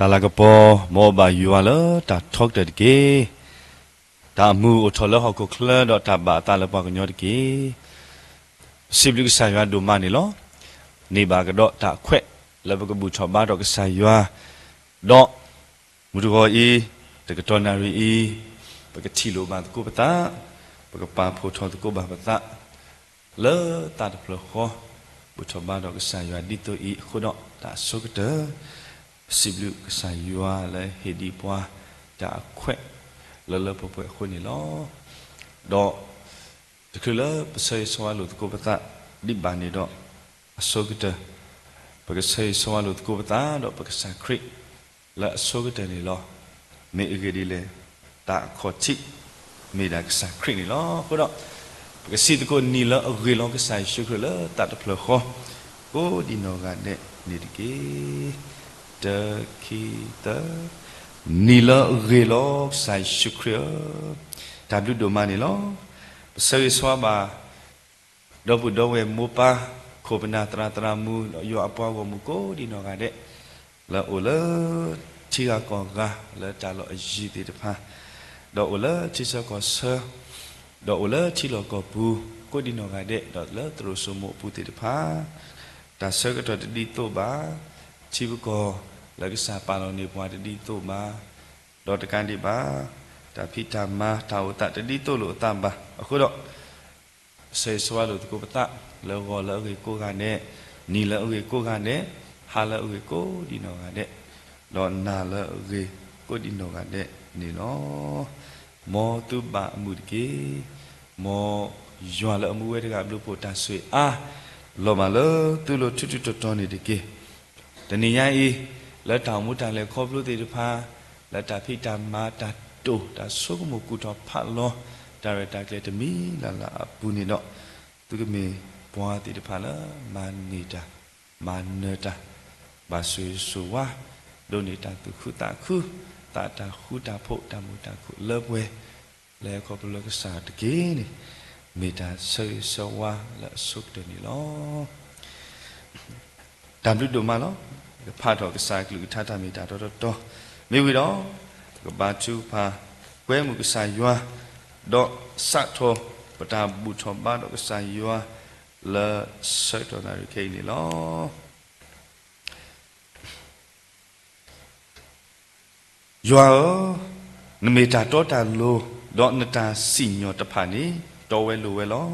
တၢ်လၤကပီၤ မ်အဘၣ်ယွၤလၢတၢ်ထီကတၢၢ်တက့ၢ်. တၢ်အမုာ်အိၣ်ထီၣ်လၢဟီၣ်ခိၣ်ချၢ ဒီးတၢ်ဘၣ်အသးလၢပှၤကညီတက့ၢ်. ပစံးဘျုးကစၢ်ယွၤဒိၣ်မးန့ၣ်လီၤ. န့ၢ်ဘၣ်ကဒီးတၢ်အခွဲးလၢပကဘူၣ်ထီၣ်ဘါထီၣ်ကစၢ်ယွၤ, ဒီးမုၢ်တဂီၤအံၤ, တကတီၢ်နၣ်ရံၣ်အံၤ, ပကထံၣ်လိာ်ဘၣ်သကိးပသး, ပကပာ်ဖှိၣ်ထီၣ်သကိးဘၣ်ပသး လၢသးတဖျၢၣ်ဃီ, ဘူၣ်ထီၣ်ဘါထီၣ်ကစၢ်ယွၤဒ်သိးအံၤအဃိဒီး တၢ်အဆိကတၢၢ်, ပစံးဘျုးကစၢ်ယွၤလၢဟ့ၣ်ဒံးပှၤ တၢ်အခွဲးလၢလၢပှဲၤပှဲၤအဃိန့ၣ်လီၤ. ဒီး တချုးလၢပဆၢဂ့ၤဆၢဝါလိာ်သကိးပသးဒံးဘၣ်န့ၣ်ဒီး အဆိကတၢၢ်, ပကဆၢဂ့ၤဆၢဝါလိာ်သကိးပသးဒီးပကစၢ်ခရံာ် လၢအဆိကတၢၢ်န့ၣ်လီၤ. မ့ၢ်အဂ့ၢ်ဒ်လဲၣ်, တၢ်အခီၣ်ထံး မ့ၢ်ဒၣ်ကစၢ်ခရံာ်န့ၣ်လီၤ. အဃိဒီး ပကစံးသကိးနံၤလၢအဂ့ၤလီၤကစၢ်ယ့ၣ်ၡူးခရံာ်လၢသးတဖျၢၣ်ဃီ, ကိးဒံနီၢ်ဂၤဒဲးန့ၣ်တက့ၢ်. တခံသၢ, နံၤလၢအဂ့ၤလီၤကစၢ်ယ့ၣ်ၡူးခရံာ်ဧၢ, တၢ်ဘျုးဒိၣ်မးန့ၣ်လီၤ. ပဆၢဂ့ၤဆၢဝါဘၣ် ဒီပုၢ်ဒီဝဲၢ်မိၢ်ပၢ် ခိၣ်ပနၢ်သရၣ်သရၣ်မုၣ် ဒီးယွၤအပှၤဂီၢ်မုၢ်ကိးဒံနီၢ်ဂၤဒဲး လၢအအိၣ်လၢထံဂၤကီၢ်ဂၤလၢတၢ်လီၢ်အယံၤသ့ၣ်တဖၣ်, ဒီးအိၣ်လၢထံဆၢကီၢ်ဆၢ, ဒီးအိၣ်လၢထံလီၢ်ကီၢ်ပူၤ ကိးဒံနီၢ်ဂၤဒဲး ဒီးလၢသရိာ်စိမိၤအပူၤသ့ၣ်တဖၣ်, တၢ်ဆၢကတီၢ်တဒ်သိးဘၣ်, ထံပကီၢ်လၢကစၢ်ပာ်လီၤန့ၢ်ပှၤတဒ်သိးဘၣ်, ဒီးတကးဒံးဘၣ်, တၢ်ဖံးတၢ်မၤတၢ်အိၣ်သးတဒ်သိးလိာ်အသးဘၣ်. အဃိဒီး ဆၢဂ့ၤဆၢဝါလိာ်သကိးပသး လၢဂီၤလၢအဂ့ၤကိးဂၤဒဲး, နံၤလၢအဂ့ၤကိးဂၤဒဲး, ဟါလၢအဂ့ၤကိးဒံနီၢ်ဂၤဒဲး, ဒီးနၤလၢအဂ့ၤကိးဒံနီၢ်ဂၤဒဲးန့ၣ်လီၤ. မ်သုဘၣ်အမုာ်တက့ၢ်. မ်ယွၤလၢအမူဝဲတဂၤအဘျုးအဖှိၣ်တၢ်ဆိၣ်ဂ့ၤအါ လီၤမၢ်လၢသုလိၤထူထူတီတီန့ၣ်တက့ၢ်. တနံၤညါအံၤ, လၢတၢ်အိၣ်မူတၢ်လဲၤခီဖျိသ့ၣ်တဖၣ်, လၢတၢ်ဖံးတၢ်မၤတၢ်တိာ်တၢ်ဆိကမိၣ်ကူၣ်ထီၣ်ဖးလီၤ တၢ်ရဲၣ်တၢ်ကျဲၤတမံၤလၢ်လၢ်အပူၤန့ၣ်ဒီး, သုကမ့ၢ်ပှၤသ့ၣ်တဖၣ်လၢမၤန့ၢ်တၢ်, မၤနၢၤတၢ်, ဘၣ်ဆိၣ်ဂ့ၤဆိၣ်ဝါ, ဒိးန့ၢ်တၢ်သူၣ်ခုသးခု, သးတၢ်ဃူတၢ်ဖိးတၢ်မုာ်တၢ်ခုၣ်လၢပှဲၤ, လၢခီဖျိလၢကစၢ်တက့ၢ်န့ၣ်, မ့ၢ်တၢ်ဆၢဂ့ၤဆၢဝါလၢအဆိကတၢၢ်န့ၣ်လီၤ. တၢ်ဘျုးဒိၣ်မးလီၤ. ပကဖးထီၣ်ကစၢ်အကလုၢ်ကထါတၢ်မ့ၢ်တၢ်တီတီတီ, မ့ၢ်ဝံၤဒီး, ပကဘါထုကဖၣ်, ကွဲမုာ်ကစၢ်ယွၤ, ဒီးစးထီၣ်ပတၢ်ဘူၣ်ထီၣ်ဘါထီၣ်ကစၢ်ယွၤ, လၢဆၢကတီၢ်နၣ်ရံၣ်ခဲအံၤန့ၣ်လီၤ. ယွၤဧၢ, နမ့ၢ်တၢ်တီတၢ်လိၤ, ဒီးနတၢ်စံၣ်ညီၣ်တဖၣ်န့ၣ် တီဝဲလိၤဝဲလီၤ.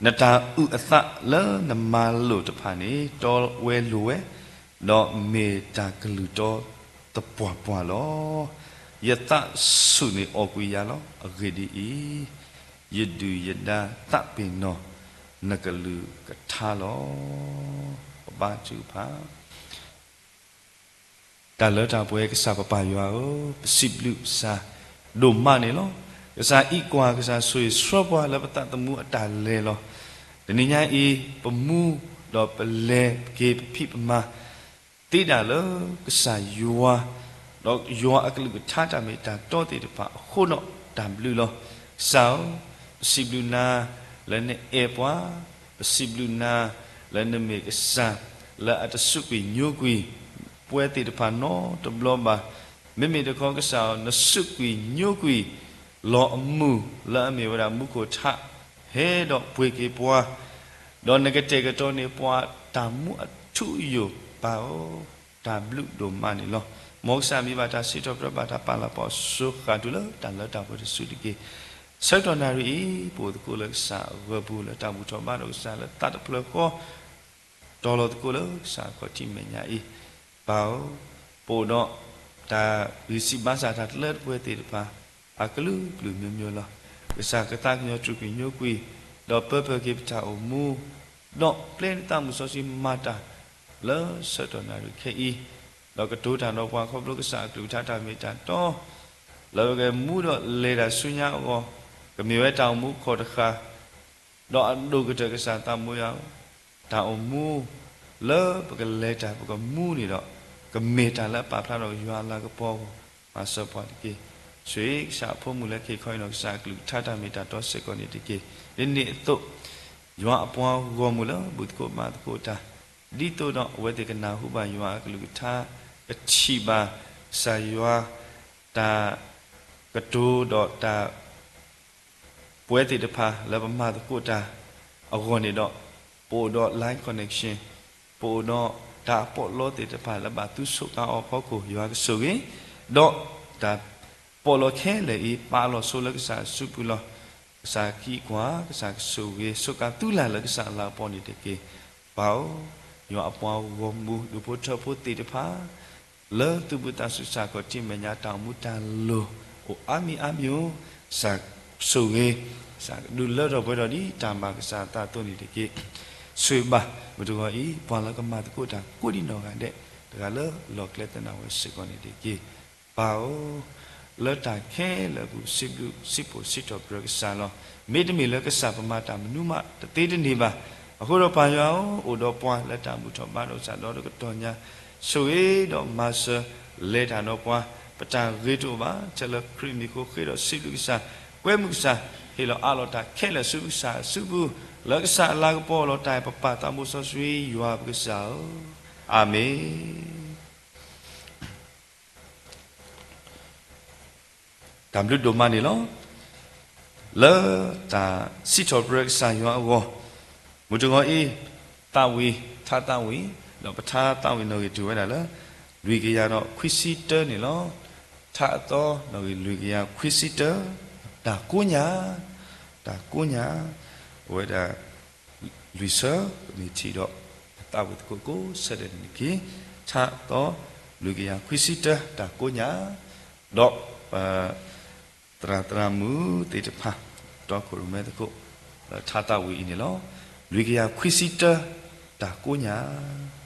နတၢ်အုၣ်အသးလၢနမၤလိာ်တဖၣ်န့ၣ် တီဝဲလိၤဝဲ, ဒီးမ့ၢ်တၢ်ကလုၢ်တီသပှၢ်ပှၢ်လီၤ. ယသးဆူၣ်န့ၢ်အီၣ်ကွံာ်ယၤလီၤ. အဂ့ၢ်ဒ်အံၤ, ယဒုၣ်ယဒါသးပ့ၤနီၣ် နကလုၢ်ကထါလီၤ. ပဘါထုကဖၣ် တၢ်လၢတၢ်ပှဲၤကစၢ်ပပၢ်ယွၤဧၢ, ပစံးဘျုးကစၢ်ဒိၣ်မးန့ၣ်လီၤ. ကစၢ်အံးကွၢ်, ကစၢ်ဆိၣ်ဂ့ၤဆှၢပှၤလၢပသးသမူအတၢ်လဲၤလီၤ. တနံၤညါအံၤ, ပမူဒီးပလဲၤပက့ၤပဖံးပမၤ သ့ဒၣ်လၢကစၢ်ယွၤ, ဒီးယွၤအကလုၢ်ကထါတၢ်မ့ၢ်တၢ်တီသ့ၣ်တဖၣ်အဃိဒီးတၢ်ဘျုးလီၤ. ကစၢ်ဧၢ, ပစံးဘျုးနၤလၢနအဲၣ်ပှၤ, ပစံးဘျုးနၤလၢနမ့ၢ်ကစၢ်လၢအတစူးကွံာ်ညိကွံာ်ပှၤသ့ၣ်တဖၣ်နီတဘျီဘၣ်. မ့မ့ၢ်တခီကစၢ်ဧၢ, နစူးကွံာ်ညိကွံာ်လီၤအမူၢ်လၢအမ့ၢ်ဝဲဒၣ်မူခိၣ်ထး ဟဲဒီးပှ့ၤက့ၤပှၤ ဒီးနကတဲာ်ကတီၤန့ၢ်ပှၤတၢ်မူအထူအယိာ်ပၢ်ဧၢ, တၢ်ဘျုးဒိၣ်မးန့ၣ်လီၤ. မ်ကစၢ်မံဘၣ်တၢ်စံးထီၣ်ပတြၢၤဘၣ်တၢ်ပာ်လၤပီစိဃာ်တုၤလၢတၢ်လၢတၢ်ပှဲၤတစုတက့ၢ်. ဆၢကတီၢ်နၣ်ရံၣ်အံၤ, ပအိၣ်သကိးလၢကစၢ်အဂၢၢ်ပူၤလၢတၢ်ဘူၣ်ထီၣ်ဘါထီၣ်ကစၢ်လၢသးတဖျၢၣ်ဃီ တီၤလီၤသကိးလၢကစၢ်အခီၣ်ထံးမဲာ်ညါအံၤ, ပၢ်ဧၢ, ပအိၣ်ဒီးတၢ်ဂံၢ်စၢ်ဘါစၢ်တၢ်လၢတပှဲၤသ့ၣ်တဖၣ် အကလုာ်ကလုာ်မျိုးမျိုးလီၤ. ကစၢ်ကသးကညီၤစူးကွံာ်ညိကွံာ်, ဒီးပၢပၢၢ်က့ၤပတၢ်အိၣ်မူ, ဒီးပျဲနသးမုၢ်စီဆှံမၤတၢ်လၢဆၢကတီၢ်နၣ်ရံၣ်ခဲအံၤ, ဒီးကတိၤတၢ်ဒီးပှၤခီဖျိကစၢ်အကလုၢ်ကထါတၢ်မ့ၢ်တၢ်တီ လၢပကမူဒီးလဲၤတၢ်ဆူညါအဂီၢ်, ကမ့ၢ်ဝဲတၢ်အိၣ်မူခီၣ်တဃာ် ဒီးအဒိၣ်ကတၢၢ်ကစၢ်သးဘိယွၤဧၢ, တၢ်အိၣ်မူလၢပကလဲၤတၢ်ပကမူန့ၣ်ဒီး, ကမ့ၢ်တၢ်လၢအပာ်ဖျါဒီးယွၤအလၤကပီၤအဂီၢ်, မၤစၢၤပှၤတက့ၢ်. ဆိၣ်ဂ့ၤကစၢ်အဖိမုၣ်လၢခံခီအံၤဒီး ကစၢ်အကလုၢ်ကထါတၢ်မ့ၢ်တၢ်တီစ့ၢ်ကီးန့ၣ်တက့ၢ်. ဒ်န့ၣ်အသိး, ယွၤအပှၤဂီၢ်မုၢ်လၢဘူၣ်သကိးဘါသကိးတၢ်, ဒ်သိးဒီးအဝဲသ့ၣ်ကနၢ်ဟူဘၣ်ယွၤအကလုၢ်ကထါ ကထံၣ်ဘၣ်ကစၢ်ယွၤတၢ်ကတိၤဒီးတၢ် ပဝဲသ့ၣ်တဖၣ်လၢပမၤသကိးတၢ်အဂီၢ်န့ၣ်ဒီး, ပအိၣ်ဒီး line connection, ပအိၣ်ဒီးတၢ်အပီးလီသ့ၣ်တဖၣ်လၢဘၣ်သူစူးကါအီၤအဖီခိၣ် ယွၤကဆိၣ်ဂ့ၤ, ဒီးတၢ်ပီးလီခဲလၢာ်အံၤ ပာ်လီၤဆိလၢကစၢ်အစုပူၤလီၤ. ကစၢ်ကံကွၢ်, ကစၢ်ကဆိၣ်ဂ့ၤ, စူးကါသူလၢ်လၢကစၢ်အလၤကပီၤန့ၣ်တက့ၢ်. ပၢ်ဧၢ, ယွၤအပှၤဂီၢ်မုၢ်ဒူၣ်ဖိထၢဖိသ့ၣ်တဖၣ် လၢသူၣ်ဘီၣ်သးစၢ်စ့ၢ်ကီး ထံၣ်မဲာ်ညါတၢ်အိၣ်မူတၢ်လိၤအိၣ်အါမံၤအါမံၤဧိၤ, ကစၢ်ဆိၣ်ဂ့ၤ, ကစၢ်ဒုးလၢထီၣ်ပှဲၤထီၣ်ဒ်တၢ်မၤကစၢ်အသးအသိးန့ၣ်တက့ၢ်. ဆိၣ်ဂ့ၤဘၣ် မုၢ်တဂီၤအံၤ ပှၤလၢကမၤသကိးတၢ်ကိးဒံနီၢ်ဂၤဒဲး တဂၤလၢလီၢ်ကျဲသနာ်ဝဲစ့ၢ်ကီးန့ၣ်တက့ၢ်. ပၢ်ဧၢ, လၢတၢ်ခဲလၢာ်အပူၤ စံးဘျုးစံးဖှိၣ်စံးထီၣ်ပတြၢၤကစၢ်လီၤ. မ့တမ့ၢ်လၢကစၢ် ပမၤတၢ်မနုၤမးတသ့တန့ၢ်ဘၣ်. အဃိဒီးပၢ်ယွၤဧၢ, အိၣ်ဒီးပှၤလၢတၢ်ဘူၣ်ထီၣ်ဘါထီၣ်ကစၢ်ဒီတကတီၢ်ညါ, ဆိၣ်ဂ့ၤဒီးမၤစၢၤလဲၤတၢ်ဒီးပှၤ, ပတၢ်ဂ့ၤတအိၣ်ဘၣ်. ထဲလၢခရံာ်မံၤအဃိ ဃ့ဒီးစံးဘျုးကစၢ်, ကွဲမုာ်ကစၢ်, ဟ့ၣ်လီၤအးလီၤတၢ်ခဲလၢာ်ဆူကစၢ်အစုပူၤ, လၢကစၢ်အလၤကပီၤလီၤတၢ်အံၤ ပပၢ်သးဘိစီဆှံယွၤပကစၢ်ဧၢ, အၤမ့ၣ်. တၢ်ဘျုးဒိၣ်မးန့ၣ်လီၤ. လၢတၢ်စံးထီၣ်ပတြၢၤကစၢ်ယွၤအဂီၢ်, မုၢ်တဂီၤအံၤ, သးဝံၣ်, ထါသးဝံၣ်, ဒီးပထါသးဝံၣ်နီၣ်ဂံၢ်တုၤဝဲဒၣ်လၢ လွံၢ်ကယၤဒီးခွံဆံတၢန့ၣ်လီၤ. ထါအသီနီၣ်ဂံၢ်လွံၢ်ကယၤခွံဆံတၢ, တၢ်ကိးညၣ်, တၢ်ကိးညၣ်, အဝဲဒၣ် လွံၢ်ဆၢ, ပမ့ၢ်ထံၣ်ဒီး ပသးဝံၣ်သကိးကိးဆၢဒဲးန့ၣ်တက့ၢ်. ထါအသီလွံၢ်ကယၤခွံဆံတၢ တၢ်ကိးညၣ်, ဒီး သရၣ်သရၣ်မုၣ်သ့ၣ်တဖၣ် တီခိၣ်ရိၣ်မဲသကိး လၢထါသးဝံၣ်အံၤန့ၣ်လီၤ. လွံၢ်ကယၤခွံဆံတၢ တၢ်ကိးညၣ်.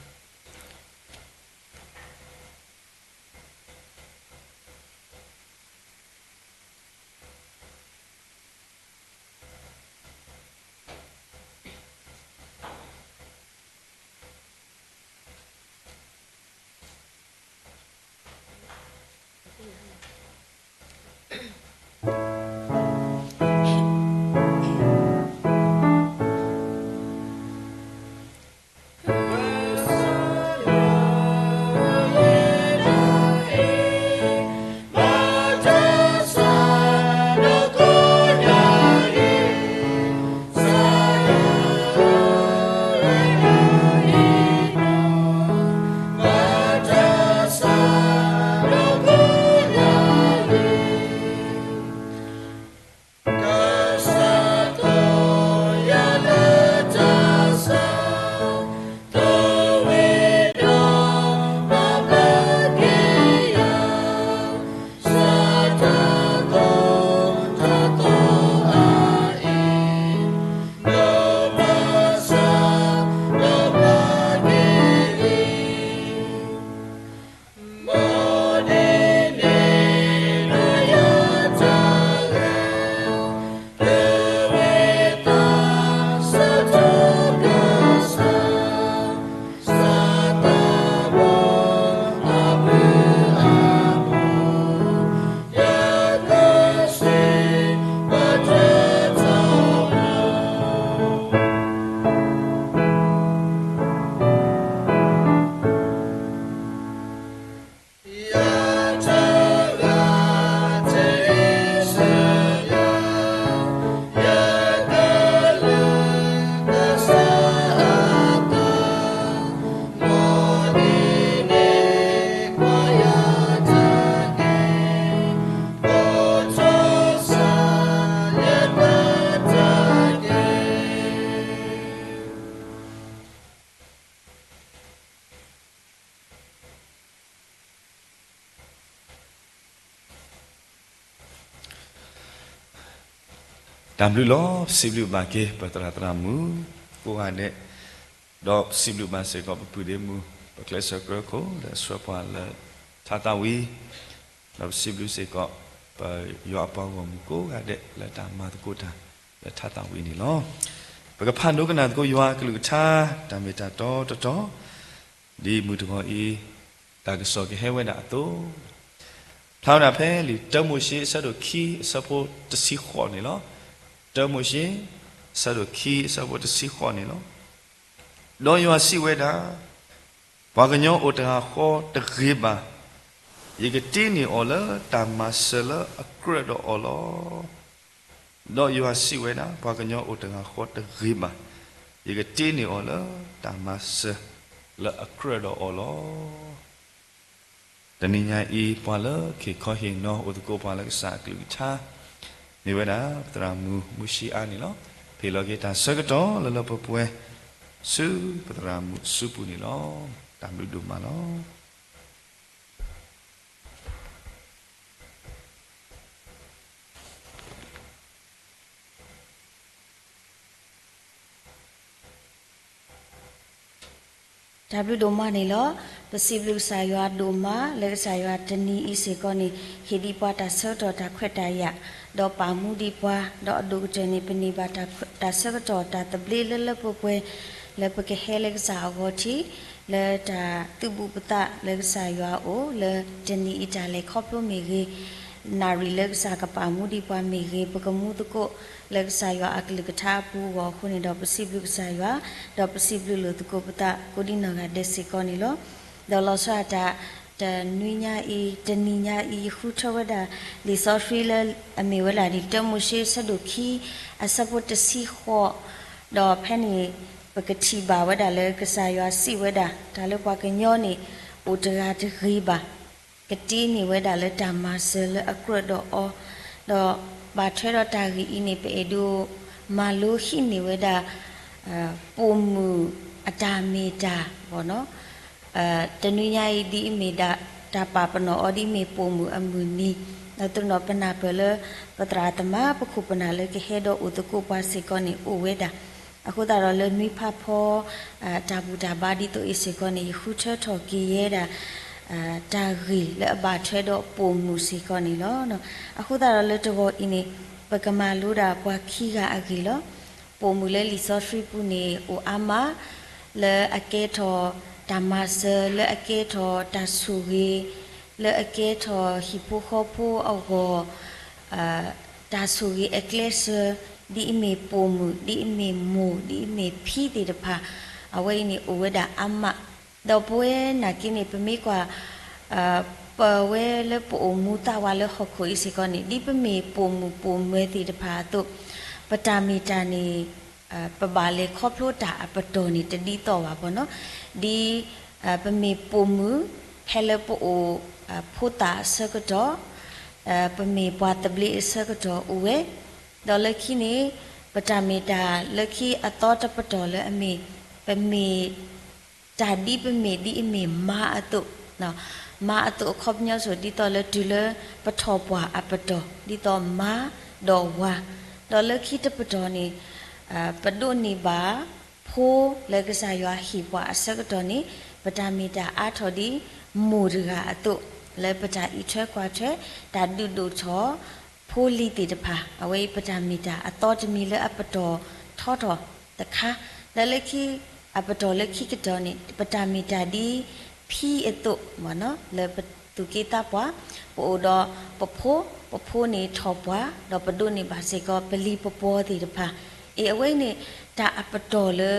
တၢ်ဘျုးလီၤ. ပစံးဘျုးဘၣ်က့ၤ ပသရၣ်သရၣ်မုၣ်ကိးဂၤဒဲး, ဒီးပစံးဘျုးဘၣ်စ့ၢ်ကီး ပပုၢ်ဒ့မုၣ် ပကျဲးစၢးကြၢးခိၣ်လၢအဆှၢပှၤလၢထါသးဝံၣ်, ဒီးပစံးဘျုးစ့ၢ်ကီး ပယွၤအပှၤဂီၢ်မုၢ်ကိးဂၤဒဲး လၢတၢ်မၤသကိးတၢ်လၢထါသးဝံၣ်န့ၣ်လီၤ. ပကဖးဒိကနၣ်သကိးယွၤအကလုၢ်ကထါ တၢ်မ့ၢ်တၢ်တီတီတီ ဒ်မုၢ်တဂီၤအံၤ တၢ်ကစီၣ်ကဟဲဝဲဒၣ်အသိး, ဖျါဝဲဒၣ်ဖဲလံာ်တၢမိၤၡ့ အဆၢဒိၣ်ခံ အဆၢဖိတဆံဃိးန့ၣ်လီၤ. တၢမိၤၡ့ အဆၢဒိၣ်ခံ အဆၢဖိတဆံဃိးန့ၣ်လီၤ. ဒီးယွၤစံးဝဲဒၣ်, ပှၤကညီအိၣ်တဂၤဃီတဂ့ၤဘၣ်, ယကတ့န့ၢ်အီၤလၢတၢ်မၤစၢၤလၢအကြၢးဒီးအီၤလီၤ. ဒီးယွၤစံးဝဲဒၣ်, ပှၤကညီအိၣ်တဂၤဃီတဂ့ၤဘၣ်, ယကတ့န့ၢ်အီၤလၢတၢ်မၤစၢၤလၢအကြၢးဒီးအီၤလီၤ. တနံၤညါအံၤ ပှၤလၢခ့ၣ်ခီဟ့ၣ်နီၤအိၣ်သကိးပှၤလၢကစၢ်အကလုၢ်ကထါ မ့ၢ်ဝဲဒၣ် ပသရၣ်မုၣ်မုၢ်ဆံးအါန့ၣ်လီၤ. ဖ့ၣ်လီၤက့ၤတၢ်ဆၢကတီၢ်လၢလၢပှဲၤပှဲၤ ဆူပသရၣ်မုၣ်အစုပူၤန့ၣ်လီၤ. တၢ်ဘျုးဒိၣ်မးလီၤ. တၢ်ဘျုးဒိၣ်မးန့ၣ်လီၤ. ပစံးဘျုးကစၢ်ယွၤဒိၣ်မး လၢကစၢ်ယွၤတနံၤအံၤစ့ၢ်ကီးန့ၣ် ဟ့ၣ်ဒံးပှၤတၢ်ဆၢကတီၢ်တၢ်ခွဲးတၢ်ယာ်, ဒီးပာ်မူဒံးပှၤ, ဒီးအဒိၣ်ကတၢၢ်န့ၣ် ပန့ၢ်ဘၣ်တၢ်ဆၢကတီၢ်တၢ်သဘျ့လၢလၢပှဲၤပှဲၤ လၢပကဟဲလၢကစၢ်အဂီၢ်ထံး လၢတၢ်သုးဘူးပသးလၢကစၢ်ယွၤအအိၣ် လၢတနံၤအံၤတၢ်လဲၤခီဖျိမ့ၢ်ဂ့ၤ, နၣ်ရံၣ်လၢကစၢ်ကပာ်မူဒံးပှၤမ့ၢ်ဂ့ၤ, ပကမူသကိးလၢကစၢ်ယွၤအကလုၢ်ကထါအပူၤအဂီၢ်အဃိန့ၣ်ဒီး ပစံးဘျုးကစၢ်ယွၤ, ဒီးပစံးဘျုးလိာ်သကိးပသးကိးဒံနီၢ်ဂၤဒဲးစ့ၢ်ကီးန့ၣ်လီၤ. ဒီးလီၤဆီဒၣ်တၢ် တနွံညါအံၤ တနံၤညါအံၤ ယဃုထၢဝဲဒၣ် လံာ်စီဆှံလၢအမ့ၢ်ဝဲဒၣ် တၢမိၤၡ့ အဆၢဒိၣ်ခံ အဆၢဖိတဆံဃိး, ဒီးဖဲန့ၣ် ပကထံၣ်ဘၣ်ဝဲဒၣ်လၢကစၢ်ယွၤစံးဝဲဒၣ် တၢ်လၢပှၤကညီန့ၣ် အိၣ်တဂၤတဂ့ၤဘၣ်, ကတ့န့ၢ်ဝဲဒၣ်လၢတၢ်မၤစၢၤလၢအကြၢးဒီးအီၤ, ဒီးဘၣ်ထွဲဒီးတၢ်ဂ့ၢ်အံၤန့ၣ် ပအဲၣ်ဒိးမၤလိဟံးန့ၢ်ဝဲဒၣ် ပိာ်မုၣ်အတၢ်မ့ၢ်တၢ် တနွံညါအံၤ ဒ်အမ့ၢ်ဒၣ်တၢ်ပာ်ပနီၣ်အီၤ ဒ်အမ့ၢ်ပိာ်မုၣ်အမုၢ်နံၤ, ဒီးတနီၤပနၢ်ပၢၢ်လၢ ပသရၣ်သမါ ပခိၣ်ပနၢ်လၢကဟဲဒီးအိၣ်သကိးပှၤစ့ၢ်ကီးန့ၣ် အိၣ်ဝဲဒၣ်. အဃိသတးဒီးလၢနွံဖးဖီ တၢ်ဘူၣ်တၢ်ဘါဒ်သိးအံၤစ့ၢ်ကီးန့ၣ် ယဃုထၢထီၣ်က့ၤယဲဒၣ် တၢ်ဂ့ၢ်လၢအဘၣ်ထွဲဒီးပိာ်မုၣ်စ့ၢ်ကီးန့ၣ်လီၤ. အဃိသတးဒီးလၢတဂီၤအံၤန့ၣ် ပကမၤလိဒၣ်ပှၤခံဂၤအဂ့ၢ်လီၤ. ပိာ်မုၣ်လၢလံာ်စီဆှံပူၤန့ၣ် အိၣ်အါမး လၢအကဲထီၣ်တၢ်မၤစၢၤ, လၢအကဲထီၣ်တၢ်ဆိၣ်ဂ့ၤ, လၢအကဲထီၣ်ဟံၣ်ဖိဃီဖိအဂီၢ် တၢ်ဆိၣ်ဂ့ၤအကျဲးစၢး, ဒ်အမ့ၢ်ပိာ်မုၣ်, ဒ်အမ့ၢ်မိၢ်, ဒ်အမ့ၢ်ဖံသ့ၣ်တဖၣ်, အဝဲအံၤန့ၣ်အိၣ်ဝဲဒၣ်အါမး, ဒီးပဝဲနာ်က့န့ၣ် ပမ့ၢ်ကွၢ် ပဝဲလၢပအိၣ်မူသးဝးလၢဟီၣ်ခိၣ်အံၤစ့ၢ်ကီးန့ၣ် ဒ်ပမ့ၢ်ပိာ်မုၣ်ပိာ်မၢၤသ့ၣ်တဖၣ်အသိး, ပတၢ်မ့ၢ်တၢ်န့ၣ် ပဘၣ်လဲၤခီဖျိတၢ်အပတီၢ်န့ၣ်တဒ်သိးဘၣ်ဘီနီၤ, ဒ် ပမ့ၢ်ပိာ်မုၣ် ဖဲလၢပအိၣ်ဖိသၣ်အဆၢကတီၢ်, ပမ့ၢ်ပှၤသဘျ့အဆၢကတီၢ်အိၣ်ဝဲ, ဒီးလၢခံန့ၣ် ပတၢ်မ့ၢ်တၢ်လၢခံအသီတပတီၢ်လၢအမ့ၢ် ပမ့ၢ် တၢ်ဒ်ပမ့ၢ်ဒ်အမ့ၢ်မါအသိး, မါအသိးအခီပညီစိၤ ဒ်သိးလၢတုၤလၢပထီၣ်ပှၢ်အပတီၢ် ဒ်သိးမါဒီးဝၤ, ဒီးလၢခံတပတီၢ်န့ၣ် ပဒိးန့ၢ်ဘၣ်ဖိလၢကစၢ်ယွၤဟ့ၣ်ပှၤအဆၢကတီၢ်န့ၣ် ပတၢ်မ့ၢ်တၢ်အါထီၣ်ဒ်မိၢ်တဂၤအသိး လၢပတၢ်အံးထွဲကွၢ်ထွဲ တၢ်ဒုးဒိၣ်ထီၣ် ဖိလံၤသ့ၣ်တဖၣ် အဝဲအံၤပတၢ်မ့ၢ်တၢ်အသီတမံၤလၢအပတီၢ်ထီထီၣ်တခါ, ဒီးလၢခံ အပတီၢ်လၢခံကတၢၢ်န့ၣ် ပတၢ်မ့ၢ်တၢ်ဒ်ဖံအသိး လၢပသူၣ်က့သးပှၢ် ပအိၣ်ဒီးပဖိ, ပဖိန့ၣ်ထီၣ်ပှၢ် ဒီးပဒိးန့ၢ်ဘၣ်စ့ၢ်ကီး ပလံၤပပှီၤသ့ၣ်တဖၣ်, အ့ အဝဲအံၤန့ၣ် တၢ်အပတီၢ်လၢ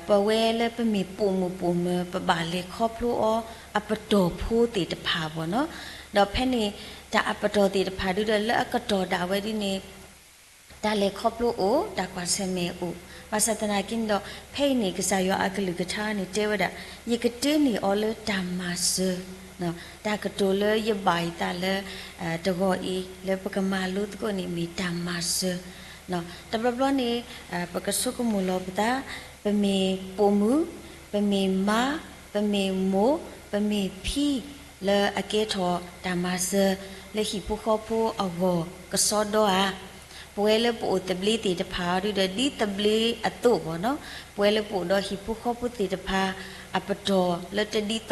ပဝဲလၢပမ့ၢ်ပိာ်မုၣ်ပိာ်မၢၤ ပဘၣ်လဲၤခီဖျိအီၤ အပတီၢ်ဖိသ့ၣ်တဖၣ်ဘီနီၤ, ဒီးဖဲန့ၣ် တၢ်အပတီၢ်သ့ၣ်တဖၣ်ဒုဒီး လၢအကတီၢ်ဒၣ်ဝဲဒ်န့ၣ် တၢ်လဲၤခီဖျိအိၣ် တၢ်ကွၢ်ဆၢၣ်မဲာ်အိၣ်, ဘၣ်ဆၣ်သနာ်က့န့ၣ်ဒီး ဖဲအံၤန့ၣ် ကစၢ်ယွၤအကလုၢ်ကထါန့ၣ်တဲဝဲဒၣ်, ယကတ့န့ၢ်အီၤလၢတၢ်မၤစၢၤ, တၢ်ကတိၤလၢယဘၣ်ယသးလၢ တဂီၤအံၤ လၢပကမၤလိသကိးန့ၣ်မ့ၢ်တၢ်မၤစၢၤ, တဘျီဘျီန့ၣ် ပကဆိကမိၣ်လီၤပသး, ပမ့ၢ်ပိာ်မုၣ်, ပမ့ၢ်မါ, ပမ့ၢ်မိၢ်, ပမ့ၢ်ဖံ လၢအကဲထီၣ်တၢ်မၤစၢၤ လၢဟံၣ်ဖိဃီဖိအဂီၢ်ကစီဒီဧါ, ပဝဲလၢပအိၣ်သဘျ့သ့ၣ်တဖၣ်အံၤဒီး ဒ်သဘျ့အသိးဘီနီၤ, ပဝဲလၢပအိၣ်ဒီးဟံၣ်ဖိဃီဖိသ့ၣ်တဖၣ်အပတီၢ်လၢတဒ်သိး,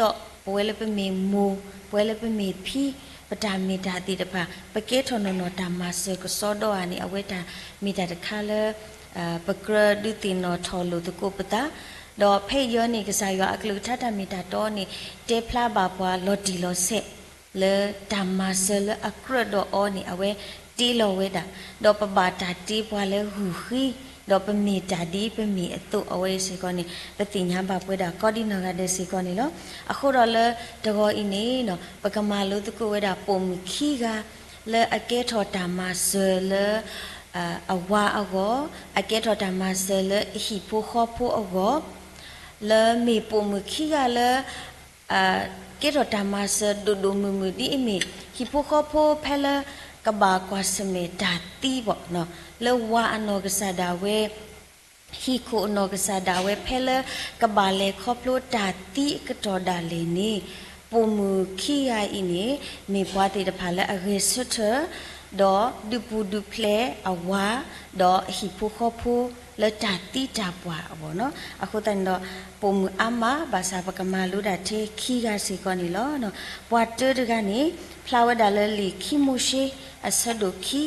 ပဝဲလၢပမ့ၢ်မိၢ်, ပဝဲလၢပမ့ၢ်ဖံ, ပတၢ်မ့ၢ်တၢ်သ့ၣ်တဖၣ် ပကဲထီၣ်နီၢ်နီၢ်တၢ်မၤစၢၤကစီဒီဧါန့ၣ် အဝဲတၢ်မ့ၢ်တၢ်တခါလၢ ပကြၢးဒုးသ့ၣ်နီၣ်ထီၣ်လိာ်သကိးပသး, ဒီးဖဲအံၤန့ၣ် ကစၢ်ယွၤအကလုၢ်ကထါတၢ်မ့ၢ်တၢ်တီန့ၣ် တဲဖျါဘၣ်ပှၤလီၤတံၢ်လီၤဆဲး လၢတၢ်မၤစၢၤလၢအကြၢးဒီးအီၤန့ၣ် အဝဲတ့လီၤဝဲဒၣ်, ဒီးပဘၣ်တၢ်တ့ပှၤလၢဂုာ်ဃံ ဒီးပမ့ၢ်တၢ်ဒ်ပမ့ၢ်အသိး အဝဲအံၤစ့ၢ်ကီးန့ၣ် ပသ့ၣ်ညါဘၣ်ပဝဲဒၣ်ကိးဒံနီၢ်ဂၤဒဲးစ့ၢ်ကီးန့ၣ်လီၤ. အဃိဒီးလၢတဂီၤအံၤန့ၣ် ပကမၤလိသကိးဝဲဒၣ်ပိာ်မုၣ်ခံဂၤ လၢအကဲထီၣ်တၢ်မၤစၢၤလၢ အဝၤအဂီၢ်, အကဲထီၣ်တၢ်မၤစၢၤလၢအဟံၣ်ဖိဃီဖိအဂီၢ်, လၢမ့ၢ်ပိာ်မုၣ်ခံဂၤလၢ ကဲထီၣ်တၢ်မၤစၢၤဒိၣ်ဒိၣ်မုၢ်မုၢ်ဒ်အမ့ၢ် ဟံၣ်ဖိဃီဖိဖဲလၢကဘၣ်ကွၢ်ဆၢၣ်မဲာ်တၢ်သံဘၣ်, လၢဝၤအနီၢ်ကစၢ်ဒၣ်ဝဲ ဟံၣ်ခိၣ်အနီၢ်ကစၢ်ဒၣ်ဝဲဖဲလၢကဘၣ်လဲၤခီဖျိတၢ်သံအကတီၢ်ဒၣ်လဲာ်န့ၣ်, ပိာ်မုၣ်ခံဂၤအံၤန့ၣ် မ့ၢ်ပှၤသ့ၣ်တဖၣ်လၢအဂဲၤဆၢထၢၣ် ဒီးဒုးပူၤဒုးဖျဲးအဝၤ ဒီးအဟံၣ်ဖိဃီဖိလၢတၢ်သံတၢ်ပှၢ်အဂီၢ်န့ၣ်. အဃိသတးန့ၣ်ဒီး ပိာ်မုၣ်အါမး ဘၣ်ဆၣ်ပကမၤလိဒၣ်ထဲခံဂၤစ့ၢ်ကီးန့ၣ်လီၤ. ပှၤတၢတဂၤန့ၣ် ဖျါဝဲဒၣ်လၢလံာ်ခံမိၤၡ့ အဆၢဒိၣ်ခံ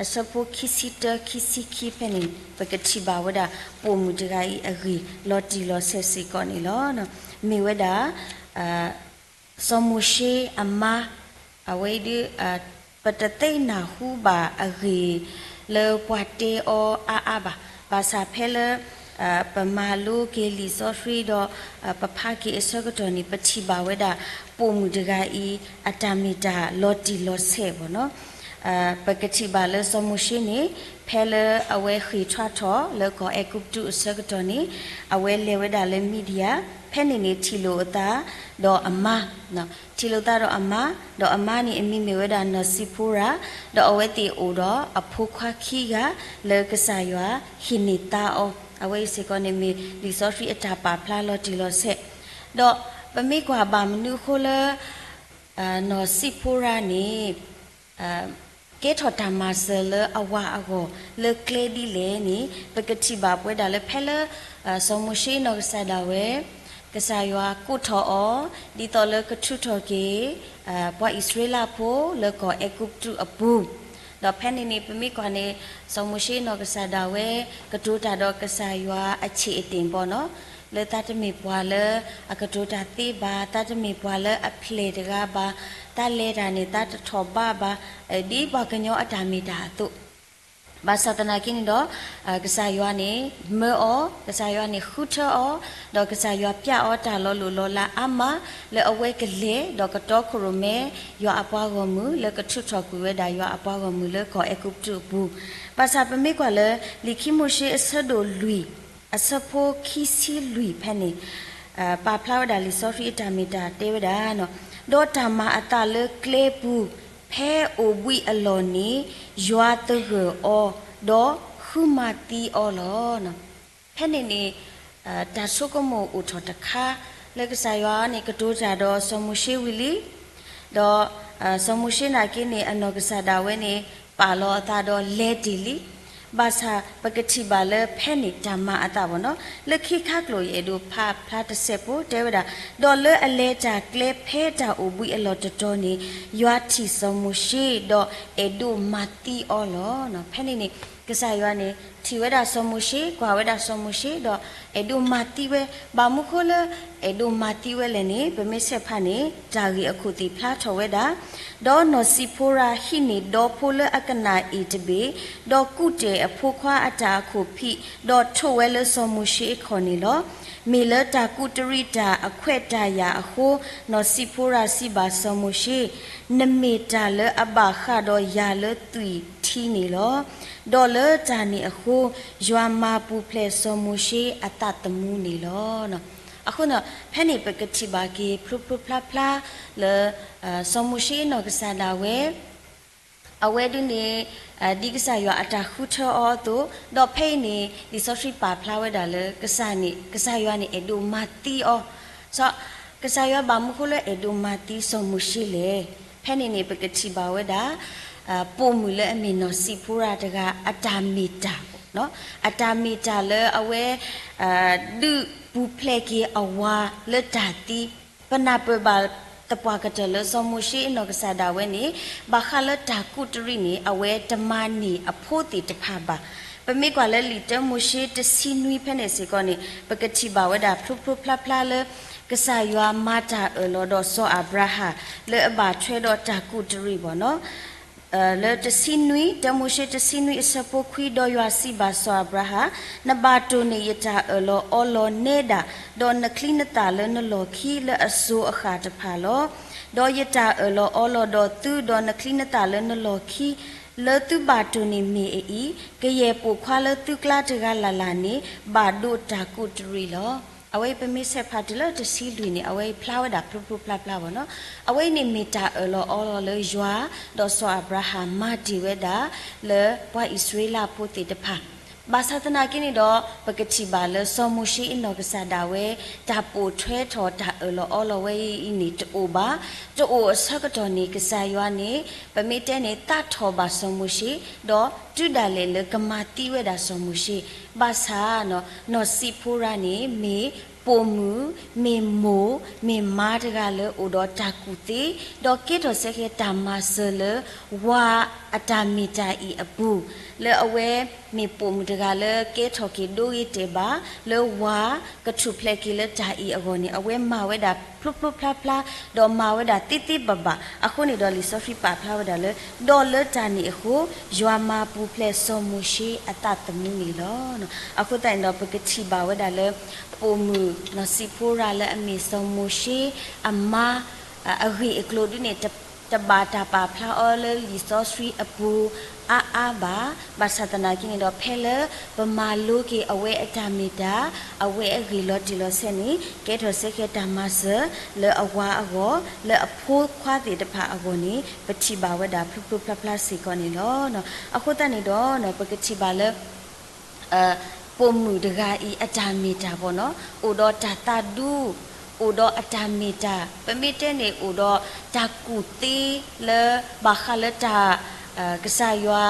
အဆၢဖိခံဆံတၢ ခံဆံခံဖဲန့ၣ် ပကထံၣ်ဘၣ်ဝဲဒၣ်ပိာ်မုၣ်တဂၤအံၤအဂ့ၢ်လီၤတံၢ်လီၤဆဲးစ့ၢ်ကီးန့ၣ်လီၤ. မ့ၢ်ဝဲဒၣ် စီၤမိၤၡ့အမါ, အဝဲအံၤဒုး ပတသ့ၣ်နၢ်ဟူဘၣ်အဂ့ၢ်လၢပှၤတဲအီၤအါအါဘၣ်. ဘၣ်ဆၣ်ဖဲလၢ ပမၤလိက့ၤလံာ်စီဆှံဒီး ပဖးက့ၤအဆၢကတီၢ်န့ၣ် ပထံၣ်ဘၣ်ဝဲဒၣ် ပိာ်မုၣ်တဂၤအံၤ အတၢ်မ့ၢ်တၢ်လီၤတံၢ်လီၤဆဲးဘၣ်န့ၣ်. ပကထံၣ်ဘၣ်လၢစီၤမိၤၡ့န့ၣ် ဖဲလၢအဝဲဃ့ၢ်ထွါထီၣ်လၢကီၢ်အဲၤကူပတူးအဆၢကတီၢ်န့ၣ် အဝဲလဲၤဝဲဒၣ်လၢမံဒံယၣ်, ဖဲန့ၣ်န့ၣ်ထံၣ်လိာ်အသးဒီးအမါ, ထံၣ်လိာ်သးဒီးအမါ, ဒီးအမါန့ၣ်အမံၤမ့ၢ်ဝဲဒၣ်နီၢ်စံးဖိရၤ, ဒီးအဝဲသ့ၣ်အိၣ်ဒီးအဖိခွါခံဂၤ လၢကစၢ်ယွၤဟ့ၣ်န့ၢ်သါအီၤ, အဝဲအံၤစ့ၢ်ကီးန့ၣ်မ့ၢ်လံာ်စီဆှံအတၢ်ပာ်ဖျါလီၤတံၢ်လီၤဆဲး. ဒီးပမ့ၢ်ကွၢ်ဘၣ်မနုၤအဃိလၢ နီၢ်စံးဖိရၤန့ၣ် ကဲထီၣ်တၢ်မၤစၢၤလၢအဝၤအဂီၢ်လၢကျဲဒ်လဲၣ်န့ၣ် ပကထံၣ်ဘၣ်ပဝဲဒၣ်လၢဖဲလၢ စီၤမိၤၡ့နီၢ်ကစၢ်ဒၣ်ဝဲ ကစၢ်ယွၤကိးထီၣ်အီၤ ဒ်သိးလၢကထုးထီၣ်က့ၤ ပှၤအံၣ်စရ့လးဖိလၢကီၢ်အဲၤကူပတူးအပူၤ, ဒီးဖဲန့ၣ်န့ၣ် ပမ့ၢ်ကွၢ်န့ၣ် စီၤမိၤၡ့နီၢ်ကစၢ်ဒၣ်ဝဲ ကတိၤတၢ်ဒီးကစၢ်ယွၤအဆ့ၣ်အတ့ၢ်ဘၣ်န့ၣ်, လၢသးတမ့ၢ်ပှၤလၢအကတိၤတၢ်သ့ဘၣ်, သးတမ့ၢ်ပှၤလၢအဖျဲၣ်တဂၤဘၣ်, သးလဲၤတၢ်န့ၣ် သးတထီၣ်ဘးဘၣ်, ဒ်ပှၤကညီအတၢ်မ့ၢ်တၢ်အသိး ဘၣ်ဆၣ်သနာ်က့န့ၣ်ဒီး ကစၢ်ယွၤန့ၣ်မၢအီၤ, ကစၢ်ယွၤန့ၣ်ဃုထၢအီၤ, ဒီးကစၢ်ယွၤပျဲအီၤတၢ်လီၤလိၢ်လီၤလးအါမး လၢအဝဲကလဲၤဒီးကတီခိၣ်ရိၣ်မဲ ယွၤအပှၤဂီၢ်မုၢ် လၢကထုးထီၣ်ကွံာ်ဝဲဒၣ်ယွၤအပှၤဂီၢ်မုၢ်လၢကီၢ်အဲၤကူပတူးအပူၤ. ဘၣ်ဆၣ်ပမ့ၢ်ကွၢ်လၢ လံာ်ခံမိၤၡ့အဆၢဒိၣ်လွံၢ် အဆၢဖိခံဆံလွံၢ်ဖဲန့ၣ် ပာ်ဖျါဝဲဒၣ်လံာ်စီဆှံအတၢ်မ့ၢ်တၢ်တဲဝဲဒၣ်, ဒီးတၢ်မၤအသးလၢကျဲပူၤ ဖဲအိၣ်ဘှံးအလီၢ်န့ၣ် ယွၤသဂၢၢ်အီၤ, ဒီးဃုမၤသံအီၤလီၤ. ဖဲန့ၣ်န့ၣ် တၢ်ဆိကမိၣ်အိၣ်ထီၣ်တခါ လၢကစၢ်ယွၤန့ၣ်ကတိၤတၢ်ဒီးစီၤမိၤၡ့ဝံၤလံ, ဒီးစီၤမိၤၡ့နာ်က့န့ၣ် အနီၢ်ကစၢ်ဒၣ်ဝဲန့ၣ် ပာ်လီၤအသးဒီးလဲၤတ့ၢ်လံ. ဘၣ်ဆၣ်ပကထံၣ်ဘၣ်လၢဖဲန့ၣ်တၢ်မၤအသးဘၣ်န့ၣ်, လၢခံခါကျိၤယအဲၣ်ဒိးဖးဖျါတစဲးဖိတဲဝဲဒၣ်, ဒီးလၢအလဲၤတၢ်ကျဲဖဲတၢ်အိၣ်ဘှံးအလီၢ်တတီၤန့ၣ် ယွၤထံၣ်စီၤမိၤၡ့ ဒီးအဲၣ်ဒိးမၤသံအီၤလီၤ. ဖဲန့ၣ်န့ၣ် ကစၢ်ယွၤန့ၣ် ထံၣ်ဝဲဒၣ်စီၤမိၤၡ့, ကွၢ်ဝဲဒၣ်စီၤမိၤၡ့ ဒီးအဲၣ်ဒိးမၤသံဝဲ, ဘၣ်မနုၤဃိလၢအဲၣ်ဒိးမၤသံဝဲလဲၣ်န့ၣ် ပမ့ၢ်ဆဲးဖးန့ၣ် တၢ်ဂ့ၢ်အခိၣ်သ့ၣ်ဖျါထီၣ်ဝဲဒၣ်, ဒီးနီၢ်စံးဖိရၤဟံးန့ၢ်ဒီဖိလၢအကနၣ်အ့ၣ်တဘ့ၣ်, ဒီးကူးတဲာ်အဖိခွါအတၢ်အခိၣ်ဖံး, ဒီးထိးဝဲလၢစီၤမိၤၡ့အခီၣ်န့ၣ်လီၤ. မ့ၢ်လၢတၢ်ကူးတရံးတၢ်အခွဲးတၢ်ယာ်အဃိ, နီၢ်စံးဖိရၤစံးဘၣ်စီၤမိၤၡ့, နမ့ၢ်တၢ်လၢအဘၣ်ဃးဒီးယၤလၢသွံၣ်ထံန့ၣ်လီၤ. ဒီးလၢတၢ်န့ၣ်အဃိ, ယွၤမၤပူၤဖျဲးစီၤမိၤၡ့အသးသမူန့ၣ်လီၤ. အဃိန့ၣ် ဖဲန့ၣ်ပကထံၣ်ဘၣ်က့ၤဖျိဖျိဖျါဖျါလၢ စီၤမိၤၡ့နီၢ်ကစၢ်ဒၣ်ဝဲ အဝဲဒၣ်န့ၣ် ဒ်ကစၢ်ယွၤအတၢ်ဃုထၢအီၤအသိး, ဒီးဖဲအံၤန့ၣ် လံာ်စီဆှံပာ်ဖျါဝဲဒၣ်လၢ ကစၢ်န့ၣ် ကစၢ်ယွၤန့ၣ်အဲၣ်ဒိးမၤသံအီၤ, ကစၢ်ယွၤဘၣ်မနုၤဃိလၢအဲၣ်ဒိးမၤသံစီၤမိၤၡ့လဲၣ်. ဖဲန့ၣ်န့ၣ် ပကထံၣ်ဘၣ်ဝဲဒၣ် ပိာ်မုၣ်လၢအမ့ၢ်နီၢ်စံးဖိရၤတဂၤ အတၢ်မ့ၢ်တၢ်, အတၢ်မ့ၢ်တၢ်လၢအဝဲ ဒုးပူၤဖျဲးက့ၤအဝၤလၢတၢ်သံ, ပနၢ်ပၢၢ်ဘၣ်သပှၢ်ကတၢၢ်လၢစီၤမိၤၡ့နီၢ်ကစၢ်ဒၣ်ဝဲန့ၣ် ဘၣ်ဃးလၢတၢ်ကူးတရံးန့ၣ် အဝဲတမၤန့ၢ်အဖိသ့ၣ်တဖၣ်ဘၣ်. ပမ့ၢ်ကွၢ်လၢလံာ်တၢမိၤၡ့တဆံနွံဖဲန့ၣ်စ့ၢ်ကီးန့ၣ် ပကထံၣ်ဘၣ်ဝဲဒၣ်ဖျိဖျိဖျါဖျါလၢ ကစၢ်ယွၤမၤတၢ်အၢၣ်လီၤဒီးစီၤအၤဘြၤဟၣ် လၢအဘၣ်ထွဲဒီးတၢ်ကူးတရံးဘၣ်န့ၣ် လၢတဆံနွံ, တၢမိၤၡ့တဆံနွံအဆၢဖိခွံ, ဒီးယွၤစံးဘၣ်စီၤအၤဘြၤဟၣ်, နဘၣ်တိၢ်န့ၢ်ယတၢ်အၢၣ်လီၤအီလီၤနဲဒၣ်, ဒီးနချံနသၣ်လၢနလီၢ်ခံလၢအစိၤအဃၣ်တဖၣ်လီၤ. ဒီးယတၢ်အၢၣ်လီၤအီလီၤဒီးသု, ဒီးနချံနသၣ်လၢနလီၢ်ခံ လၢသုဘၣ်တိၢ်န့ၢ်မ့ၢ်အအံၤ, ကယဲၢ်ပိာ်ခွါလၢသုကျါတဂၤလၢ်လၢ်န့ၣ် ဘၣ်ဒိးတၢ်ကူးတရံးလီၤ. အဝဲအံၤပမ့ၢ်ဆဲးဖးတုၤလၢတဆံလွံၢ်န့ၣ် အဝဲအံၤဖျါဝဲဒၣ်ဖျိဖျိဖျါဖျါဘၣ်နီၤ. အဝဲအံၤန့ၣ်မ့ၢ်တၢ်အၢၣ်လီၤအီလီၤလၢယွၤ ဒီးစီၤအၤဘြၤဟၣ်မၤတ့ၢ်ဝဲဒၣ် လၢပှၤအံၣ်စရ့လးဖိသ့ၣ်တဖၣ် ဘၣ်ဆၣ်သနာ်က့န့ၣ်ဒီး ပကထံၣ်ဘၣ်လၢစီၤမိၤၡ့အနီၢ်ကစၢ်ဒၣ်ဝဲ တၢ်ပိာ်ထွဲထီၣ်တၢ်အၢၣ်လီၤအီလီၤဝဲအံၤန့ၣ်တအိၣ်ဘၣ်. တအိၣ်အဆၢကတီၢ်န့ၣ် ကစၢ်ယွၤန့ၣ် ပမ့ၢ်တဲန့ၣ် သးထီၣ်ဘၣ်စီၤမိၤၡ့, ဒီးတုၤဒၣ်လဲာ်လၢကမၤသံဝဲဒၣ်စီၤမိၤၡ့, ဘၣ်ဆၣ် နီၢ်စံးဖိရၤန့ၣ် မ့ၢ်ပိာ်မုၣ်, မ့ၢ်မိၢ်, မ့ၢ်မါတဂၤလၢအိၣ်ဒီးတၢ်ကူၣ်သ့, ဒီးကဲထီၣ်စဲဃဲၤတၢ်မၤစၢၤလၢ ဝၤအတၢ်မ့ၢ်တၢ်အံၤအပူၤ, လၢအဝဲမ့ၢ်ပိာ်မုၣ်တဂၤလၢကဲထီၣ်က့ၤဒိဂ့ၤတဲာ်ဘၣ်, လၢဝၤကထူၣ်ဖျဲးက့ၤလၢတၢ်အံၤအဂီၢ်န့ၣ် အဝဲမၤဝဲဒၣ်ဖျိဖျိဖျါဖျါ, ဒီးမၤဝဲဒၣ်သ့သ့ဘၣ်ဘၣ်. အဃိန့ၣ်ဒီးလံာ်စီဆှံပာ်ဖျါဝဲဒၣ်လၢ ဒီးလၢတၢ်န့ၣ်အဃိ ယွၤမၤပူၤဖျဲးစီၤမိၤၡ့အသးသမူန့ၣ်လီၤ. အဃိသတးန့ၣ်ဒီး ပကထံၣ်ဘၣ်ဝဲဒၣ်လၢ ပိာ်မုၣ်နီၢ်စံးဖိရၤလၢအမ့ၢ်စီၤမိၤၡ့အမါ အဂ့ၢ်အကျိၤဒ်န့ၣ် တဘၣ်တၢ်ပာ်ဖျါအီၤလၢလံာ်စီဆှံအပူၤအါအါဘၣ်. ဘၣ်ဆၣ်သနာ်က့န့ၣ်ဒီး ဖဲလၢပမၤလိက့ၤအဝဲအတၢ်မ့ၢ်တၢ် အဝဲအဂ့ၢ်လီၤတံၢ်လီၤဆဲးန့ၣ် ကဲထီၣ်စဲဃဲၤတၢ်မၤစၢၤလၢအဝၤအဂီၢ်, လၢအဖိခွါသ့ၣ်တဖၣ်အဂီၢ်န့ၣ် ပထံၣ်ဘၣ်ဝဲဒၣ်ဖျိဖျိဖျါဖျါစ့ၢ်ကီးန့ၣ်လီၤ. အဃိသတးန့ၣ်ဒီး ပကထံၣ်ဘၣ်လၢ ပိာ်မုၣ်တဂၤအံၤအတၢ်မ့ၢ်တၢ်ဘၣ်နီၤ, အိၣ်ဒီးတၢ်သးဒူ, အိၣ်ဒီးအတၢ်မ့ၢ်တၢ်, ပမ့ၢ်တဲန့ၣ် အိၣ်ဒီးတၢ်ကူၣ်သ့လၢ ဘၣ်ဃးလၢတၢ် ကစၢ်ယွၤ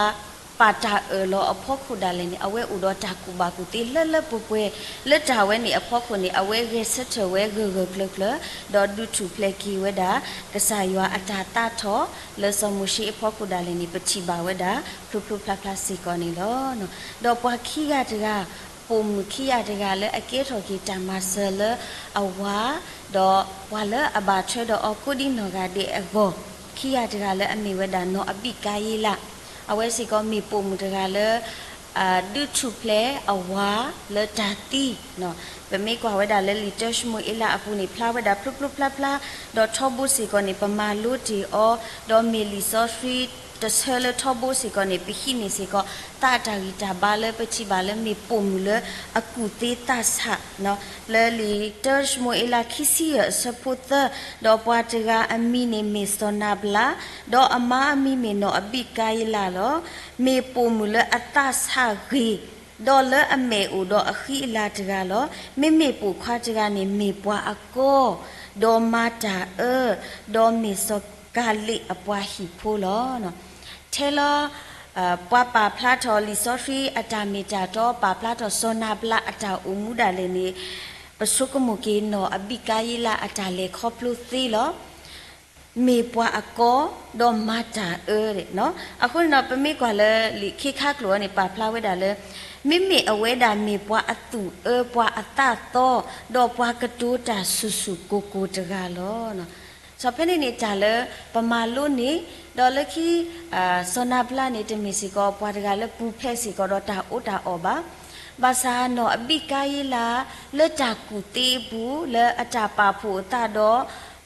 ပာ်တၢ်အၢၣ်လီၤအဖီခိၣ်ဒၣ်လဲာ်န့ၣ် အဝဲအိၣ်ဒီးတၢ်ကူၣ်ဘၣ်ကူၣ်သ့လၢလၢပှဲၤပှဲၤ, လၢတၢ်ဝဲန့ၣ်အဖီခိၣ်န့ၣ် အဝဲဂဲၤဆၢထၢၣ်ဝဲဂၢၢ်ဂၢၢ်ကျၢၤကျၢၤ, ဒီးဒုးထူၣ်ဖျဲးက့ၤဝဲဒၣ် ကစၢ်ယွၤအတၢ်သးထီၣ် လၢစီၤမိၤၡ့အဖီခိၣ်ဒၣ်လဲာ်န့ၣ် ပထံၣ်ဘၣ်ဝဲဒၣ် ဖျိဖျိဖျါဖျါစ့ၢ်ကီးန့ၣ်လီၤ. ဒီးပှၤခံဂၤတဂၤ, ပိာ်မုၣ်ခံဂၤတဂၤလၢအကဲထီၣ်က့ၤတၢ်မၤစၢၤလၢအဝၤ, ဒီးပှၤလၢအဘၣ်ထွဲဒီးအီၤကိးဒံနီၢ်ဂၤဒဲးအဂီၢ်, ခံဂၤတဂၤလၢအမ့ၢ်ဝဲဒၣ်နီၢ်အဘံးကါယံလး, အဝဲစ့ၢ်ကီးမ့ၢ်ပိာ်မုၣ်တဂၤလၢ ဒုးထူၣ်ဖျဲးအဝၤလၢတၢ်သံ, ပမ့ၢ်ကွၢ်ဝဲဒၣ်လၢလံာ်တၢၡမူၤအ့လးအပူၤန့ၣ် ဖျါဝဲဒၣ်ဖျိဖျိဖျါဖျါ, ဒီးထီဘိစ့ၢ်ကီးန့ၣ် ပမၤလိတ့ၢ်အီၤ, ဒီးမ့ၢ်လံာ်စီဆှံတဆၢလၢထီဘိစ့ၢ်ကီးန့ၣ် ပဟံးန့ၢ်စ့ၢ်ကီး သးအတၢ်ဂံၢ်တၢ်ဘါလၢပထံၣ်ဘၣ်လၢမ့ၢ်ပိာ်မုၣ်လၢအကူၣ်သ့သးဆး, လၢလံာ်တၢၡမူၤအ့လးခံဆံယဲၢ်အဆၢဖိသၢ, ဒီးပှၤတဂၤအမံၤန့ၣ်မ့ၢ်စီၤနၤဘလး, ဒီးအမါအမံၤမ့ၢ်နီၢ်အဘံးကါယလးလီၤ. မ့ၢ်ပိာ်မုၣ်လၢအသးဆးဂ့ၤ, ဒီးလၢအမဲာ်အိၣ်ဒီးအဃံအလၤတဂၤလီၤ. မ့မ့ၢ်ပိာ်ခွါတဂၤန့ၣ်မ့ၢ်ပှၤအကီ, ဒီးမၤတၢ်အၢ, ဒီးမ့ၢ်စီၤကၤလ့းအပှၤဟံၣ်ဖိလီၤ. ထဲလၢ ပှၤပာ်ဖျါထီၣ်လံာ်စီဆှံအတၢ်မ့ၢ်တၢ်တီ ပာ်ဖျါထီၣ်စီၤနၤဘလးအတၢ်အိၣ်မူဒၣ်လဲာ်န့ၣ် ပဆိကမိၣ်က့ၤနီၢ်အဘံးကါယလးအတၢ်လဲၤခီဖျိသ့လီၤ. မ့ၢ်ပှၤအကီ, ဒီးမၤတၢ်အၢ, အဃိန့ၣ်ဒီး ပမ့ၢ်ကွၢ်လၢလံာ်ခံခါကျိာ်အံၤန့ၣ် ပာ်ဖျါဝဲဒၣ်လၢ မ့မ့ၢ်အဝဲဒၣ်မ့ၢ်ပှၤအသူၣ်အၢပှၤအသးသီ, ဒီးပှၤကတိၤတၢ်ဆူၣ်ဆူၣ်ကိၢ်ကိၢ်တဂၤလီၤ. စီၤဖဲန့ၣ်န့ၣ် တၢ်လၢပမၤလိန့ၣ်, ဒီးလၢခံ စီၤနၤဘလးန့ၣ် တမ့ၢ်စ့ၢ်ကီးပှၤတဂၤလၢပူၤဖျဲးစ့ၢ်ကီးဒီးတၢ်အီၣ်တၢ်အီဘၣ်. ဘၣ်ဆၣ်နီၢ်အဘံးကါယလး လၢတၢ်ကူၣ်သ့အပူၤ လၢအတၢ်ပာ်ဖှိၣ်အသးဒီး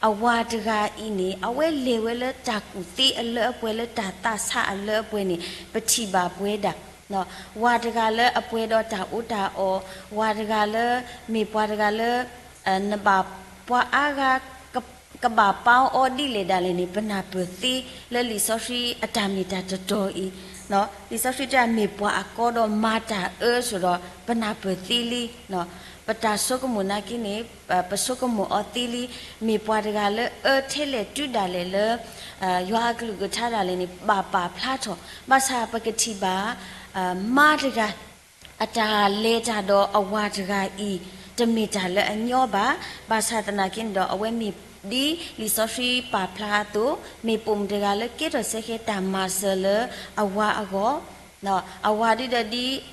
အဝၤတဂၤအံၤန့ၣ် အဝဲလဲၤဝဲလၢတၢ်ကူၣ်သ့အလၢအပှဲၤလၢတၢ်သးဆးအလၢအပှဲၤန့ၣ် ပထံၣ်ဘၣ်ပှဲၤဒၣ် ဝၤတဂၤလၢအပှဲၤဒီးတၢ်အီၣ်တၢ်အီ, ဝၤတဂၤလၢ မ့ၢ်ပှၤတဂၤလၢ နဘၣ်ပှၤအါဂၤ ကဘၣ်ပာ်အီၤဒ်လဲၣ်ဒၣ်လဲာ်န့ၣ် ပနၢ်ပၢၢ်သ့လၢလံာ်စီဆှံအတၢ်မ့ၢ်တၢ်တီတီအံၤ, လံာ်စီဆှံတဲမ့ၢ်ပှၤအကီဒီးမၤတၢ်အၢ ဆိးဒီးပနၢ်ပၢၢ်သ့လံ, ပတၢ်ဆိကမိၣ်နာ်က့န့ၣ် ပဆိကမိၣ်အီၤသ့လံ, မ့ၢ်ပှၤတဂၤလၢအၢထဲလဲၣ်တုၤဒၣ်လဲာ်လၢ ယွၤအကလုၢ်ကထါဒၣ်လဲာ်န့ၣ် ဘၣ်ပာ်ဖျါထီၣ်, ဘၣ်ဆၣ်ပကထံၣ်ဘၣ် မါတဂၤ အတၢ်လဲၤတၢ်ဒီးအဝၤတဂၤအံၤ တမ့ၢ်တၢ်လၢအညီဘၣ်. ဘၣ်ဆၣ်သနာ်က့န့ၣ်ဒီး အဝဲမ့ၢ်ဒ်လံာ်စီဆှံပာ်ဖျါအသိး, မ့ၢ်ပိာ်မုၣ်တဂၤလၢကဲထီၣ်စဲဃဲၤတၢ်မၤစၢၤလၢအဝၤအဂီၢ်, အဝၤဒ်ဒီးဒ်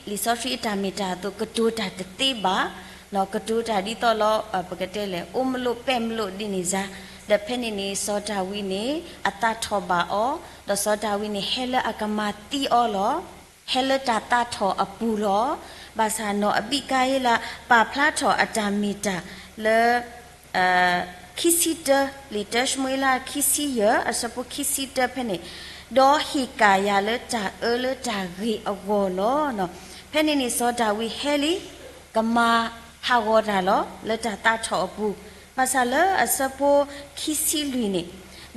လံာ်စီဆှံအတၢ်မ့ၢ်တၢ်အသိး ကတိၤတၢ်တသ့ဘၣ်, ကတိၤတၢ်ဒ်သိးလီၤ ပကတဲလဲၣ် အိၣ်မလိၣ်ပဲာ်မလိၣ်ဒ်န့ၣ်စါ ဒီးဖဲန့ၣ်န့ၣ် စီၤဒၤဝံးန့ၣ် အသးထီၣ်ဘၣ်အီၤ, ဒီးစီၤဒၤဝံးန့ၣ် ဟဲလၢအကမၤသံအီၤလီၤ. ဟဲလၢတၢ်သးထီၣ်အပူၤလီၤ. ဘၣ်ဆၣ်နီၢ်အဘံကါအ့လး ပာ်ဖျါထီၣ်အတၢ်မ့ၢ်တၢ်လၢ ခံဆံတၢ, လံာ်တၢၡမူၤအ့လး ခံဆံယဲၢ် အဆၢဖိခံဆံတၢဖဲန့ၣ်, ဒီးဟ့ၣ်ကၣ်ယၤလၢတၢ်အၢလၢတၢ်ဂ့ၤအဂီၢ်လီၤ. ဖဲန့ၣ်န့ၣ် စီၤဒၤဝံးဟဲလံ, ကမၤဟးဂီၤတၢ်လီၤ လၢတၢ်သးထီၣ်အပူၤ, ဘၣ်ဆၣ်လၢအဆၢဖိခံဆံလွံၢ်န့ၣ်,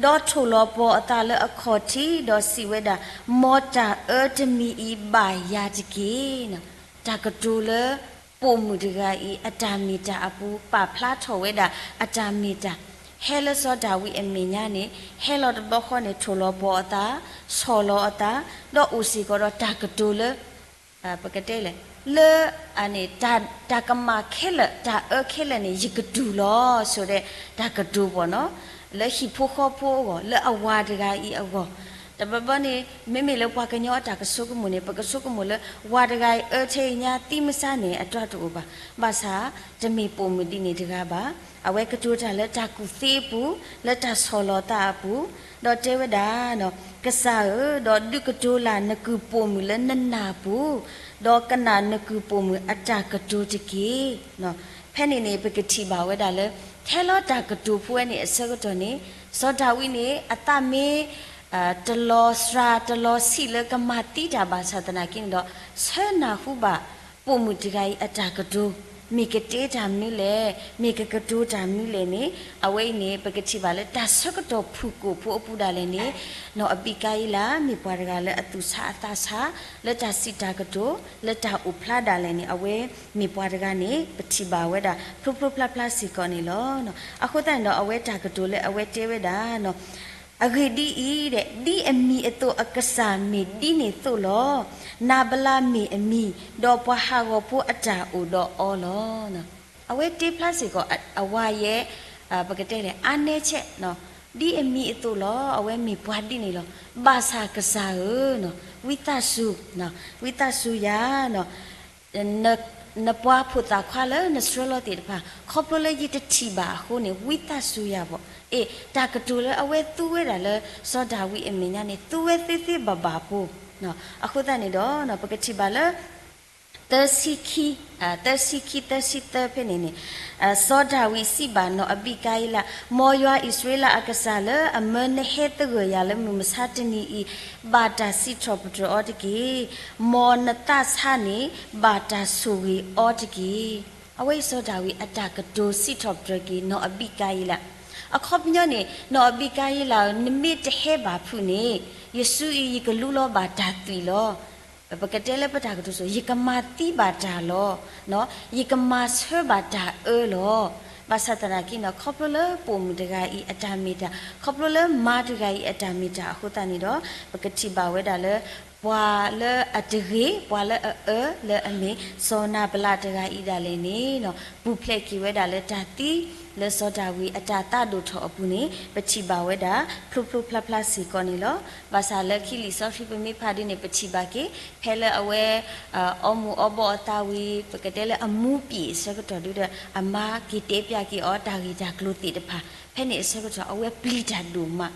ဒီးထိၣ်လီၤပှီၤအသးလၢအခီၣ်ထံး ဒီးစံးဝဲဒၣ်, မ်တၢ်အၢတမံၤအံၤဘၣ်ယၤတက့ၢ်. တၢ်ကတိၤလၢ ပိာ်မုၣ်တဂၤအံၤ အတၢ်မ့ၢ်တၢ်အပူၤ ပာ်ဖျါထီၣ်ဝဲဒၣ်အတၢ်မ့ၢ်တၢ်, ဟဲလၢစီၤဒၤဝံးအမဲာ်ညါန့ၣ် ဟဲလီၤတဘျီဃီန့ၣ် ထိၣ်လီၤပှီၤအသး, ဆီၣ်လီၤအသး, ဒီးအိၣ်စ့ၢ်ကီးဒီးတၢ်ကတိၤလၢ ပကတဲလဲၣ်, လၢ တၢ်ကမၣ်ခဲလၢာ် တၢ်အၢခဲလၢာ်န့ၣ် ယကတူၢ်လီၤ ဆိဒီးတၢ်ကတိၤဘၣ်နီၤ, လၢဟံၣ်ဖိဃီဖိအဂီၢ်, လၢအဝၤတဂၤအံၤအဂီၢ်, တဘျီဘျီန့ၣ် မ့မ့ၢ်လၢပှၤကညီအတၢ်ကဆိကမိၣ်န့ၣ် ပကဆိကမိၣ်လၢ ဝၤတဂၤအံၤအၢထဲအံၤညါသံမဆါန့ၣ် အတၢ်တအိၣ်ဘၣ်. ဘၣ်ဆၣ် တမ့ၢ်ပိာ်မုၣ်ဒ်န့ၣ်တဂၤဘၣ်. အဝဲကတိၤတၢ်လၢတၢ်ကူၣ်သ့အပူၤ, လၢတၢ်ဆီၣ်လီၤသးအပူၤ, ဒီးတဲဝဲဒၣ်, ကစၢ်ဧၢ, ဒီးဒုးကတိၤလၢ်နကုၢ်ပိာ်မုၣ်လၢနနၢ်ပူၤ, ဒီးကနၣ်နကုၢ်ပိာ်မုၣ်အတၢ်ကတိၤတက့ၢ်. ဖဲန့ၣ်န့ၣ် ပကထံၣ်ဘၣ်ဝဲဒၣ်လၢ ထဲလီၤတၢ်ကတိၤဖိဝဲန့ၣ်အဆၢကတီၢ်န့ၣ် စီၤဒၤဝံးန့ၣ် အသးမ့ၢ် တလီၤစှၤတလီၤဆံးလၢကမၤသံတၢ်ဘၣ်ဆၣ်သနာ်က့န့ၣ်ဒီး ဆၢနၢ်ဟူဘၣ် ပိာ်မုၣ်တဂၤအံၤအတၢ်ကတိၤ, မ့ၢ်ကတဲတၢ်မနုၤလဲၣ်, မ့ၢ်ကကတိၤတၢ်မနုၤလဲၣ်န့ၣ် အဝဲအံၤန့ၣ် ပကထံၣ်ဘၣ်လၢတၢ်ဆၢကတီၢ်ဖုၣ်ကိာ်ဖိအပူၤဒၣ်လဲာ်န့ၣ် နီၢ်အဘံကါအ့လး မ့ၢ်ပှၤတဂၤလၢအသူၣ်ဆါအသးဆါ လၢတၢ်စံးတၢ်ကတိၤ လၢတၢ်အိၣ်ဖျါဒၣ်လဲာ်န့ၣ် အဝဲမ့ၢ်ပှၤတဂၤန့ၣ် ပထံၣ်ဘၣ်ဝဲဒၣ် ဖျိဖျိဖျါဖျါစ့ၢ်ကီးန့ၣ်လီၤ. အဃိသတးန့ၣ်ဒီး အဝဲတၢ်ကတိၤလၢအဝဲတဲဝဲဒၣ် အဂ့ၢ်ဒ်အံၤ, ဒ်အမံၤအသိးအကစၢ်မ့ၢ်ဒ်န့ၣ်သိးလီၤ. နၤဘလးမ့ၣ်အမံၤ, ဒီးပှၤဟးဂီၤဖိအတၢ်အိၣ်ဒီးအီၤလီၤ. အဝဲတဲဖျါစ့ၢ်ကီး အဝၤယဲ ပကတဲလဲၣ် အါနဲဆဲး, ဒ်အမံၤအသိးလီၤ, အဝဲမ့ၢ်ပှၤဒ်န့ၣ်လီၤ. ဘၣ်ဆၣ်ကစၢ်ဧၢ, ဝံသးစူၤ, ဝံသးစူၤယၤ နပှၤဖိသၣ်ခွါလၢနဆှၢလီၤသ့ၣ်တဖၣ် ခီဖျိလၢယတထံၣ်ဘၣ်အဃိန့ၣ် ဝံသးစူၤယၤဘၣ်. အ့ၣ် တၢ်ကတိၤလၢအဝဲသူဝဲဒၣ်လၢ စီၤဒၤဝံးအမဲာ်ညါန့ၣ် သူဝဲသ့သ့ဘၣ်ဘၣ်ဖိ, အဃိသတးန့ၣ်ဒီး ပကထံၣ်ဘၣ်လၢ သၢဆံခံ, သၢဆံခံ သၢဆံသၢဖဲန့ၣ်န့ၣ်, စီၤဒၤဝံးစံးဘၣ်နီၢ်အဘံကါအ့လး, မ်ယွၤအံၣ်စရ့လးအကစၢ်လၢအမၢနဟဲသဂၢၢ်ယၤလၢမုၢ်မဆါတနံၤအံၤ ဘၣ်တၢ်စံးထီၣ်ပတြၢၤအီၤတက့ၢ်. မ်နသးဆါန့ၣ် ဘၣ်တၢ်ဆိၣ်ဂ့ၤအီၤတက့ၢ်. အဝဲအံၤစီၤဒၤဝံးအတၢ်ကတိၤစံးထီၣ်ပတြၢၤက့ၤနီၢ်အဘံကါအ့လး, အခီပညီန့ၣ် နီၢ်အဘံကါအ့လးဧၢ, နမ့ၢ်တဟဲဘၣ်ဖုးန့ၣ် ယစုအံၤယကလူလီၤဘၣ်တၢ်သွံၣ်လီၤ. ပကတဲလၢပတၢ်ကတိၤစိၤ ယကမၤသံဘၣ်တၢ်လီၤ, ယကမၤဆၢဘၣ်တၢ်အၢလီၤ. ဘၣ်ဆၣ်သနာ်က့န့ၣ် ခီဖျိလၢပိာ်မုၣ်တဂၤအံၤအတၢ်မ့ၢ်တၢ်, ခီဖျိလၢမါတဂၤအံၤအတၢ်မ့ၢ်တၢ်အဃိသတးန့ၣ်ဒီး ပကထံၣ်ဘၣ်ဝဲဒၣ်လၢ ပှၤလၢအတဂ့ၤ, ပှၤလၢအအၢလၢအမ့ၢ် စီၤနၤဘလးတဂၤအံၤဒၣ်လဲာ်န့ၣ် ပူၤဖျဲးက့ၤဝဲဒၣ်လၢတၢ်သံ လၢစီၤဒၤဝံးအတၢ်သးဒိၣ်ထီၣ်အပူၤန့ၣ် ပထံၣ်ဘၣ်ဝဲဒၣ် ဖျိဖျိဖျါဖျါစ့ၢ်ကီးန့ၣ်လီၤ. ဘၣ်ဆၣ်လၢခံလံာ်စီဆှံပမ့ၢ်ဖးဒ်န့ၣ် ပထံၣ်ဘၣ်က့ၤ ဖဲလၢအဝဲ အီမူၤအီဘီၣ်အသးဝံၤ ပကတဲလၢအမူပံာ်အဆၢကတီၢ်ဒုဒီး အမါက့ၤတဲပျးက့ၤအီၤတၢ်ဂ့ၢ်တၢ်ကျိၤသ့ၣ်တဖၣ် ဖဲန့ၣ်အဆၢကတီၢ် အဝဲပျံၤတၢ်ဒိၣ်မး.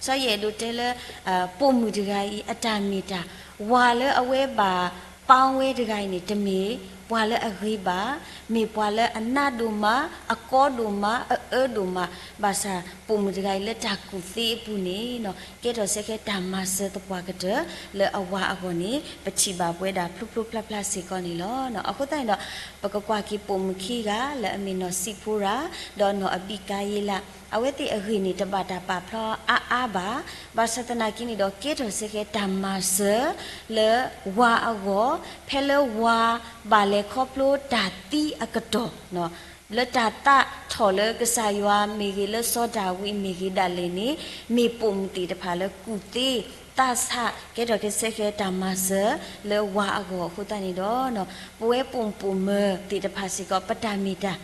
စီၤယအဲၣ်ဒိးတဲလၢ ပိာ်မုၣ်တဂၤအံၤ အတၢ်မ့ၢ်တၢ် ဝၤလၢအဝဲဘၣ်ပာ်ဝဲတဂၤအံၤန့ၣ် တမ့ၢ်ပှၤလၢအဂ့ၤဘၣ်, မ့ၢ်ပှၤလၢအနးဒိၣ်မး, အကီဒိၣ်မး, အအၢဒိၣ်မး, ဘၣ်ဆၣ်ပိာ်မုၣ်တဂၤအံၤလၢတၢ်ကူၣ်သ့အပူၤန့ၣ် ကဲထီၣ်စ့ၢ်ကီးတၢ်မၤစၢၤသပှၢ်ကတၢၢ်လၢအဝၤအဂီၢ်န့ၣ် ပထံၣ်ဘၣ်ပဝဲဒၣ်ဖျိဖျိဖျါဖျါစ့ၢ်ကီးန့ၣ်လီၤ. အဃိသတးန့ၣ်ဒီး ပကကွၢ်က့ၤပိာ်မုၣ်ခံဂၤလၢအမ့ၢ်နီၢ်စံးဖိရၤ ဒီးနီၢ်အဘံကါယ့လး အဝဲသ့ၣ်အဂ့ၢ်န့ၣ် တဘၣ်တၢ်ပာ်ဖျါအါအါဘၣ်. ဘၣ်ဆၣ်သနာ်က့န့ၣ်ဒီး ကဲထီၣ်စ့ၢ်ကီးတၢ်မၤစၢၤလၢဝၤအဂီၢ်, ဖဲလၢဝၤဘၣ်လဲၤခီဖျိတၢ်သံအကတီၢ် လၢတၢ်သးထီၣ်လၢကစၢ်ယွၤမ့ၢ်ဂ့ၤ လၢစီၤဒၤဝံးမ့ၢ်ဂ့ၤဒၣ်လဲာ်န့ၣ် မ့ၢ်ပိာ်မုၣ်သ့ၣ်တဖၣ်လၢကူၣ်သ့သးဆး ကဲထီၣ်က့ၤစ့ၢ်ကီးတၢ်မၤစၢၤလၢဝၤအဂီၢ်အဃိသတးန့ၣ်ဒီး ပဝဲပိာ်မုၣ်ပိာ်မၢၤသ့ၣ်တဖၣ်စ့ၢ်ကီး ပတၢ်မ့ၢ်တၢ်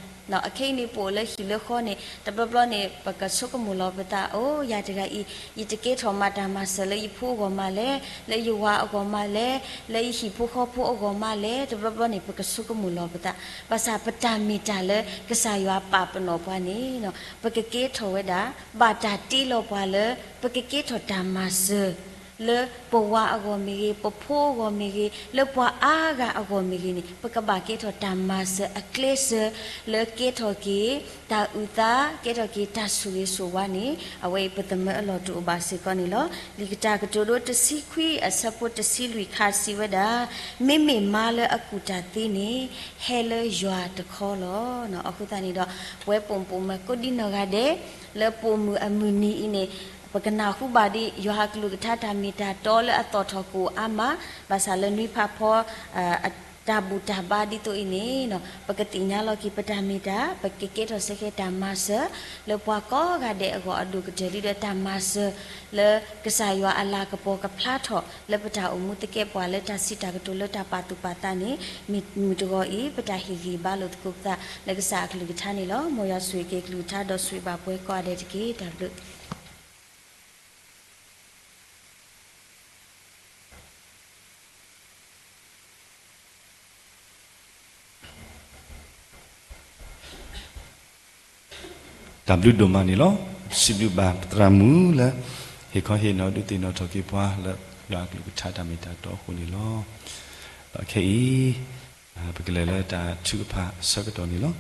အခဲအံၤန့ၣ် ပအိၣ်လၢဟံၣ်လၢဃီန့ၣ် တဘျီဘျီန့ၣ် ပကဆိကမိၣ်လီၤပသး အိၣ် ယၤတဂၤအံၤ ယတကဲထီၣ်မၤတၢ်မၤစၢၤလၢယဖိအဂီၢ်မးလဲၣ်, လၢယဝၤအဂီၢ်မးလဲၣ်, လၢယဟံၣ်ဖိဃီဖိအဂီၢ်မးလဲၣ်, တဘျီဘျီန့ၣ် ပကဆိကမိၣ်လီၤပသး. ဘၣ်ဆၣ်ပတၢ်မ့ၢ်တၢ်လၢကစၢ်ယွၤပာ်ပနီၣ်ပှၤန့ၣ် ပကကဲထီၣ်ဝဲဒၣ် ဘၣ်တၢ်တ့လီၤပှၤလၢ ပကကဲထီၣ်တၢ်မၤစၢၤ လၢပဝၤအဂီၢ်မ့ၢ်ဂ့ၤ, ပဖိအဂီၢ်မ့ၢ်ဂ့ၤ, လၢပှၤအါဂၤအဂီၢ်မ့ၢ်ဂ့ၤန့ၣ် ပကဘၣ်ကဲထီၣ်တၢ်မၤစၢၤအကျဲစၢၤ လၢကဲထီၣ်က့ၤတၢ်အုၣ်သး, ကဲထီၣ်က့ၤတၢ်ဆိၣ်ဂ့ၤဆိၣ်ဝါန့ၣ် အဝဲအံၤပသမၢအလီၢ်တအိၣ်ဘၣ်စ့ၢ်ကီးန့ၣ်လီၤ. လံာ်ကတၢ်ကတိၤဒိတဆံခွံအဆၢဖိတဆံလွံၢ်ခါစံးဝဲဒၣ်, မ့မ့ၢ်မါလၢအကူၣ်တၢ်သ့န့ၣ် ဟဲလၢယွၤတခီလီၤ. အဃိသတးန့ၣ်ဒီး ပဝဲပိာ်မုၣ်ပိာ်မၢၤကိးဒံနီၢ်ဂၤဒဲး လၢပိာ်မုၣ်အမုၢ်နံၤအံၤန့ၣ် ပကနၢ်ဟူဘၣ်ဒံး ယွၤအကလုၢ်ကထါတၢ်မ့ၢ်တၢ်တီလၢအသီၣ်ထီၣ်ကအိၣ်အါမး, ဘၣ်ဆၣ်လၢနွံဖးဖီ တၢ်ဘူၣ်တၢ်ဘါဒ်သိးအံၤန့ၣ် ပကသ့ၣ်ညါလီၤက့ၤပတၢ်မ့ၢ်တၢ်, ပကကဲထီၣ်စ့ၢ်ကီးတၢ်မၤစၢၤ လၢပှၤကိးဂၤဒဲးအဂီၢ်အဒိၣ်ကတၢၢ် ဒ်ဒီးတၢ်မၤစၢၤ လၢကစၢ်ယွၤအလၤကပီၤကဖျါထီၣ် လၢပတၢ်အိၣ်မူသကဲးပဝးလၢတၢ်စံးတၢ်ကတိၤလၢတၢ်ပာ်သူၣ်ပာ်သးန့ၣ် မ့ၢ်မုၢ်တဂီၤအံၤ ပတၢ်ဟ့ၣ်ဂံၢ်ဘါလိာ်သကိးပသး လၢကစၢ်အကလုၢ်ကထါန့ၣ်လီၤ. မ်ယွၤဆိၣ်ဂ့ၤက့ၤကလုၢ်ကထါဒီးဆိၣ်ဂ့ၤဘၣ်ပှၤကိးဂၤဒဲးတက့ၢ်. တၢ်ဘျုး တၢ်ဘျုးဒိၣ်မးန့ၣ်လီၤ. စံးဘျုးဘၣ်ပသရၣ်မုၣ်လၢ ဟ့ၣ်ခီဟ့ၣ်နီၤဒုးသ့ၣ်နီၣ်ထီၣ်က့ၤပှၤလၢ ယွၤအကလုၢ်ကထါတၢ်မ့ၢ်တၢ်တီအဃိန့ၣ်လီၤ. ဒီးခဲအံၤ ပကလဲၤလၢတၢ်ထုကဖၣ်အဆၢကတီၢ်န့ၣ်လီၤ.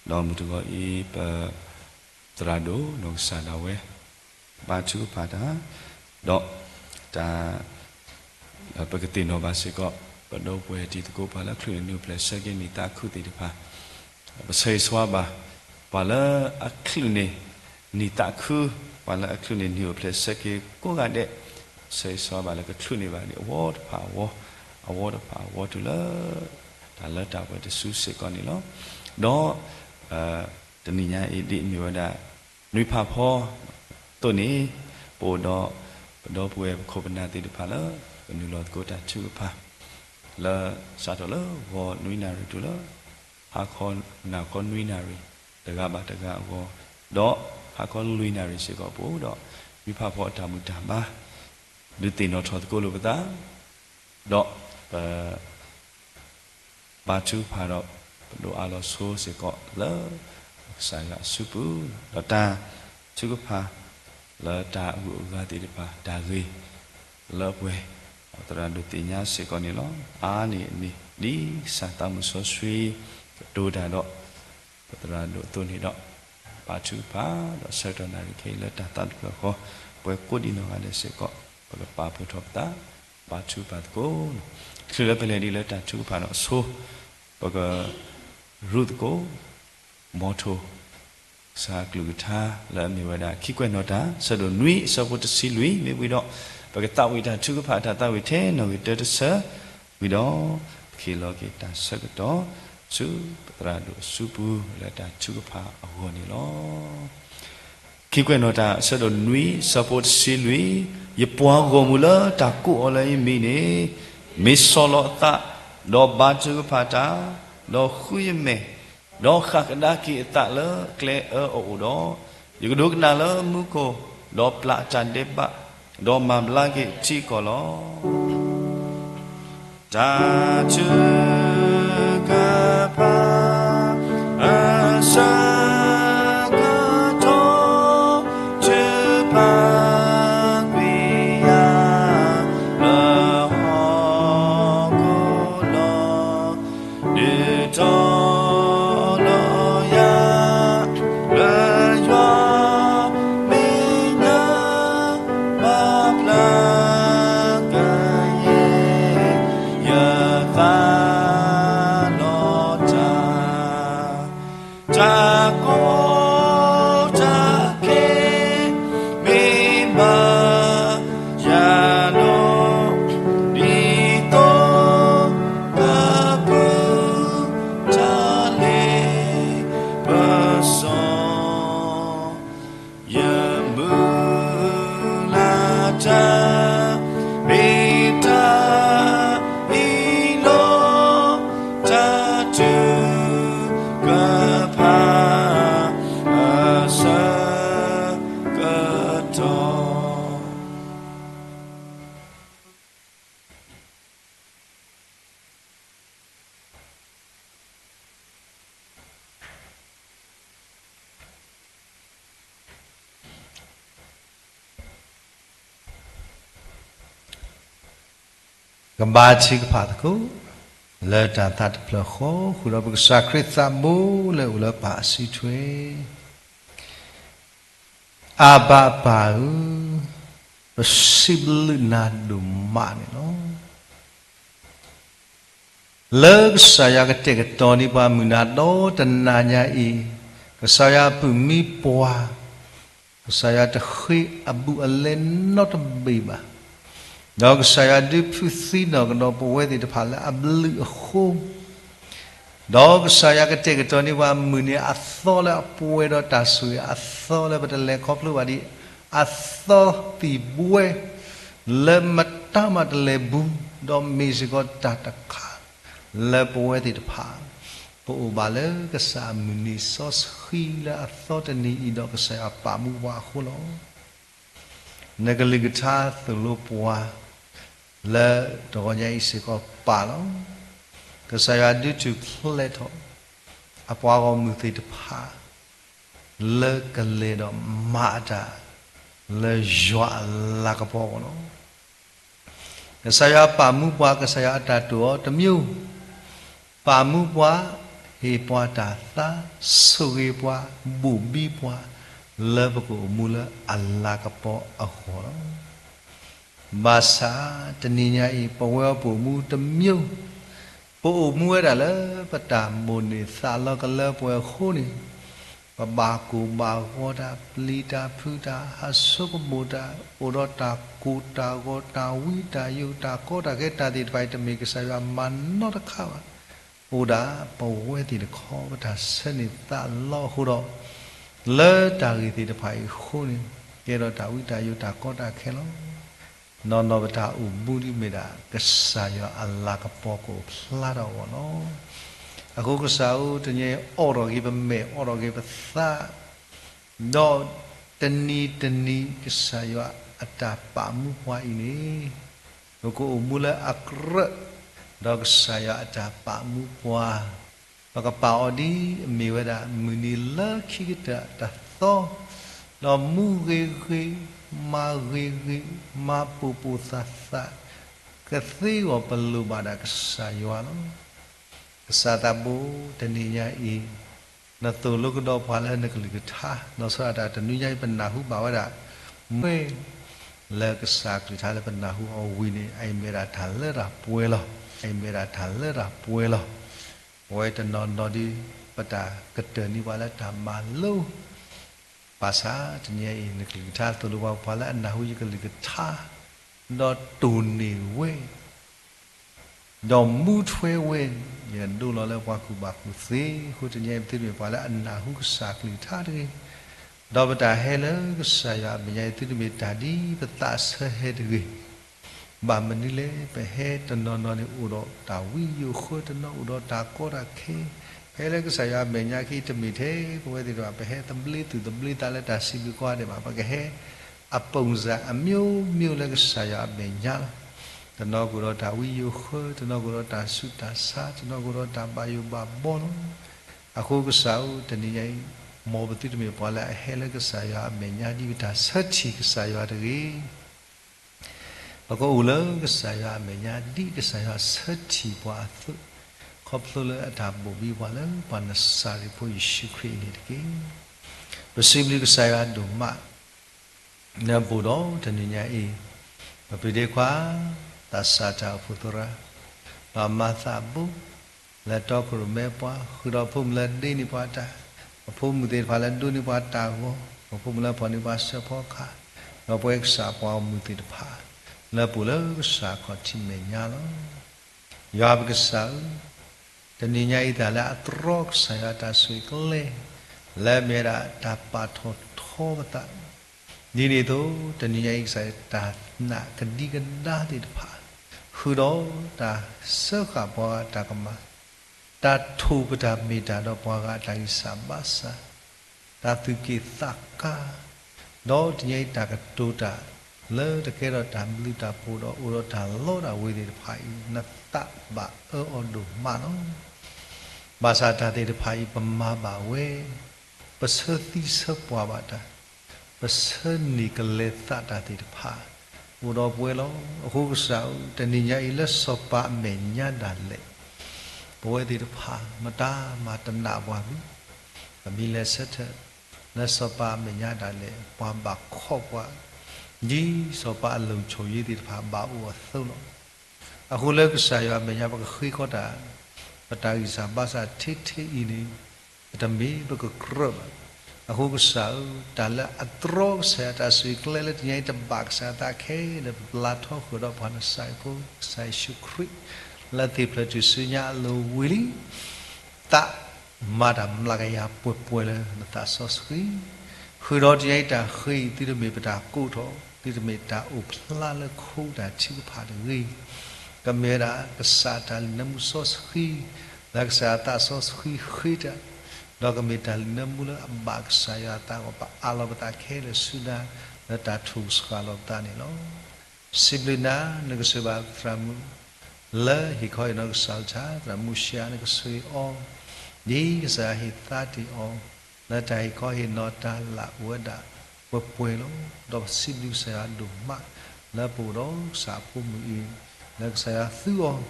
ဒီးမုၢ်တဂီၤအံၤ ပ သရၣ်ဒိၣ်နီၢ်ကစၢ်ဒၣ်ဝဲ ဘါထုကဖၣ်တၢ်, ဒီးတၢ် ပကသ့ၣ်နီၣ်ဘၣ်စ့ၢ်ကီး ပဒီပုၢ်ဝဲၢ်တံၤသကိး ပှၤလၢအချုးန့ၢ်နံၣ်အိၣ်ဖျဲၣ်ဆၢက့ၤနံၣ်သးခုသ့ၣ်တဖၣ် ပဆၢဂ့ၤဆၢဝါဘၣ် ပှၤလၢအချုးန့ၢ်နံၣ်သးခု, ပှၤလၢအချုးန့ၢ်နံၣ်အိၣ်ဖျဲၣ်ဆၢက့ၤကိးဂၤဒဲး, ဆၢဂ့ၤဆၢဝါဘၣ်လၢကချုးန့ၢ်ဘၣ်ဒံးအဝီတဖၣ်အဝီ, အဝီတဖၣ်အဝီတုၤလၢ တၢ်လၢတၢ်ပှဲၤတစုစ့ၢ်ကီးန့ၣ်လီၤ. ဒီး တနံၤညါအံၤဒ်အမ့ၢ်ဝဲဒၣ် နွံဖးဖီအသိးန့ၣ် ပအိၣ်ဒီး ပဒီပုၢ်ဝဲၢ်ပခိၣ်ပနၢ်သ့ၣ်တဖၣ်လၢ ကနုာ်လီၤသကိးတၢ်ထုကဖၣ် လၢစးထီၣ်လၢဂီၤနွံနၣ်ရံၣ်တုၤလၢ ဟါခီနၢ်ခီနွံနၣ်ရံၣ် တဂၤဘၣ်တဂၤအဂီၢ်, ဒီးဟါခီလွံၢ်နၣ်ရံၣ်စ့ၢ်ကီး ပအိၣ်ဒီးနွံဖးဖီအတၢ်ဘူၣ်တၢ်ဘါ ဒုးသ့ၣ်နီၣ်ထီၣ်သကိးလိာ်ပသး ဒီးပ ဘါထုကဖၣ်ဒီး ပဒိးအါလီၤဆိစ့ၢ်ကီးလၢ ကစၢ်ယွၤအစုပူၤ, ဒီးတၢ်ထုကဖၣ်လၢတၢ်အဂုၤအဂၤသ့ၣ်တဖၣ် တၢ်ဂ့ၤလၢပှဲၤ သရၣ်ဒိၣ်သ့ၣ်ညါစ့ၢ်ကီးန့ၣ်လီၤ. အါန့ၢ်အန့ၣ် ဒ်ကစၢ်သးမုၢ်စီဆှံ ကတိၤတၢ်ဒီး ပသရၣ်ဒိၣ်အသိးန့ၣ်ဒီး ဘါထုကဖၣ်ဒီးဆၢကတီၢ်နၣ်ရံၣ်ခဲအံၤလၢတၢ်သးတဖျၢၣ်ဃီ ပှၤကိးဒံနီၢ်ဂၤဒဲးစ့ၢ်ကီး ပကပာ်ဖှိၣ်ထီၣ်ပသး ဘါထုကဖၣ်သကိး တချုးလၢပလဲၤဒံးလၢတၢ်ထုကဖၣ်ဒီးအဆိ ပကရူၢ်သကိး မီထိၣ် ကစၢ်ကလုၢ်ကထါလၢအမ့ၢ်ဝဲဒၣ် ခံကွဲးနီၣ်တၢ် အဆၢဒိၣ်နွံ အဆၢဖိတဆံလွံၢ် မ့ၢ်ဝံၤဒီး ပကသးဝံၣ်တၢ်ထုကဖၣ်အတၢ်သးဝံၣ်ထဲနီၣ်ဂံၢ်တၢတဆၢ ဝံၤဒီး ပကဟ့ၣ်လီၤက့ၤတၢ်ဆၢကတီၢ် ဆူပသရၣ်ဒိၣ်အစုပူၤလၢတၢ်ထုကဖၣ်အဂီၢ်န့ၣ်လီၤ. ခံကွဲးနီၣ်တၢ် အဆၢဒိၣ်နွံ အဆၢဖိတဆံလွံၢ်, ယပှၤဂီၢ်မုၢ်လၢတၢ်ကိးအီၤလၢယမံၤန့ၣ် မ့ၢ်ဆီၣ်လီၤအသး, ဒီးဘါထုကဖၣ်တၢ်, ဒီးဃုယမဲာ်, ဒီးဃၣ်ကဒါက့ၤအသးလၢကျဲအၢအအိၣ်ဒီး, ယကဒိကနၣ်လၢမူခိၣ်, ဒီးပျၢ်အတၢ်ဒဲးဘး, ဒီးမၤဘျါက့ၤထံကီၢ်လီၤ. တၢ်ထုကဖၣ် အဆၢကတီၢ် ထုကဖၣ်ကွံာ်ယၤ လၢဟီၣ်ခိၣ်ဒီး ဒုးတီၤလီၤယၤ လၢယွၤမဲာ်ညါ ပာ်ဖျါကယဲၢ် ယသး ကဘါထုကဖၣ်သကိး လၢတၢ်သးတဖျၢၣ်ဃီ ဃုာ်ဒီးပကစၢ်ခရံာ်သးဘိလၢအိၣ်လၢပၢ်အစုထွဲ, အဘၣ်ပၢ်ဧၢ, ပစံးဘျုးနၤဒိၣ်မးန့ၣ်လီၤ. လၢကစၢ်ယွၤကတဲာ်ကတီၤန့ၢ်ပှၤမုၢ်နၤဒီတနၤညါအံၤ, ကစၢ်ယွၤအပုၢ်မံပှၤ, ကစၢ်ယွၤတဃ့အဘူးအလဲနီတဘ့ၣ်ဘၣ်. ဒီးကစၢ်ယွၤဒုးဖုသံနီၢ်ကဒီးပဝဲသ့ၣ်တဖၣ်လၢအဘျုးအဃိ, ဒီးကစၢ်ယွၤကတဲာ်ကတီၤန့ၢ်ပှၤမုၢ်နံၤအသီလၢအပှဲၤဒီးတၢ်ဆိၣ်ဂ့ၤအသီလၢ ပတလဲၤခီဖျိဘၣ်ဒံးအသီသံၣ်ဘှဲ လၢမတၤမးတလဲၤဘူး, ဒီးမ့ၢ်စ့ၢ်ကီးတၢ်တခါ လၢပဝဲသ့ၣ်တဖၣ် ပအိၣ်ဘၣ်လၢကစၢ်အမုၢ်နံၤစီဆှံလၢအသီတနံၤအံၤ ဒီးကစၢ်ယွၤပာ်မူပှၤအဃိလီၤ. နကလုၢ်ကထါသိၣ်လိပှၤ လၢတဂီၤညါအံၤစ့ၢ်ကီးပာ်လီၤ. ကစၢ်ယွၤဒုးထူၣ်ဖျဲးထီၣ် အပှၤဂီၢ်မုၢ်သ့ၣ်တဖၣ် လၢကလဲၤဒီးမၤအတၢ် လၢယွၤအလၤကပီၤအဂီၢ်လီၤ. ကစၢ်ယွၤပာ်မူပှၤ ကစၢ်ယွၤအတၢ်တိာ်အီၤတမံၤ, ပာ်မူပှၤ ဟ့ၣ်ပှၤတၢ်သါ ဆိၣ်ဂ့ၤပှၤ ဘိၣ်ဘံပှၤ လၢပကအိၣ်မူလၢအလၤကပီၤအဂီၢ်လီၤ. ဘၣ်ဆၣ် တနံၤညါအံၤ ပဝဲအပအိၣ်မူတမံၤ ပအိၣ်မူဝဲဒၣ်လၢပတၢ်မိၣ်န့ၢ်သးလီကလၢပှဲၤအဃိန့ၣ်, ပဘၣ်ကိၢ်ဘၣ်ဂီၤတၢ် ပျံၤတၢ်ဖုးတၢ် ဟးဆိကမိၣ်တၢ် အိၣ်ဒီးတၢ်ကိၢ်တၢ်ဂီၤ တၢ်ဝံတၢ်ယိး တၢ်ကီတၢ်ခဲ တၢ်သ့ၣ်တဖၣ်အံၤ တမ့ၢ်ကစၢ်ယွၤမၤနီတခါဘၣ်. အိၣ်ဒၣ်ပဝဲသ့ၣ်တခီ ပတၢ်ဆၢန့ၢ်သးလီအဃိဒီး, လၢတၢ်ဂ့ၢ်သ့ၣ်တဖၣ်အံၤအဃိန့ၣ်, ကဲထီၣ်တၢ်ဝံတၢ်ယိး တၢ်ကီတၢ်ခဲလီၤ. နီၢ်နီၢ်ပတၢ်အိၣ်မူဒ်မ့ၢ်ဒၣ် ကစၢ်ယွၤအလၤကပီၤကအိၣ်ဖျါထီၣ်အဂီၢ်လီၤ. အဃိကစၢ်ဧၢ, တနံၤအံၤအိးထီၣ်က့ၤပမဲာ် အိးထီၣ်က့ၤပသး, ဒီးတနံၤတနံၤကစၢ်ယွၤအတၢ်ပာ်မူပှၤအံၤန့ၣ်, ပကအိၣ်မူလၢအကြၢး, ဒီးကစၢ်ယွၤအတၢ်ပာ်မူပှၤ, ပကပာ်အီၤဒ်အမ့ၢ်ဝဲဒၣ် မုၢ်နံၤလၢခံကတၢၢ်တသီ, ဒီးမူဂ့ၤဂ့ၤ, မၤဂ့ၤဂ့ၤ, မၤပိာ်ပိာ်သၣ်သၣ်, ကသ့အဂီၢ်ပလိၣ်ဘၣ်ဒၣ်ကစၢ်ယွၤလီၤ. ကစၢ်သးဘိ တနံၤညါအံၤ, နသိၣ်လိကဒီးပှၤလၢနကလုၢ်ကထါ, ဒီးဆီဒၣ်တၢ်တနွံညါအံၤပနၢ်ဟူဘၣ်ဝဲဒၣ်, မ့ၢ်လၢကစၢ်ကလုၢ်ကထါလၢပနၢ်ဟူအီၤဝံၤန့ၣ် အအံၤမ့ၢ်ဒၣ်တၢ်လၢတၢ်ပှဲၤလီၤ. အအံၤမ့ၢ်ဒၣ်တၢ်လၢတၢ်ပှဲၤလီၤ. ပဝဲတနီၤနီၤဒ် ပတၢ်ကတၢၢ်န့ၢ်ပှၤလၢတၢ်မၤလိ ဘၣ်ဆၣ်တနံၤညါအံၤ နကလုၢ်ကထါသိၣ်လိပှၤ ပှၤလၢအနၢ်ဟူယကလုၢ်ကထါ, ဒီးတိၢ်န့ၢ်ဝဲ, ဒီးမူထွဲဝဲ, ယဒိလီၤလၢပှၤကူၣ်ဘၣ်ကူၣ်သ့အဃိ တနံၤညါအံၤ ပသုတမ့ၢ်ပှၤလၢအနၢ်ဟူကစၢ်ကလုၢ်ကထါတဂ့ၤ. ဒီးပတၢ်ဟဲလၢကစၢ်ယွၤအမဲာ်ညါအံၤ သုတမ့ၢ်တၢ်ဒ်ပသးဆၢဟဲတဂ့ၤ. ဘၣ်မနုၤလဲၣ်, ပဟဲတနီၤနီၤန့ၣ် အိၣ်ဒီးတၢ်ဝံယိးဃၢ တနီၤအိၣ်ဒီးတၢ်ကီတၢ်ခဲ, ပဟဲလၢကစၢ်ယွၤအမဲာ်ညါခံ တမ့ၢ်ထဲပဝဲသ့ၣ်တဖၣ် ပဟဲသဘျ့သူၣ်သဘျ့သးလၢတၢ်စံးဘျုးကိးဂၤဒဲးဘၣ်, ပကဟဲ အပုံစံအမျိုးမျိုးလၢကစၢ်ယွၤအမဲာ်ညါလီၤ. တနီၤကအိၣ်ဒီးတၢ်ဝံယိးဃၢ, တနီၤကအိၣ်ဒီးတၢ်ဆူးတၢ်ဆါ, တနီၤကအိၣ်ဒီးတၢ်ဘၣ်ယိၣ်ဘၣ်ဘီလီၤ. အဃိကစၢ်ဧၢ, တနံၤညါအံၤ, မ်ပသုတမ့ၢ်ပှၤလၢအဟဲလၢကစၢ်ယွၤအမဲာ်ညါ ဒ်ပတၢ်ဆၢထံၣ်ကစၢ်ယွၤတဂ့ၤ. ပကအိၣ်လၢကစၢ်ယွၤအမဲာ်ညါ ဒ်ကစၢ်ယွၤဆၢထံၣ်ပှၤအသိး, ခီဖျိလၢအတၢ်ဘိၣ်ဘံပှၤလၢပှၤနစၤရ့းဖိယ့ၣ်ၡူးခရံာ်အံၤန့ၣ်တက့ၢ်. ပစံးဘျုးကစၢ်ယွၤဒိၣ်မး လၢပအိၣ်ဒီးတနံၤညါအံၤ, ပပုၢ်ဒ့ခွါ သးစၢ်တၢ်အိၣ်ဖှိၣ်သရၣ်, ဒီးမၤသးဘိ, လၢတီခိၣ်ရိၣ်မဲပှၤ, ဃုာ်ဒီးဖိမုၣ်လၢဒ့န့ၢ်ပှၤတၢ်, ပဖိမုၣ်သ့ၣ်တဖၣ်လၢဒိးန့ၢ်ပှၤတၢ်ဂီၤ, ပဖိမုၣ်လၢဖီၣ်န့ၢ်ပှၤစၢဖီခါ, ဒီးပဝဲကစၢ်ပှၤဂီၢ်မုၢ်သ့ၣ်တဖၣ်, လၢပအိၣ်လၢကစၢ်ခီၣ်ထံးမဲာ်ညါလီၤ. ယွၤပကစၢ်ဧၢ, တနံၤညါအံၤတၢ်လၢအတြီကစၢ်ယွၤတၢ်ဆိၣ်ဂ့ၤကျဲ, လၢအမ့ၢ်ဝဲဒၣ်တၢ်ပာ်ထီၣ်ထီပသး, ဒ်န့ၣ်အသိး တနံၤညါအံၤကစၢ်ယွၤတၢ်နာ်ကဒံကဒါသ့ၣ်တဖၣ်, ဃုာ်ဒီးတၢ်စၢဃာ်ပှၤဂၤတၢ်ကမၣ်, တၢ်ထိၣ်ပတၢ်မ့ၢ်တၢ်ဒီးပှၤဂၤအတၢ်ဂံၢ်စၢ်ဘါစၢ်, တၢ်သူၣ်က့ၣ်သးကါ, ဒီးတနံၤညါအံၤတၢ်ကတိၤတၢ် လၢတကဲထီၣ်တၢ်ဘျုးတၢ်ဖှိၣ်ဒီးအိၣ်ဒီးတၢ်လီတၢ်ဝ့ၤသ့ၣ်တဖၣ်အံၤ နသးဘၣ်အၢအီၤဒိၣ်မးလီၤ. ဘၣ်ဆၣ်တၢ်သ့ၣ်တဖၣ်အံၤပမၤဘၣ်ဝဲ, ပဆၢသံဆၢပှၢ်ဘၣ်တၢ်, ပဆၢန့ၢ်ကလဲၤသးတၢ်သ့ၣ်တဖၣ် အိၣ်ဒီးပဝဲလီၤ. အဃိကစၢ်ဧၢ, တနံၤညါအံၤလၢစီၤပၤအမဲာ်ညါဒၣ်လဲာ်, ပဝဲသ့ၣ်တဖၣ် မတၤမၤတနာ်ပှၤဘၣ်, ပမ့ၢ်လဲၤဆၢထၢၣ် လၢစီၤပၤအမဲာ်ညါဒၣ်လဲာ် ပှၤဘၣ်ခိးပှၤ, ဒ်စီၤပၤအလီၢ်ဆိၣ်ယံၤသ့ၣ်တဖၣ်ဘၣ်အိၣ်အသိးလီၤ. အဃိလၢကစၢ်ယွၤအမဲာ်ညါ ပကဃ့ကီးတၢ်, ပတၢ်ဂံၢ်စၢ်ဘါစၢ်ထဲထဲအံၤန့ၣ် ပတမ့ၢ်ပကကြၢးဘၣ်. အဃိကစၢ်ဧၢ, တၢ်လၢအတြီကစၢ်ယွၤတၢ်ဆိၣ်ဂ့ၤကျဲလၢတနံၤအံၤ တဘၣ်ကစၢ်သးခဲလၢာ် ပပျၢ်ထီဃုာ်ဒီးပှၤနစၤရ့းဖိ ကစၢ်ယ့ၣ်ၡူးခရံာ် လၢသ့ၣ်ဖျၢၣ်ထူၣ်စုညါအလိၤဝံၤလံ သးမၤတၢ်မျးကယၤပှဲၤပှဲၤလၢနသးစီဆှံ, ဃုာ်ဒီးတနံၤအံၤတၢ်ဃ့အံၤ သုတမ့ၢ်ပတၢ်ကိးထီၣ်, သုတမ့ၢ်တၢ်အိၣ်ဖျါလၢခိတၢ်ထုကဖၣ်တဂ့ၤ, ကမ့ၢ်ဝဲဒၣ်ကစၢ်တၢ်လုၢ်နၢမူစီဆှံ, လၢကစၢ်သးစီဆှံဃ့တၢ်, ဒီးကမ့ၢ်တၢ်လုၢ်နၢမူလၢအဘၣ်ကစၢ်ယွၤအသးအဂီၢ် ပအးလီၤပသးခဲလၢာ်ဆူနၤ လၢတၢ်ထိၣ်ကစှၤလီၤပသးန့ၣ်လီၤ. စံးဘျုးနၤ နကစၢ်ဘၣ်သရၣ်မုၣ် လၢဟ့ၣ်ခီဟ့ၣ်နီၤကစၢ်လၢတၢ်, သရၣ်မုၣ်ရှၤနကဆိၣ်ဂ့ၤအီၤ, ဒ်ကစၢ်ဟ့ၣ်သါတ့ၢ်အီၤ, လၢတၢ်ဟ့ၣ်ခီဟ့ၣ်နီၤတၢ်လၢအိၣ်ဝဲဒၣ်ပှဲၤပှဲၤလီၤ. ဒီးပစံးဘျုးကစၢ်ယွၤဒိၣ်မး လၢပအိၣ်ဒီးကစၢ်အဖိမုၣ်အံၤ, လၢကစၢ်ယွၤသူအီၤ,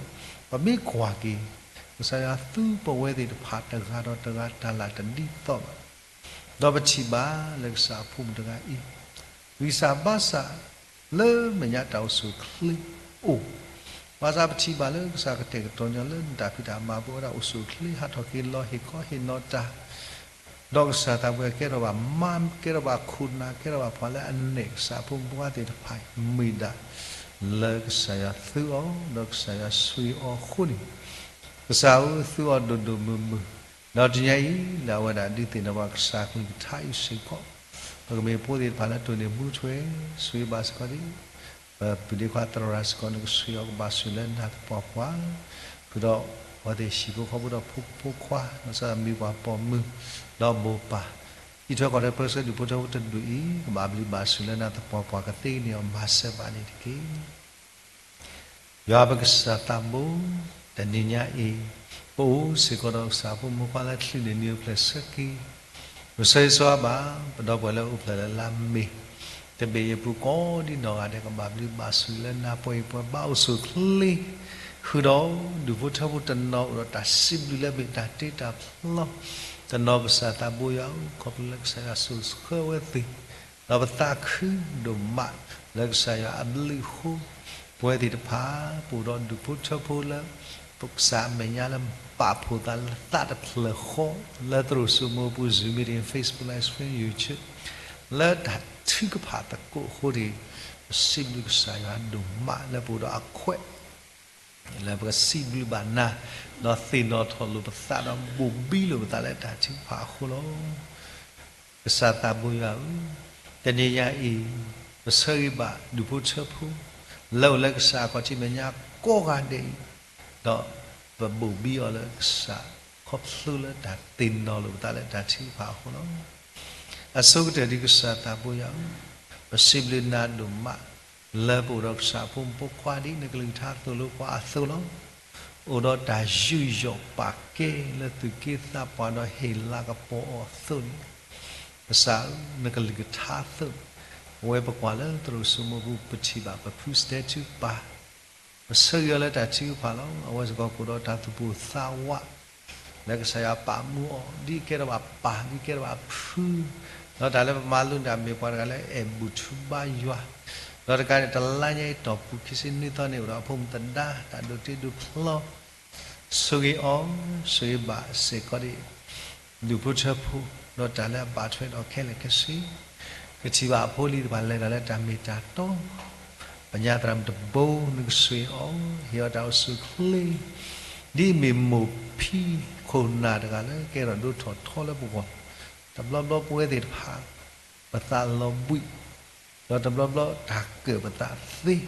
ပမ့ၢ်ကွၢ်က့ၤ, ကစၢ်ယွၤသူပဝဲသ့ၣ်တဖၣ်တဂၤဒီးတဂၤတၢ်လၢတဒ်သိးဘၣ် ဒီးပထံၣ်ဘၣ်လၢကစၢ်အဖိမုၣ်တဂၤအံၤ ဂံၢ်စၢ်ဘါစၢ် လၢမဲာ်ညါတၢ်အိၣ်ဆူၣ်အိၣ်ချ့အိၣ်, ဘၣ်ဆၣ်ပထံၣ်ဘၣ်လၢကစၢ်ကတဲာ်ကတီၤညီလၢနတၢ်ဖံးတၢ်မၤပဝဲဒၣ်အိၣ်ဆူၣ်အိၣ်ချ့ ဟးထီၣ်က့ၤလီၤဟ့ၣ်ခီဟ့ၣ်နီၤတၢ်, ဒီးကစၢ်သးပှဲၤကဲထီၣ်ဘၣ်မါ ကဲထီၣ်ဘၣ်ခိၣ်နၢ် ကဲထီၣ်ဘၣ်ပှၤလၢအနဲၣ်ကစၢ်အဖိမုၣ်ဖိခွါသ့ၣ်တဖၣ် မ့ၢ်ဒၣ် လၢကစၢ်ယွၤသူအီၤ ဒီးကစၢ်ယွၤဆိၣ်ဂ့ၤအီၤအဃိန့ၣ်, ကစၢ်ဧၢ သူအီၤဒိၣ်ဒိၣ်မုၢ်မုၢ်, ဒီးတနံၤအံၤ လၢအဝဲဒၣ်ဒုးသ့ၣ်နီၣ်ဘၣ်ကစၢ်ကလုၢ်ကထါအံၤစ့ၢ်ကီး, ပကမ့ၢ်ဖိသ့ၣ်တဖၣ်လၢတိၢ်န့ၢ်မူထွဲ ဆိၣ်ဂ့ၤဘၣ်စ့ၢ်ကီးဒံး, ပပုၢ်ဒ့ခွါသရၣ်စ့ၢ်ကီး နကဆိၣ်ဂ့ၤအီၤကဘၣ်ဆိၣ်လၢနၤသပှၢ်ပှၢ်, ဃုာ်ဒီးအဝဲသ့ၣ်ဟံၣ်ဖိဃီဖိဒီးဖိဖိခွါ လၢကစၢ်မံၤပှၢ်ပိာ်မုၣ် ဒီးမိၢ်ပၢ် အံးထွဲကွၢ်ထွဲပၢဆှၢဒူၣ်ဖိထၢဖိတဒူၣ်အံၤ ကဘၣ်ဘျုးဘၣ်ဆိၣ်လၢနၤသပှၢ်ပှၢ် ကသ့န့ၢ်အီၤမၤစၢၤဘၣ်န့ၣ်တက့ၢ်. ယွၤပကစၢ်သးဘိ, တနံၤညါအံၤ ပအိၣ်စ့ၢ်ကီးဒီးကစၢ်ဖိမုၣ်ဖိခွါလၢချုးန့ၢ်နံၤအိၣ်ဖျဲၣ်ဆၢက့ၤ, ပဆၢဂ့ၤဆၢဝါဘၣ် ပဒီပုၢ်ဝဲၢ်လၢအိၣ်ဖျဲၣ်လၢလါမ့ၤ တဘ့ၣ်အံၤအပူၤကိးဒ်နီၢ်ဂၤဒဲး ကဘၣ်ဘျုးဘၣ်ဆိၣ်လၢနၤ ပှဲၤအံၤပှဲၤဘါအိၣ်ဆူၣ်အိၣ်ချ့, ဃုာ်ဒီးဒူၣ်ဖိထၢဖိတနီၤအိၣ်ဒီးတၢ်စံးဘျုးလၢမ့ၢ်တၢ်တ့တၢ်ဖျီ, တနီၤကစၢ်သးဘိယွၤဧၢ ခီဖျိလၢကစၢ်ယွၤစိာ်ဆှၢဝဲသ့ၣ် ဒီးပသးခုဒိၣ်မးလၢကစၢ်ယွၤအဘျုးအဃိ, ပဝဲသ့ၣ်တဖၣ် ပအိၣ်ဒီးဒူၣ်ဖိထၢဖိလၢ ပကစၢ်အမဲာ်ညါလၢပာ်ဖှိၣ်သးလၢသးတဖျၢၣ်ဃီ လၢသရိာ်စိမိပူၤ Zoom meeting, Facebook live stream, YouTube လၢတၢ်ထုကဖၣ်သကိးအဃိန့ၣ်, ပစံးဘျုးကစၢ်ယွၤဒိၣ်မးလၢပအိၣ်ဒီးအခွဲး လၢပကစံးဘျုးဘၣ်နၤ, ဒီးသ့ၣ်နီၣ်ထီၣ်လိာ်ပသးဒီးဘိၣ်ဘံလိာ်ပသးလၢတၢ်ထုကဖၣ်အဃိလီၤ. ကစၢ်သးဘိယွၤဧၢ, တနံၤညါအံၤ ပဆၢဂ့ၤဘၣ်ဒူၣ်ဖိထၢဖိ လၢအိၣ်လၢကစၢ်အခီၣ်ထံးမဲာ်ညါကိးဂၤဒဲးအံၤ, ဒီးပဘိၣ်ဘံအီၤလၢကစၢ် ခီဖျိလၢတၢ်သ့ၣ်နီၣ်လိာ်ပသးလၢတၢ်ထုကဖၣ်အဃိလီၤ. အဆိကတၢၢ်ဒ်ကစၢ်သးဘိယွၤဧၢ, ပစံးဘျုးနၤဒိၣ်မး လၢပအိၣ်ဒီးကစၢ်ဖိမုၣ်ဖိခွါဒ်နကလုၢ်ကထါသိၣ်လိပှၤအသိးလီၤ. အိၣ်ဒီးတၢ်ယူးယီၣ်ပာ်ကဲလၢသူၣ်က့သးပှၢ်ဒီးဟ့ၣ်လၤကပီၤအီၤအသိးန့ၣ်, ကစၢ်ဧၢ, နကလုၢ်ကထါအသိးန့ၣ်, အဝဲပကွၢ်လၢသရိာ်စိမိပူၤ ပထံၣ်ဘၣ်ပဖုစတဲထုပၢ် ပဆၢဂ့ၤအီၤလၢတၢ်ထုကဖၣ်လီၤ. အဝဲစ့ၢ်ကီးကအိၣ်ဒီးတၢ်သူၣ်ပိၢ်သးဝး လၢကစၢ်ယွၤပာ်မူအီၤ ဒ်ကဲထီၣ်ဘၣ်ပၢ် ဒ်ကဲထီၣ်ဘၣ်ဖု, ဒီးတၢ်လၢပမၤလိန့ၣ် မ့ၢ်ပှၤတဂၤလၢအဲၣ်ဘူၣ်ထူဘါယွၤ, ဒီးတကးန့ၣ် တလါညါအံၤတီၢ်ပူၤ ခံဆံနွံသီန့ၣ် အိၣ်ဒီးအဖိမုၣ်သဒါ တၢ်ဒိးတ့ဒိးဖျီ ဆိၣ်ဂ့ၤအီၤ ဆိၣ်ဂ့ၤဘၣ်စ့ၢ်ကီးဒံး ဒူၣ်ဖိထၢဖိ ဒီးတၢ်လၢအဘၣ်ထွဲဒီးခဲလၢာ်ခဲဆ့, ကထံၣ်ဘၣ်အဖိအလံၤတဖၣ်လဲၤတၢ်လၢတၢ်မ့ၢ်တၢ်တီ, ပညါသရၣ်မုၣ်တဘိ နကဆိၣ်ဂ့ၤအီၤ ဟ့ၣ်အီၤတၢ်အိၣ်ဆူၣ်အိၣ်ချ့ ဒ်အမ့ၢ်မိၢ်ဖံးခိၣ်နၢ်တဂၤလၢကဲထီၣ်ဒိၣ်ထီၣ်ထီလၢပဂီၢ်, တဘျီဘျီပဝဲသ့ၣ်တဖၣ် ပသးလီၤဘှံး ဒီးတဘျီဘျီတၢ်ကၢၣ်ပသးသ့,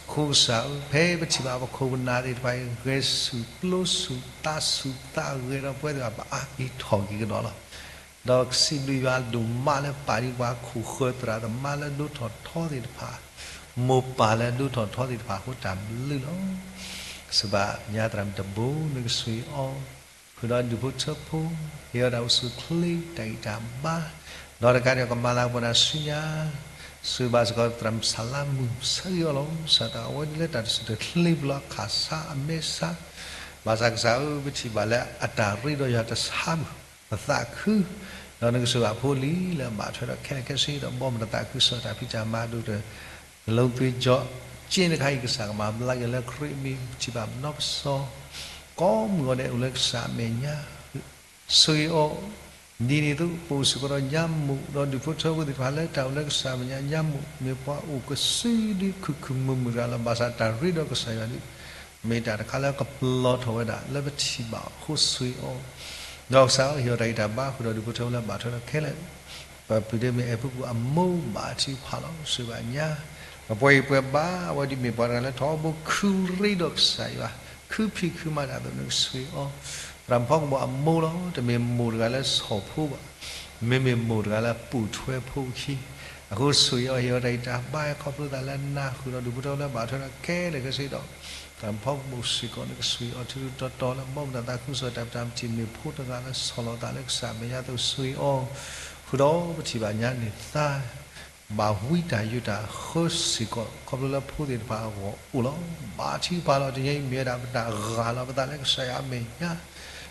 အဃိကစၢ်ဧၢ, ဖဲပထံၣ်ဘၣ်ပခိၣ်ပနၢ်သ့ၣ်တဖၣ်အံၤ ဂဲၤဆူၣ်ကျိဆူၣ်သးဆူၣ်သးဂဲၤဒီးပဝဲသ့ၣ်တဖၣ် ပအါက့ၤထီၣ်က့ၤကဒီးလီၤ. ဒီးစံးဘျုးယွၤဒိၣ်မးလၢပာ်ဒံးပှၤခိၣ်ဃၢၤသရၣ်သမါလၢဒိၣ်ထီၣ်ထီသ့ၣ်တဖၣ်, မိၢ်ပၢ်လၢဒိၣ်ထီၣ်ထီသ့ၣ်တဖၣ်အဃိတၢ်ဘျုးလီၤ. ကစၢ်ယွၤသရၣ်မုၣ်တဘိ နကဆိၣ်ဂ့ၤအီၤ ဃုာ်ဒီးဒူၣ်ဖိထၢဖိ, ဟ့ၣ်အီၤတၢ်အိၣ်ဆူၣ်အိၣ်ချ့ တၢ်ဂံၢ်တၢ်ဘါ, ဒီးတကးဒံးကမၤလၤကပီၤနၤဆူညါ, ဆိၣ်ဂ့ၤဘၣ်စ့ၢ်ကီးသရၣ်မုၣ်စၤလါမုၣ် ဆၢဂ့ၤအီၤလီၤ. စၢ်သးအဝဲဒၣ်လၢတၢ်တစူၢ်တချ့ပူၤလီၤ အခၣ်ဆါအမဲာ်ဆါ, ဘၣ်ဆၣ်ကစၢ်ဧၢ ပထံၣ်ဘၣ်လၢအတၢ်ရ့ဒီးယွၤတဆါမုၢ်, ပသးခု, ဒီးနကဆိၣ်ဂ့ၤအဖိလံၤလၢအဘၣ်ထွဲဒီးခဲလၢာ်ခဲဆ့ဒီးဘီမုၢ်တၢ်သးခုကစီၣ်တၢ်ဖံးတၢ်မၤဒိၣ်တၢ် ကလူးသွံၣ်ကၠီၣ်က့န့ၣ်ခါအံၤ ကစၢ်ကမၤဘျါက့ၤလၢခရံာ်အမံၤ ပထံၣ်ဘၣ်ပနီပစီ ကိးမုၢ်ဂီၤဒဲးအိၣ်လၢကစၢ်အမဲာ်ညါ ဆိၣ်ဂ့ၤအီၤ, ဒ်န့ၣ်အသိး ပအိၣ်စ့ၢ်ကီးဒီးညါမုၣ် ဒီးဒူၣ်ဖိထၢဖိသ့ၣ်တဖၣ်လၢတၢ်အိၣ်လၢကစၢ်အမဲာ်ညါ ညါမုၣ် မ့ၢ်ပှၤအိၣ်ကစုဒုခုၣ်ခုၣ်မုာ်မုာ်တဂၤလီၤ. ဘၣ်ဆၣ်တၢ်ရ့ဒီးကစၢ်ယွၤဒုး မ့ၢ်တၢ်တခါလၢကပလီၢ်ထီၣ်ဝဲဒၣ်လၢပထံၣ်ဘၣ်အဃိ ဆိၣ်ဂ့ၤအီၤ, ဒီးကစၢ်ဧၢ ဟ့ၣ်အီၤတၢ်ဂံၢ်တၢ်ဘါ ဃုာ်ဒီးဒူၣ်ဖိထၢဖိလၢအဘၣ်ထွဲဒီးခဲလၢာ် ပပုၢ်ဒ့မ့ၢ်အဲၣ်ဖိပူၤအမိၢ် ဘၣ်ထုကဖၣ်လီၤ. ဆိၣ်ဂ့ၤဘၣ်ညါ ပပှဲၤအံၤပှဲၤဘါ အဝဲဒ်မ့ၢ်ပှၤတဂၤလၢထီဘိခူရ့ဒီးကစၢ်ယွၤ ခုဖံးခုမၤတၢ်အသိးန့ၣ် ကဆိၣ်ဂ့ၤအီၤ, သရၣ်မုၣ်ဖီကဘီၣ်အမိၢ်လီၤ. တမ့ၢ်မိၢ်တဂၤလၢဆီၣ်ဖိဘၣ်, မ့မ့ၢ်မိၢ်တဂၤလၢပူၣ်ထွဲဖိခံ, အဃိဆိၣ်ဂ့ၤအီၤ ဟ့ၣ်အီၤတၢ်ဂံၢ်တၢ်ဘါ ခီဖျိသးလၢနၤ ဃုာ်ဒီးဒူၣ်ဖိထၢဖိလၢအဘၣ်ထွဲဒီးခဲလၢာ်ခဲဆ့ဒီး သရၣ်မုၣ်ဖီကဘီၣ်စ့ၢ်ကီးန့ၣ် ကဆိၣ်ဂ့ၤအီၤထူထူတီတီလၢဘီမုၢ်တၢ်သးခုကစီၣ်တၢ်ပတၢ်မတံၤ မ့ၢ်ဖိတဂၤလၢဆီၣ်လီၤသးလၢကစၢ်အမဲာ်ညါအသိး ဆိၣ်ဂ့ၤအီၤ, ဃုာ်ဒီးပထံၣ်ဘၣ်ညါန့ၣ်သါ ဘၣ်ဝံတၢ်ယိးတၢ်ဃၢစ့ၢ်ကီး ခီဖျိလၢဖိသ့ၣ်တဖၣ်အဂီၢ်အိၣ်လီၤ. ဘၣ်ထုကဖၣ်လီၤ. တနံၤအံၤမ့ၢ်ဝဲဒၣ်ပတၢ်ဂၢ်လီၤပသးလၢကစၢ်ယွၤအမဲာ်ညါ,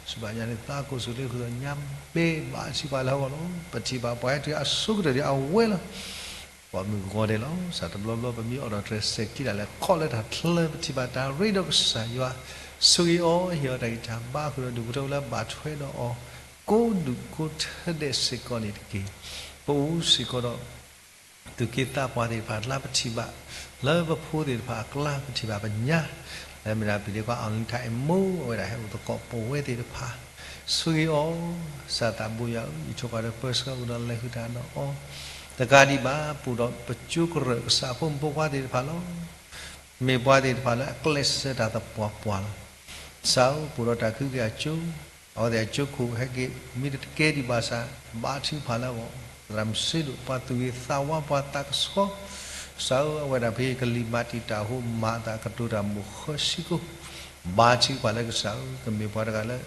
ဆိၣ်ဂ့ၤဘၣ်ညါန့ၣ်သါ ကိးဆိၣ်ချ့ဃုာ်ဒီးညါဘဲ ဘၣ်ထုကဖၣ်လၢအဂီၢ်လီၤ. ပထံၣ်ဘၣ်ပှၤဟဲတုၤအဆိကတၢၢ်ဒံးအဝဲလီၤ. ပိာ်မုၣ်ဂီၤဒဲးလီၤ. စးတဘျီဘျီ ပမ့ၢ်အိးထီၣ်တြဲၤစဲၤခံဒၣ်လဲာ် ခီလၢတၢ်ချၢ ပထံၣ်ဘၣ်တၢ်ရ့ဒီးကစၢ်ယွၤ, ဆိၣ်ဂ့ၤအီၤ ဟ့ၣ်အီၤတၢ်ဂံၢ်တၢ်ဘါ ဃုာ်ဒီးဒူၣ်ဖိထၢဖိလၢဘၣ်ထွဲဒီးအီၤ ကိးဒူၣ်ကိးထၢဒဲးစ့ၢ်ကီးန့ၣ်တက့ၢ်. ပအိၣ်စ့ၢ်ကီးဒီး သူၣ်က့သးပှၢ်သ့ၣ်တဖၣ်အကျါ ပထံၣ်ဘၣ် လၢပဖိသ့ၣ်တဖၣ်အကျါ ပထံၣ်ဘၣ်ပညါ လၢမ့ၢ်ဒၣ်ပျံၤဒ့ခွါ အီလံထါအမိၢ် အဝဲဒၣ်ဟဲအိၣ်သကိးပဝဲသ့ၣ်တဖၣ်, ဆိၣ်ဂ့ၤအီၤ, စၢ်သးဘိယွၤဧၢ, ယထိၣ်ဃာ်ဒီးပၢဆှၢကဒီးလဲၤဃုာ်တၢ်ဒီးအီၤ, တကးဒံးဘၣ် ပအိၣ်ဒီးပကၠိကရၢၢ်ကစၢ်ဖိမုၣ်ဖိခွါသ့ၣ်တဖၣ်လီၤ. မ့ၢ်ပှၤသ့ၣ်တဖၣ်လၢအကျဲးစၢးတၢ်သပှၢ်ပှၢ်လီၤ. ကစၢ်ဧၢ, ပအိၣ်ဒီးတၢ်ခုက့ၤအကၠိ, အဝဲသ့ၣ်အကၠိခိၣ်ဟဲက့ၤ မ့ၢ်တကဲဒံးဘၣ်ဆၣ် ဘါထုကဖၣ်လၢအဂီၢ်, သရၣ်မုၣ်စ့ဒိၣ် ပှၤသူၣ်ဂ့ၤသးဝါ ပှၤသးကဆှီ, ကစၢ်ဧၢ, အဝဲဒၣ်ဖဲကလံၤမၤတံာ်တာ်အဃိ မၤအသးကတိၤတၢ်မိၣ်ဃၢဆံကိ, ဘါထုကဖၣ်လၢကစၢ်ဧၢ, ကမ့ၢ်ပှၤတဂၤလၢ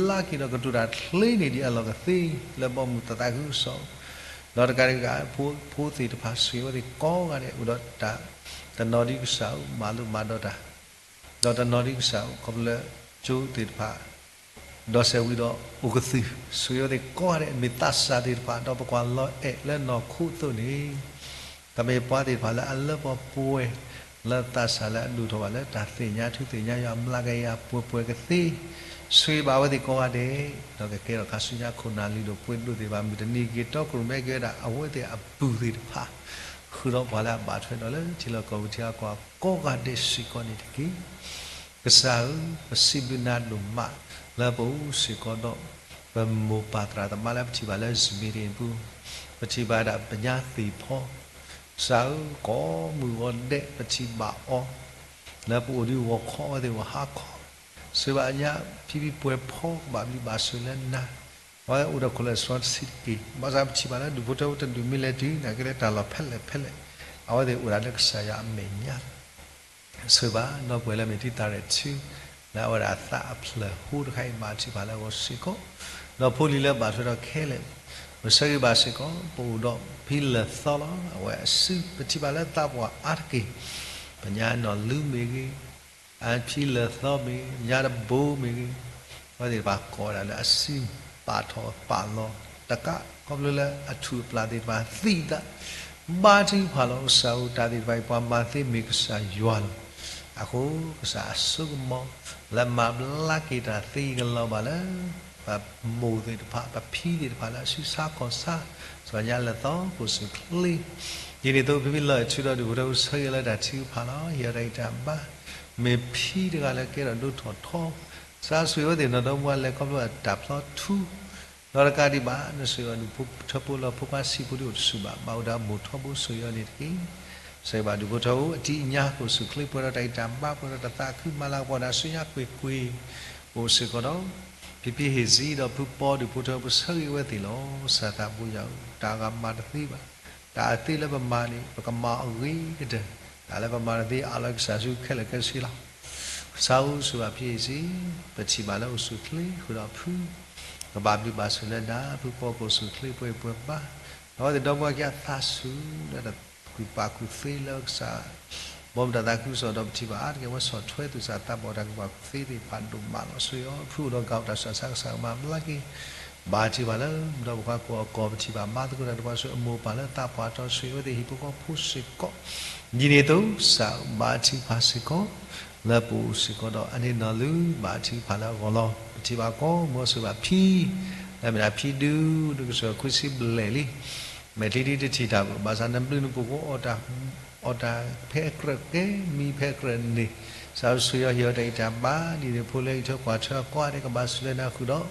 ဘျါက့ၤဒီးကတိၤတၢ်ချ့န့ၢ်ဒံးအလီၢ်ကသ့ လၢဘီမုၢ်တၢ်သးခုကစီၣ်, ဒီးတကးဒံးဘၣ် ဖိသ့ၣ်တဖၣ် ဆိၣ်ဂ့ၤအဝဲသ့ၣ်ကိးဂၤဒဲး အိၣ်ဒီးတၢ် တနီၤဒ်ကစၢ်ဧၢ မၤလိမၤဒိးတၢ်, ဒီးတနီၤဒ်ကစၢ်ဧၢ ခီဖျိလၢကၠိသ့ၣ်တဖၣ် ဒီးစဲးဝံၤဒီးအိၣ်ကသုၣ်, ဆိၣ်ဂ့ၤအဝဲသ့ၣ်ကိးဂၤဒဲး မ့ၢ်သးစၢ်သ့ၣ်တဖၣ် ဒီးပကွၢ်လီၤအဲၣ်လၢနီၢ်ခိအသိးန့ၣ် ကမ့ၢ်ပှၤသ့ၣ်တဖၣ်လၢအလၢပှဲၤပှဲၤ လၢသးစၢ်လၢအဒိၣ်ထီၣ်ဘၣ်လၢတၢ်သ့ၣ်ညါထူသ့ၣ်ညါယွၤ မျးကယၤပှဲၤပှဲၤကသ့, ဆိၣ်ဂ့ၤဘၣ်အဝဲသ့ၣ်ကိးဂၤဒဲး, ဒီးကကဲထီၣ်ခါဆူညါခိၣ်နၢ်လံၤဒိၣ်ပှ့ၤဒိၣ်သ့ၣ်တဖၣ် မုၢ်တနံၤက့ၤတီကရူၢ်မဲက့ၤဝဲဒၣ် အဝဲသ့ၣ်အပုၢ်သ့ၣ်တဖၣ် ဃုာ်ဒီးပှၤလၢအဘၣ်ထွဲဒီးလၢထံလီၢ်ကီၢ်ပူၤထံအကီၢ်ကိးဂၤဒဲးစ့ၢ်ကီးန့ၣ်တက့ၢ်. ကစၢ်ဧၢ, ပစံးဘျုးနၤဒိၣ်မး လၢပအိၣ်စ့ၢ်ကီးဒီး ပမိၢ်ပၢ်သရၣ်သမါလၢပထံၣ်ဘၣ်လၢစမံးတံၢ်ပူၤ, ပထံၣ်ဘၣ်ဒၣ်ပညါသ့ၣ်ဖီ, ကစၢ်ဧၢ, ကိးမုၢ်ဂီၤဒဲးပထံၣ်ဘၣ်အီၤ, လၢပအိၣ်ဒံးဂီၤခီအဝဲသ့ၣ်ဂီၤဟါခီ, ဆိၣ်ဂ့ၤဘၣ်ညါ ဖံဖံပှဲၤဖီ ကဘၣ်ဘျုးဘၣ်ဆိၣ်လၢနၤ, အဝဲအိၣ်ဒီးခိၣ်လၢစီတဆံးတက့ၢ်. ဘၣ်ဆၣ်ပထံၣ်ဘၣ်လၢဒူၣ်ဖိထၢဖိတဒူၣ်မ့ၢ်လဲၤတုၤ နာ်က့လၢတၢ်လီၢ်ဖဲလဲၣ်ဖဲလဲၣ်, အဝဲသ့ၣ်အိၣ်ဒၣ်လၢကစၢ်ယွၤအမဲာ်ညါလီၤ. ဆိၣ်ဂ့ၤဘၣ် ဒီပုၢ်ဝဲၢ်လၢမ့ၢ်တံၤသးရဲၣ်ထူ လၢအဝဲဒၣ်အသးအဖျၢၣ်ဟိတခါအံၤ ဘါထုကဖၣ်လၢအဂီၢ်စ့ၢ်ကီး, ဒီးဖိလံၤလၢဘၣ်ထွဲဒီးခဲလၢာ်, ပဆၢဂ့ၤဘၣ်စ့ၢ်ကီး ပအိၣ်ဒီးဖံလၢၢ်သီလီၤ. အဝဲအစု ပထံၣ်ဘၣ်လၢသးပှၢ်အါတက့ၢ်, ပညါနီၢ်လူမ့ၢ်ဂ့ၤ, အဖံလၢၢ်သီမ့ၢ်ဂ့ၤ, ညါတဘိမ့ၢ်ဂ့ၤ, အဝဲသ့ၣ်တဖၣ်ကိးဝဲဒၣ်လၢအစု ပာ်ထီၣ်ပာ်လီၤတကး ခီဖျိလၢအထူၣ်အပျၢ်သ့ၣ်တဖၣ်သံသး, ဘါထုကဖၣ်လီၤ. ကစၢ်ဧၢ တၢ်သ့ၣ်တဖၣ်အံၤ ပှၤမၤသ့မ့ၢ်ကစၢ်ယွၤလီၤ. အဃိ ကစၢ်အစိကမီၤ လၢမၤဘျါက့ၤတၢ်သ့ကလီၤဘၣ်လၢ ပမိၢ်သ့ၣ်တဖၣ် ပဖံသ့ၣ်တဖၣ်လၢအဆူဆါခီၣ်ဆါ, စီၤညါလၢသီ ကိၣ်စူၣ်ချ့, ဒ်န့ၣ်အသိး ဖံဖံလီၤအဲၣ်ထူဒီးဒူၣ်ဖိထၢဖိ ဆၢဂ့ၤလၢတၢ်ထုကဖၣ်လီၤ. ဟ့ၣ်အီၤတၢ်ဂံၢ်တၢ်ဘါ, မ့ၢ်ဖံတဂၤလၢကဲထီၣ်ဒိၣ်ထီၣ်ထီ, ကစၢ်ဆိၣ်ဂ့ၤအဝဲသ့ၣ်နီၢ်ဒီမါလၢခီဖျိအတၢ်ဖျီထူ, ဒီးတကးဒံးဘၣ် နဆိၣ်ဂ့ၤအီၤဒူၣ်ဖိထၢဖိလၢဖိခွါဆံးဖိဒ်အိၣ်တဆူၣ်ဘၣ် ဘၣ်အိၣ်ဒီးအမိၢ်ထီဘိ ဆိၣ်ဂ့ၤအီၤန့ၣ်တက့ၢ်. ဆၢဂ့ၤဘၣ်ဒူၣ်ဖိထၢဖိ အတံၤအညါ ကိၣ်စူၣ်ချ့ ပှဲၤဒီးတၢ်ဂံၢ်တၢ်ဘါ ပှဲၤဒီးတၢ်သးခု မၤလၤကပီၤတၢ်ဆူညါကွ့ၢ်ကွ့ၢ် အိၣ်စ့ၢ်ကီးဒီး ဖံဖံဟ့ၣ်စံဒီးဖုပီ ဒူၣ်ဖိထၢဖိ ပဆၢဂ့ၤဝဲသ့ၣ်လီၤ. စၢ်သးဘိယွၤဧၢ, တၢ်ဂၤမၤတသ့ဘၣ်, တၢ်အသ့လၢပမၤန့ၣ် ပကမၤအဂ့ၤကတၢၢ်, တၢ်လၢပမၤတသ့ အးလီၤကစၢ်ဆူခဲလၢာ်ခဲဆ့လီၤ. ကစၢ်ဧၢ ဆိၣ်ဂ့ၤဘၣ်ဖံဟ့ၣ်စံ, ပထံၣ်ဘၣ်လၢအိၣ်ဆူၣ်ချ့ ဃုာ်ဒီးဖု, ကဘၣ်ဘျုးဘၣ်ဆိၣ်လၢနၤ, ဖုပီကိၣ်စူၣ်ချ့ ပှဲၤပှဲၤဘါ, ဒီးအဝဲသ့ၣ်ဒီပုၢ်ဝဲၢ်ခံဂၤအသးဆူၣ်လၢ ကူၣ်ပာ်ကူၣ်သ့လၢကစၢ် ဘီမုၢ်တၢ်သးခုကစီၣ်ဒီး ပထံၣ်ဘၣ်အါတက့ၢ် အဝဲဆီၣ်ထွဲသူၣ်စၢ်သးဘီၣ်တၢ်ကူၣ်ပာ်ကူၣ်သ့သ့ၣ်တဖၣ်ဒိၣ်မးလီၤ. ဆိၣ်ဂ့ၤအီၤ ဖုအိၣ်ဒီးကးအိၣ်တၢ်ဆူးတၢ်ဆါ ကစၢ်ကမၤဘျါက့ၤ ဘါထုကဖၣ်လၢ ဒီးပကွၢ်ကိးအကီၢ် ပထံၣ်ဘၣ်ဘါသကိးတၢ်ဒီးပှၤ ဆိၣ်ဂ့ၤအမိၢ်ပၢ်လၢသးပှၢ်တီ ဆိၣ်ဂ့ၤအဝဲသ့ၣ်ဟံၣ်ဖိဃီဖိစ့ၢ်ကီး ဒ်န့ၣ်အသိး ကစၢ်ဘါထုကဖၣ်စ့ၢ်ကီး လၢပအိၣ်စ့ၢ်ကီးဒီး အန့ၣ်နီၢ်လုၢ် ဘါထုကဖၣ်လၢအဂီၢ်လီၤ. ပထံၣ်ဘၣ်ကိးမုၢ် ဆိၣ်ဂ့ၤဘၣ်ဖံ လၢအမ့ၢ်ဒၣ်ဖံဒု နကဆိၣ်ဂ့ၤခွံဆံဘျဲၣ်လံ မဲာ်ချံဒ်တထံၣ်တၢ်ဘၣ် ဘၣ်ဆၣ်နဘျုးနဖှိၣ်ကိး အီၣ်တၢ်ဖဲအကြၢးကဲ မံဖဲအကြၢးန့ၣ် ကစၢ်ဆိၣ်ဂ့ၤအီၤ ဟ့ၣ်အီၤတၢ်ဂံၢ်တၢ်ဘါ ဒ်န့ၣ်ဖိလၢဟံၣ်ထွဲကွၢ်ထွဲအကိးဂၤဒဲး ကဘၣ်ဆိၣ်လၢနၤဃုာ်ဒီး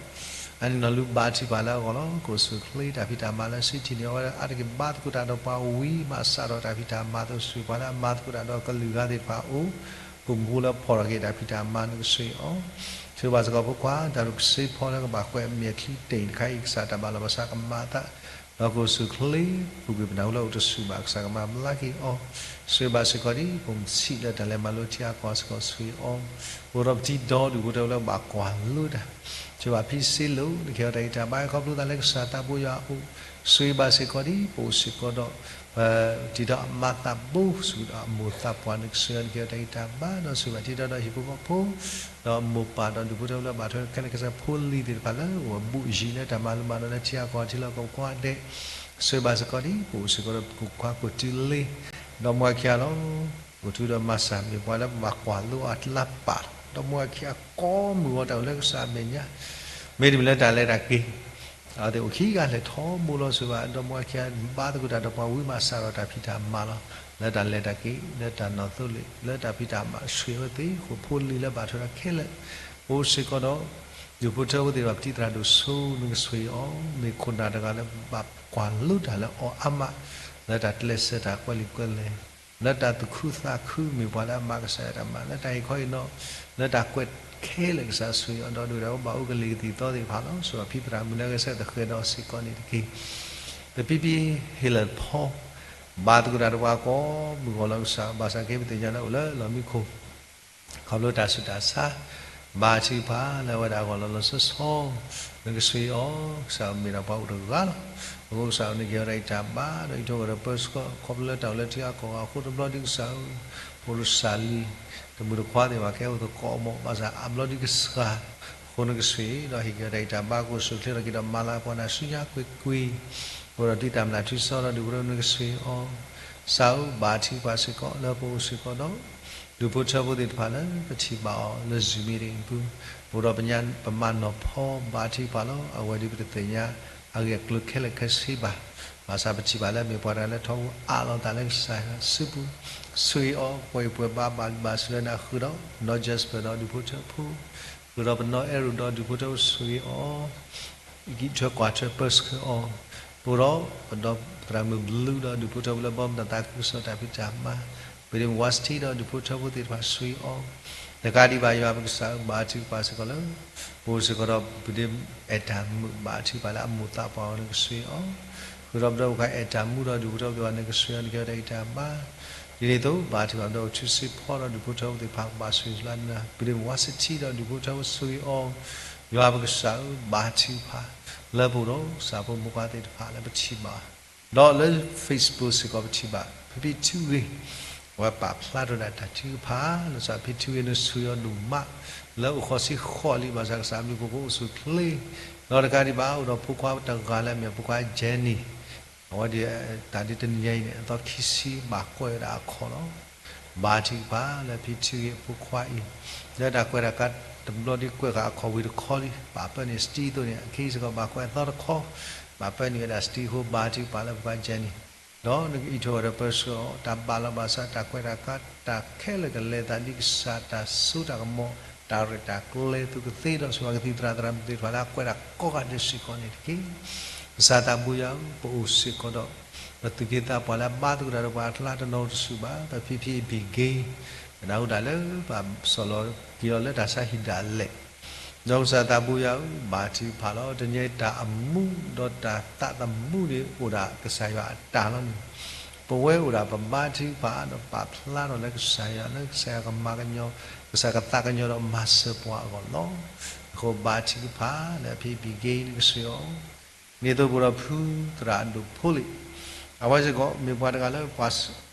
အန့ၣ်နီၢ်လုၢ်ဘါထုကဖၣ်လၢအဂီၢ်လီၤ. ကအိၣ်ဆူၣ်ချ့တၢ်ဖံးတၢ်မၤလၢစံးထီၣ်န့ၢ်အဝဲဒၣ်အါတက့ၢ် ဘါသကိးတၢ်ဒီးပှၤဝံၤ မၤစးထီၣ်တၢ်ဖံးတၢ်မၤအသိး ဆိၣ်ဂ့ၤပှၤလၢအမၤသကိးတၢ်ဒီးကလုာ်ဂၤသ့ၣ်တဖၣ်အအိၣ် ပိာ်မုၣ်ဖိလၢဖီၣ်ထီၣ်က့ၤတၢ်ဖံးတၢ်မၤ နကဆိၣ်ဂ့ၤအီၤ ဆိၣ်ဂ့ၤဘၣ်စ့ၢ်ကီးဖိခွါ တၢ်ဒိၣ်ကစ့ဖီလၢကဘၣ်ကွဲးမဲာ်ချံတ့ၢ်တခါအံၤ ကစၢ်တၢ်ဘၣ်လီၤဘၣ်စးကမၤအသး ဒီးကအိၣ်ဆူၣ်ချ့ ပူၤကွံာ်ပနၢ်ဟူလၢအိၣ်တဆူၣ်ဘၣ် ကစၢ်ကမၤဘျါက့ၤအီၤ ဆိၣ်ဂ့ၤဘၣ်စ့ၢ်ကီးဒ် ပိာ်မုၣ်ဆံးလၢတၢ်လဲၤမၤလိထံအကီၢ်စ့ၢ်ကီး ဆိၣ်ဂ့ၤအီၤ အိၣ်ဒီးပတံၤဒီဒူၣ်ဖိထၢဖိလၢဘၣ်ကွၢ်လိတၢ် ဆိၣ်ဂ့ၤဘၣ်ဖံစ့လိာ် နကဟ့ၣ်အီၤတၢ်ဂံၢ်တၢ်ဘါ ခီဖျိသးလၢကစၢ်သးဘိယွၤအအိၣ် ဆိၣ်ဂ့ၤဘၣ်စ့ၢ်ကီးဒ် ပအိၣ်စ့ၢ်ကီးဒီး ပတံၤဒီးအမါသးဘိ ဆိၣ်ဂ့ၤဒီးအမိၢ်သးပှၢ် နကဆိၣ်ဂ့ၤအီၤ နကဟ့ၣ်အီၤတၢ်ဂံၢ်တၢ်ဘါ ဒီးဆိၣ်ဂ့ၤဘၣ်တံၤဒီဒီးဟံၣ်ဖိဃီဖိ ဒီးမိၢ်ပၢ်ဒီးဒူၣ်ဖိထၢဖိလၢဘၣ်ထွဲခဲလၢာ်ခဲဆ့ ဖိလံၤသ့ၣ်တဖၣ်လၢအိၣ်အဘူးအယံၤလၢတၢ်မၤလိမၤဒိးလၢထံအကီၢ်ထံလီၢ်ကီၢ်ပူၤကိးဂၤဒဲး ဆိၣ်ဂ့ၤဘၣ်စ့ၢ်ကီးဒ် ပအိၣ်စ့ၢ်ကီးဒီးပကကွၢ်ကိးတုၤလ့ ဒီးမူဝဲခံဂၤလီၤ အိၣ်ထူဒီးမၤစၢ်မ့ၢ်ပှၤလၢပဘၣ်ကွၢ်လိအီၤတလါပာ်လီၤ ဒီးမူဝဲခံဂၤကိးမုၢ်ဂီၤတၢ်အိၣ်လၢကစၢ်အမဲာ်ညါ မ့တမ့ၢ်လၢတၢ်လဲၤတၢ်က့ၤ အဝဲသ့ၣ်အိၣ်ခံဂၤလဲၤထီဘိလီၤ ဆိၣ်ဂ့ၤဘၣ် ဒီးမူဝဲခံဂၤဘါသကိးတၢ်ဒီးပှၤဝံၤမၤစးထီၣ်တၢ်ဖံးတၢ်မၤလီၤ လၢတၢ်လဲၤတၢ်က့ၤ လၢတၢ်နီၣ်သိလ့ၣ် လၢတၢ်ဖံးတၢ်မၤ ဆိၣ်ဂ့ၤအဝဲသ့ၣ် ဃိာ်ဖိလံၤလၢဘၣ်ထွဲဒီးခဲလၢာ် အိၣ်စ့ၢ်ကီးဒီး ဒူၣ်ဖိထၢဖိသ့ၣ်တဖၣ် ပတံၤသရၣ်ဒိၣ်စိ နကဆိၣ်ဂ့ၤအီၤ မ့ၢ်ခိၣ်နၢ်တဂၤလၢဘၣ်ကွၢ်လိတၢ်လၢအီၤအါမး လၢတၢ်ကျဲးစၢးတၢ်ကွဲးလံာ်ကွဲးလဲၢ် လၢတၢ်သူၣ်ခုသးခု မ့ၢ်ပှၤလၢအမၤကစၢ်ယွၤတၢ်မၤ လၢတၢ်ဟ့ၣ်ခီဟ့ၣ်နီၤ လၢတၢ်ကွဲးခဲလၢာ် ကစၢ်ဆိၣ်ဂ့ၤအီၤ ဒီးဒိၣ်ဒၣ်ဝဲဘၣ်အိၣ်ကလံၤကသံၣ်သီသ့ၣ်တဖၣ်လီၤ ဆိၣ်ဂ့ၤဘၣ်ဖံသရၣ်မုၣ်လၢအဂဲၤဆၢထၢၣ်ဃဲၤဒီးစ့ၢ်ကီးန့ၣ်တက့ၢ် ပဖံဖံဟ့ၣ်လၢၢ်ဖီ ဘါသကိးတၢ်ဒီးပှၤကိးမုၢ်ဂီၤလီၤကစၢ် ဘၣ်ဆၣ်က့ ပသ့ၣ်ညါလၢအိၣ်လၢလီၢ်မံခိၣ် ခီဖျိတၢ်ဆူးတၢ်ဆါ ဘါထုကဖၣ်လၢအဝဲဒၣ်အဂီၢ်လီၤလီၤဆီဆီ နကဆိၣ်ဂ့ၤအီၤ ကစၢ်မ့ၢ်ဒၣ်ပှၤအိၣ်တဂၤလီၤ အဃိကစၢ်နကဟ့ၣ်အီၤတၢ်ဂံၢ်တၢ်ဘါ ဒီးဟံၣ်ထိၣ်ဂီၤဒီးပၢဆှၢ ခီဖျိလၢတၢ်အိၣ်လၢထံအကီၢ်ဂၤအဃိ တဘျီဒ်ကစၢ်ဧၢ ဖိတစၢ်လံၤ တမုၢ်တခွါသ့ၣ်တဖၣ်ကဲအိၣ်သကိးအီၤမး ဘၣ်ဆၣ်အါဘျီဒ်ကစၢ် အဃိနကဆိၣ်ဂ့ၤ ဒီးဟ့ၣ်က့ၤအီၤတၢ်ဂံၢ်တၢ်ဘါ ကအိၣ်ဆူၣ်ချ့ထီၣ်က့ၤဒီးမၤလၤကပီၤနၤဆူညါကွ့ၢ်ကွ့ၢ် အိၣ်ဒီးတံၤတၢ်မျၢ်ထူစီဒီးဒူၣ်ဖိထၢဖိနကဆိၣ်ဂ့ၤအီၤ ကစၢ်ဧၢ ဘါထုကဖၣ်စ့ၢ်ကီးလၢပအိၣ်စ့ၢ်ကီးဒီး ဒူၣ်ဖိထၢဖိသ့ၣ်တဖၣ်လၢပထံၣ်ဘၣ်အီၤလၢ Zoom meeting အပူၤ အိၣ်ဒီးပမၤနီၢ်ဖီဘါထုကဖၣ်လီၤ အဝဲဒၣ်ပတသ့ၣ်ညါအဂ့ၢ်အကျိၤခဲလၢာ်ခဲဆ့ဘၣ် ဘၣ်ဆၣ်ပထံၣ်ဘၣ်လၢမ့ၢ်ပှၤတဂၤလၢထီဘိအးလီၤသးလၢကစၢ်ယွၤစုပူၤ ဆိၣ်ဂ့ၤအီၤ ပှၤအံၤပှဲၤဘါဘၣ်ဘၣ်ဆူၣ်လၢနၤဃုာ်ဒီး နီၢ် Jasper ဒီးဒူၣ်ဖိထၢဖိ ဃုာ်ဒီးပနီၢ်အဲၣ်ရူးဒီးဒူၣ်ဖိထၢဖိဆိၣ်ဂ့ၤအီၤ ဂံၢ်ထွဲကွၢ်ထွဲပၢဆှၢအီၤ, အိၣ်ဒီးပဒီပုၢ်ဝဲၢ်မုၣ်ဘျုးဒီးဒူၣ်ဖိထၢဖိလၢဘီမုၢ်တၢ်သးခုကစီၣ်တၢ်ဖံးတၢ်မၤ, ပဒ့ၣ်ဝါစထံဒီးဒူၣ်ဖိထၢဖိသ့ၣ်တဖၣ်ဆိၣ်ဂ့ၤအီၤ, တကးဒံးဘၣ်ယွၤပကစၢ်ဧၢ ဘါထုကဖၣ်စ့ၢ်ကီးလၢ ပအိၣ်စ့ၢ်ကီးဒီးပဒ့ၣ်အဲၣ်တၢ်မုၣ် ဘါထုကဖၣ်လၢအမိၢ်သးပှၢ်အီၤနကဆိၣ်ဂ့ၤအီၤ, ဃုာ်ဒီးပဒီပုၢ်ဝဲၢ်အဲၣ်တၢ်မုၣ်ဒီးဒူၣ်ဖိထၢဖိသ့ၣ်တဖၣ်နကဆိၣ်ဂ့ၤအီၤ နကဟ့ၣ်အီၤတၢ်ဂံၢ်တၢ်ဘါ ဒ်န့ၣ်အသိး ဘါထုကဖၣ်ဒီးထူစ့ဖီဒီးဒူၣ်ဖိထၢဖိသ့ၣ်တဖၣ် ဘၣ်ဆိၣ်ဂ့ၤလၢနၤ ပဒ့ၣ်ဝါစထံဒီးဒူၣ်ဖိထၢဖိဆိၣ်ဂ့ၤအီၤ, ယွၤပကစၢ်ဧၢ ဘါထုကဖၣ် လၢပအိၣ်ဒီးစၢ်ဖိမိၢ်ပှၢ်သ့ၣ်တဖၣ်လၢပထံၣ်ဘၣ်, ဒီးလၢ Facebook စ့ၢ်ကီးပထံၣ်ဘၣ် ဖံဖံထုဂ့ၤ အဝဲပာ်ဖျါထီၣ်ဒၣ်တၢ်ထုကဖၣ် လီၤဆီဖံထုဂ့ၤနဆိၣ်ဂ့ၤအီၤဒိၣ်မး လၢအိၣ်ဃီၤဆံဃီၤလံ ဘၣ်ဆၣ်ကစၢ်အဘျုးအဖှိၣ်ကအိၣ်ဆူၣ်ချ့, ဒီးတကးဒံးဘၣ် အိၣ်ဒီးဖိခွါတဂၤလၢအမ့ၢ်ဖိခွါ Jenny အဝဲဒၣ်တၢ်ဒ်တနံၤညါအံၤန့ၣ် အသီခံဆံဘၣ်ကွဲးဝဲဒၣ်အခီၣ်လီၤ. ဘါထုကဖၣ်လၢဖံထုဂ့ၤအဖိခွါအံၤ လၢတၢ်ကွဲးတၢ်ကါတဘျီဒ်ကွဲးဃာ်အခီၣ်ဝံၤတခီလံ ဘၣ်ပၢနုာ် steam အသိးန့ၣ် အခဲအံၤစ့ၢ်ကီးဘၣ်ကွဲးအသီတခီ, ဘၣ်ပၢနုာ်ဝဲဒၣ် steam အဃိ ဘါထုကဖၣ်လၢဖိခွါ Jenny ဒီးနကအံးထွဲဝဲဒီးပၢဆှၢအီၤ တၢ်ဘၣ်လီၤဘၣ်စး တၢ်ကွဲးတၢ်ကါ တၢ်ခဲလၢာ်ကလဲၤသးဒ်ကစၢ်တၢ်စိတၢ်ကမီၤ တၢ်ရဲၣ်တၢ်ကျဲၤသူၣ်ကသ့ဒီး ဆိၣ်ဂ့ၤကသံၣ်သရၣ်သရၣ်မုၣ်သ့ၣ်တဖၣ်လၢအကွဲးတၢ်ကိးဂၤဒဲးစ့ၢ်ကီးန့ၣ်တက့ၢ်. ကစၢ်သးဘိယွၤဧၢ ပအိၣ်စ့ၢ်ကီးဒီး ပသူၣ်က့သးပှၢ်လၢအဘါသကိးတၢ်ဒီးပှၤအကျါတနီၤတစူၢ်ဘၣ် ပဖံဖံအဘံၣ်က့ ပနၢ်ဟူတၢ်လၢပှၤဆီၣ်လီၤက့ၤအီၤလၢတၢ်ဆါဟံၣ်ဒၣ်လဲာ် ဒီးကစၢ်သးဘိယွၤဧၢ ဘါထုကဖၣ်လီၤ တနံၤအံၤတၢ်အမူဒီးတၢ်သးသမူန့ၣ်အိၣ်ဒၣ်ကစၢ်ယွၤအတၢ်လီၤန့ၣ်, ပဝဲအိၣ်ဒၣ်ပဘါထုကဖၣ်ဒီးပာ်ဖျါထီၣ်လၢကစၢ်ယွၤ လၢကစၢ်ယွၤကမၤကညီ ကစၢ်ကသးကညီၤဒီးမၤစၢၤပှၤအဂီၢ်လီၤ. အဃိဘါထုကဖၣ်လၢအဖံအဘံၣ်က့နကစၢ်အီၤ န့ၣ်သိးပဒီပုၢ်ဝဲၢ်သရၣ်အဒိၣ်ဖိလံ အဝဲစ့ၢ်ကီး မ့ၢ်ပှၤတဂၤလၢပှၤ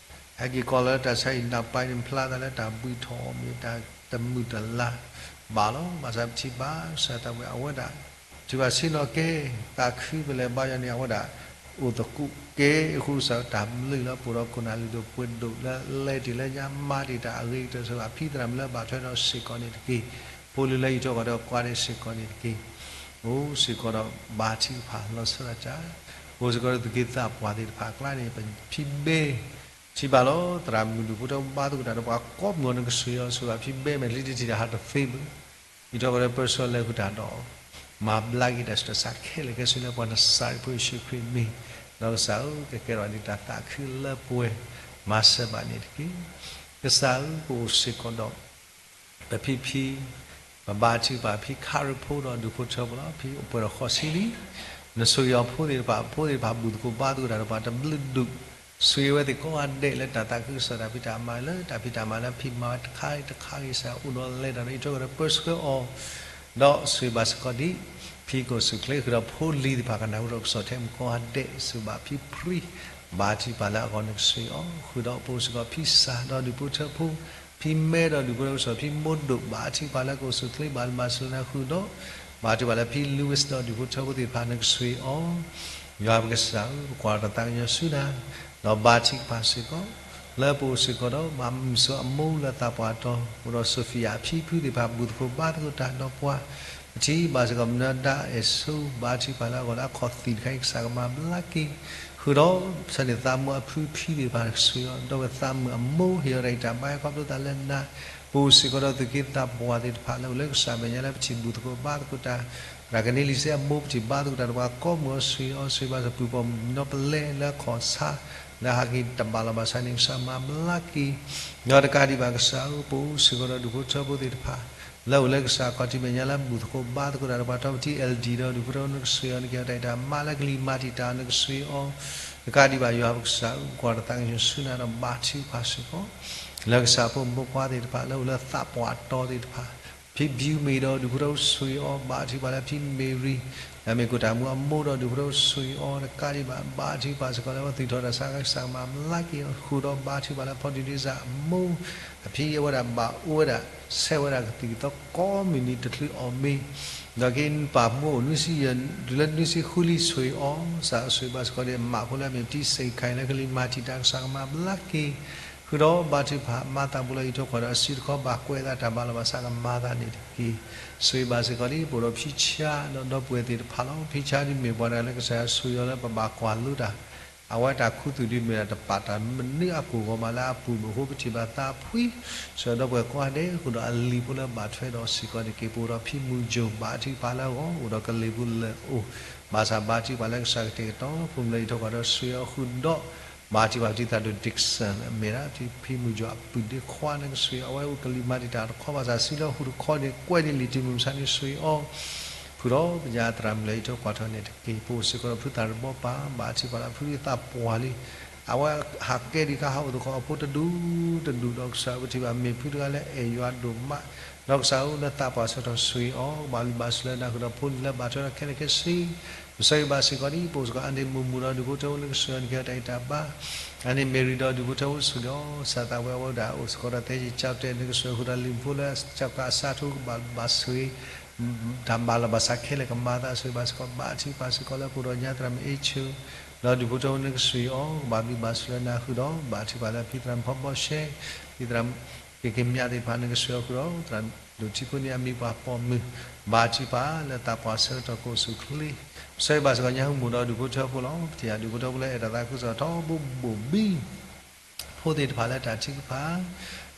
ဟဲက့ၤကီးလၢတၢ်ဆါဟံၣ်နၢ်ပၢၢ်န့ၣ် ဖျါသးလၢတၢ်ဘှံးထီၣ်မ့ၢ်တၢ်တမုာ်တလၤဘၣ်လီၤ. ဘၣ်ဆၣ်ပထံၣ်ဘၣ် ကစၢ်သးဝံၣ်အဝဲဒၣ် ထံၣ်ဘၣ်ဆ့ၣ်နီၤက့ၤ သးခုပလဲၤဘါယွၤန့ၣ် အဝဲဒၣ်အိၣ်သကိးက့ၤဃုကစၢ်တၢ်ဘျုးလၢပအိၣ်ဒီးခိၣ်နၢ်လုၢ်ဒိၣ်ပှ့ၤဒိၣ်လၢလဲၤတ့ၢ်လၢညါ မၤတ့ၢ်တၢ်အဂ့ၤကတၢၢ်ဆိဘၣ် ဖံသရၣ်မုၣ်လၢဘၣ်ထွဲဒီးစ့ၢ်ကီးန့ၣ်တက့ၢ်. ဖိလံၤလၢယထီၣ်ကီၢ်ဒီးကွၢ်န့ၣ်စ့ၢ်ကီးန့ၣ်တက့ၢ်. အိၣ်စ့ၢ်ကီးဒီးဘါထုကဖၣ်လီၤဆီဒၣ်တၢ်, အိၣ်စ့ၢ်ကီးဒီးသုးက့သးပှၢ်သ့ၣ်တဖၣ်အကျါန့ၣ် ဖံဘဲ ထံၣ်ဘၣ်လီၤ သရၣ်မုၣ်ဒူၣ်ဖိထၢဖိဘါသကိးတၢ်ဒီးပှၤကိးမုၢ်အီၤနကဆှၢအီၤဆိဘၣ် ဖံဘဲမဲာ်ချံတထံၣ်ဒီးဟးတသ့ဘၣ်. ယထီၣ်ကီၢ်ဒီးပၢဆှၢလဲၤဃုာ်တၢ်ဒီး မၤဘျါက့ၤတၢ်ဆူးတၢ်ဆါခဲလၢာ်ခဲဆ့လၢပှၤနစၤရ့းဖိယ့ၣ်ၡူးခရံာ်မံၤ, ဒီးကစၢ်ဧၢ ကကဲထီၣ်ဒ်တၢ်သးခုလၢပှဲၤ မၤစၢၤဘၣ်န့ၣ်တက့ၢ်. ကစၢ်ဧၢ ပအိၣ်စ့ၢ်ကီးဒီး ပဖံဖံ ပဘါထုကဖၣ်ဖံခါရံဖိဒီးဒူၣ်ဖိထၢဖိလီၤ. ဖံအိၣ်ပှဲၤဒီးဃိးဆံလံ. နဆိၣ်ဂ့ၤအီၤဖိသ့ၣ်တဖၣ် ဖိသ့ၣ်တဖၣ်ဘူၣ်သကိးဘါသကိးတၢ်ဒီးပှၤတဘျုးဒူၣ်, ဆိၣ်ဂ့ၤဝဲသ့ၣ်ကိးဂၤဒဲးလၢတၢ်သးခုကစီၣ်တၢ်ဖံးတၢ်မၤလၢတၢ်ဖံးတၢ်မၤလၢဖံးမၤဝဲတခါတခါဂ့ၤစ့ၢ် အိၣ်ဒီးလဲၤတၢ်ဒီးယထီၣ်ကီၢ်ဒီးပၢဆှၢအီၤ ဒီးဆိၣ်ဂ့ၤဘၣ်စ့ၢ်ကီးဒ် ဖံကအိၣ်ဆူၣ်ချ့ဃုာ်ဒီးဖိလံၤသ့ၣ်တဖၣ်ကနၢ်ဟူဒီးကစီၣ်ထဲမုၢ်ကိးဂၤဒဲး ဆိၣ်ဘၣ်ဖံဖြံ ဘါထုကဖၣ်လၢအဂီၢ်နကဆှၢအီၤ ဃုာ်ဒီးပအိၣ်စ့ၢ်ကီးဖံစၢ်ဒီးဒူၣ်ဖိထၢဖိ ဖံမဲဒီးဒူၣ်ဖိထၢဖိ ကစီၣ်ဖံမိၢ်ဒိၣ် ဘါထုကဖၣ်လၢကအိၣ်ဆူၣ်ချ့ဘၣ်လၢဘၣ်စၢၤလၢနၤဃုာ်ဒီး ဘါထုကဖၣ်လၢဖံလူဝဲစ့ၣ်ဒီးဒူၣ်ဖိထၢဖိသ့ၣ်တဖၣ်နကဆှၢအီၤ ယွၤပကစၢ်ဧၢ ပကွၢ်တၢ်သးကညီၤဆူနၤ ဒီးဘါထုကဖၣ်စ့ၢ်ကီး လၢပအိၣ်စ့ၢ်ကီးဒီး ဘၣ်မုၢ်စိၤအမိၢ်လၢသးပှၢ်တီၤ အိၣ်ဒီးစီၤဖံယၣ်အဖံဖုသ့ၣ်တဖၣ် ဘူၣ်သကိးဘါသကိးတၢ်ဒီးပှၤ ပထံၣ်ဘၣ်စ့ၢ်ကီးမနုၤဒါအဲၣ်ဆိ ဘါထုကဖၣ်လၢအဂီၢ်လၢအခီၣ်သံၣ်တခါအံၤ ကစၢ်ကမၤဘျါက့ၤ ဃုာ်ဒီး ဆၢန့ၣ်သးမုာ်အဖုဖံသ့ၣ်တဖၣ်နကဆှၢအီၤ ဒီးဝဲသးမုာ်အမိၢ် ဟ့ၣ်အီၤတၢ်ဂံၢ်တၢ်ဘါဟဲခီဖျိသးလၢနၤ ပအိၣ်စ့ၢ်ကီးဒီးသုးက့သးပှၢ်သ့ၣ်တဖၣ်လၢအိၣ်လၢကစၢ်မဲာ်ညါလၢပထံၣ်ဘူၣ်သကိးဘါသကိးတၢ် သရၣ်ကန့လံၤစ့ၢ်အမိၢ် ပထံၣ်ဘါသကိးတၢ်ဒီးပှၤကိးမုၢ်အီၤ ဆိၣ်ဂ့ၤအီၤ ဆိၣ်ဂ့ၤဘၣ်စ့ၢ်ပူၤပိာ်မုၣ်နီပလဲလၢအခီၣ်ဆါ လၢဟးက့ၤတဘၣ်လီၤဘၣ်ဆၣ်န့ၣ် ကစၢ်မၤဘျါက့ၤ ဒီးတကးဒံးဘၣ်ကစၢ်ဧၢ ပအိၣ်စ့ၢ်ကီးဒီးဒူၣ်ဖိထၢဖိသ့ၣ်တဖၣ် လၢအိၣ်လၢကစၢ်ခီၣ်ထံးမဲာ်ညါလၢဘူၣ်သကိးဘါသကိးတၢ်ဒီးပှၤတီပထံ LD ဒီးဒူၣ်ဖိထၢဖိနကဆှၢအီၤ နကဲအီၤတၢ်အံၣ်တၢ်မးလၢကလံၤမၤတံာ်တာ်နကဆှၢအီၤ တကးဒံးဘၣ်ယွၤပကစၢ်ဧၢ ပကွၢ်တၢ်သးကညီၤဆူနၤဒီးဘါထုကဖၣ်စ့ၢ်ကီး လၢကစၢ်ဖိမိၢ်ပှၢ်သ့ၣ်တဖၣ် လၢအိၣ်လၢသးပှၢ်တီၤသ့ၣ်တဖၣ် ဖံဘံမ့ၢ်ဒီးဒူၣ်ဖိထၢဖိဆိၣ်ဂ့ၤအီၤ ဘါထုကဖၣ်လၢဖံမ့ၤရံ လၢမ့ၢ်ကိၣ်တၢ်မူအမိၢ်ဒီးဒူၣ်ဖိထၢဖိဆိၣ်ဂ့ၤအီၤ တကးဒံးဘၣ် ဘါထုကဖၣ်စ့ၢ်ကီးလၢအဝဲသူၣ်ထီၣ်တၢ်ဆါကစၢ်ကမၤဘျါက့ၤအီၤ ဃုာ်ဒီးဘါထုကဖၣ်လၢဖီဒံဒံစၢ်အမိၢ် အဖံအဝဲဒၣ်ဘၣ်အိၣ်ဝဲဒၣ် ဆဲးဝဲဒၣ်ကသံၣ်ကသီကိးမုၢ်နံၤတချုးအီၣ်မ့ၤ ဒီးက့ၤပာ်မူအိၣ်နွံဆံယဲၢ် တုၤလၢနွံဆံဃုလံဆိၣ်ဂ့ၤအီၤ ကစၢ်ဆိၣ်ဂ့ၤဘၣ်စ့ၢ်ကီးဒီးမးဖိလၢအမ့ၢ်တံစ့ၣ်ခါအံၤလၢကလံၤမၤတံာ်တာ်ကစၢ်ကမၤဘျါက့ၤ ဃုာ်ဒီးဘါထုကဖၣ်မၤသးပူၤလၢယထီၣ်ကွၢ်ဒီးအစုတခီဘၣ်ကွဲးအသးတၢ်ဘၣ်လီၤဘၣ်ဆၣ်ကမၤသးန့ၣ်တက့ၢ်. ဆိၣ်ဂ့ၤဘၣ်စ့ၢ်ကီးဒ်ပအိၣ်ဒီးဖံဆါဒီးဒီပုၢ်ဝဲၢ်သ့ၣ်တဖၣ်လီၤ. ဖံဆါဒ်မ့ၢ်ပှၤတဂၤလၢကစၢ်ယွၤဆိၣ်ဂ့ၤအီၤလၢပဘၣ်ကွၢ်လိတၢ် အဝဲတၢ်ခူသူၣ်ဒ်မ့ၢ်ဒၣ်တပာ်တၢ်မနုၤအကိၢ်ဂီၤမးလၢအပူၤမုၢ်အဃိ ပထံၣ်ဘၣ်သးဖှံ စၢၤဒီပုၢ်ဝဲၢ်ကိးဂၤဒဲး ဃုာ်ဒီးအလံၤဖိလၢဘၣ်ထွဲဒီးစ့ၢ်ကီးန့ၣ်တက့ၢ်. ပအိၣ်ဒီးဖံမုၢ်ယိၤ ဘါထုကဖၣ်လၢအဂီၢ် အိၣ်ဒီးကလံၤဖိလၢအအိၣ် ဘၣ်ဆၣ်ဘါထုကဖၣ်လၢကစၢ်ကတဲာ်ကတီၤ ဖိမုၣ်လၢယထီၣ်ကွၢ်ဒီးဆိၣ်ဂ့ၤအီၤဃုာ်ဒီး ဘါထုကဖၣ်ပတံၤသရၣ်ဒိၣ် Dixon မ့ၢ်ဒၣ်ဖံဖံမုၢ်ယိၤအပုၢ်ဒ့ခွါနကဆိၣ်ဂ့ၤအီၤ အဝဲအိၣ်ကလံၤမၤတံာ်တာ်တခီဘၣ်ဆၣ်စုလၢဟူတခီန့ၣ် ကွဲးဒ်လံာ်တံၤမုၢ်မဆါန့ၣ်ဆိၣ်ဂ့ၤအီၤ ဃုာ်ဒီးပညါသရၣ်မုၣ်လၢယထီၣ်ကွၢ်ထီၣ်န့ၣ်တက့ၢ်. ပအိၣ်စ့ၢ်ကီးဒီးဖုသၣ်တဘီပၤ ဘါထုကဖၣ်လၢဖုဒ်သးပှၢ်လံ အဝဲဟးကဲဒံးခါဟးအိၣ်သကိးအဖိတဒူၣ်တဒူၣ်ဒီးကစၢ်ဧၢ ပထံၣ်ဘၣ်မ့ၢ်ဖုတဂၤလၢအဲၣ်ယွၤဒိၣ်မး ဒီးကစၢ်ဧၢလၢသးပှၢ်ဆၢကတီၢ်ဆိၣ်ဂ့ၤအီၤ ကဘၣ်ဘျုးဘၣ်ဆိၣ်လၢနၤဃုာ်ဒီးဖိလံၤလၢဘၣ်ထွဲဒီးခဲလၢာ်ခဲဆ့ ပဆိၣ်ဂ့ၤဘၣ်စ့ၢ်ကီးဒ်ပအိၣ်စ့ၢ်ကီး အါန့ၢ်မုၢ်မုၢ်ဒီးဒူၣ်ဖိထၢဖိနကဆိၣ်ဂ့ၤအီၤနကဲအီၤတၢ်အံၣ်တၢ်ဘါ အါန့ၢ်မ့ၤရံဒီးဒူၣ်ဖိထၢဖိဆိၣ်ဂ့ၤအီၤ စၢ်သးဝဲအဝဲဒၣ်အိၣ်စ့ၢ်ကီးဒီးသဲက့ၤကၠီတဲာ်နကဆိၣ်ဂ့ၤဃုာ်ဒီးလံၤဖိလၢကၠီကးအစးထူကဘၣ်ဘၣ်ဆိၣ်ဂ့ၤ တၢ်ဘၣ်လီၤဘၣ်ဆၣ်ခဲလၢာ်ကမၤသးဆိၣ်ဂ့ၤဘၣ်စ့ၢ်ကီး ဘါထုကဖၣ်စ့ၢ်ကီးလၢပအိၣ်ဒီးညါသရၣ်မုၣ်အ့ဆၢ ဒီးဒူၣ်ဖိထၢဖိနကဆိၣ်ဂ့ၤအီၤ ကဘၣ်ဘျုးဘၣ်ဆိၣ်လၢနၤဃုာ်ဒီး ဘါထုကဖၣ်လၢဖံသရၣ်မုၣ်ဖီဘီရှဲ ဖံသရၣ်မုၣ်ကက့ၤမၠးသ့ၣ်တဖၣ်နကဆိၣ်ဂ့ၤအီၤဃုာ်ဒီး သရၣ်ဒိၣ်ထံဖိန့ၣ်အမံၤပှၤပိာ်မုၣ် ဘါထုကဖၣ်လၢသးပှၢ်ဆၢကတီၢ်ကအိၣ်ဆူၣ်ချ့ ပဆိၣ်ဂ့ၤဘၣ်စ့ၢ်ကီးညါဟူမူၣ်ဒီးဒူၣ်ဖိထၢဖိလီၤ. ပထံၣ်ယၤဒူၣ်ဖိထၢဖိလၢအဲၣ်တၢ်သးခုကစီၣ်ထီဘိဘိၣ်ဘံ ဖိသ့ၣ်တဖၣ်လၢတၢ်ထုကဖၣ်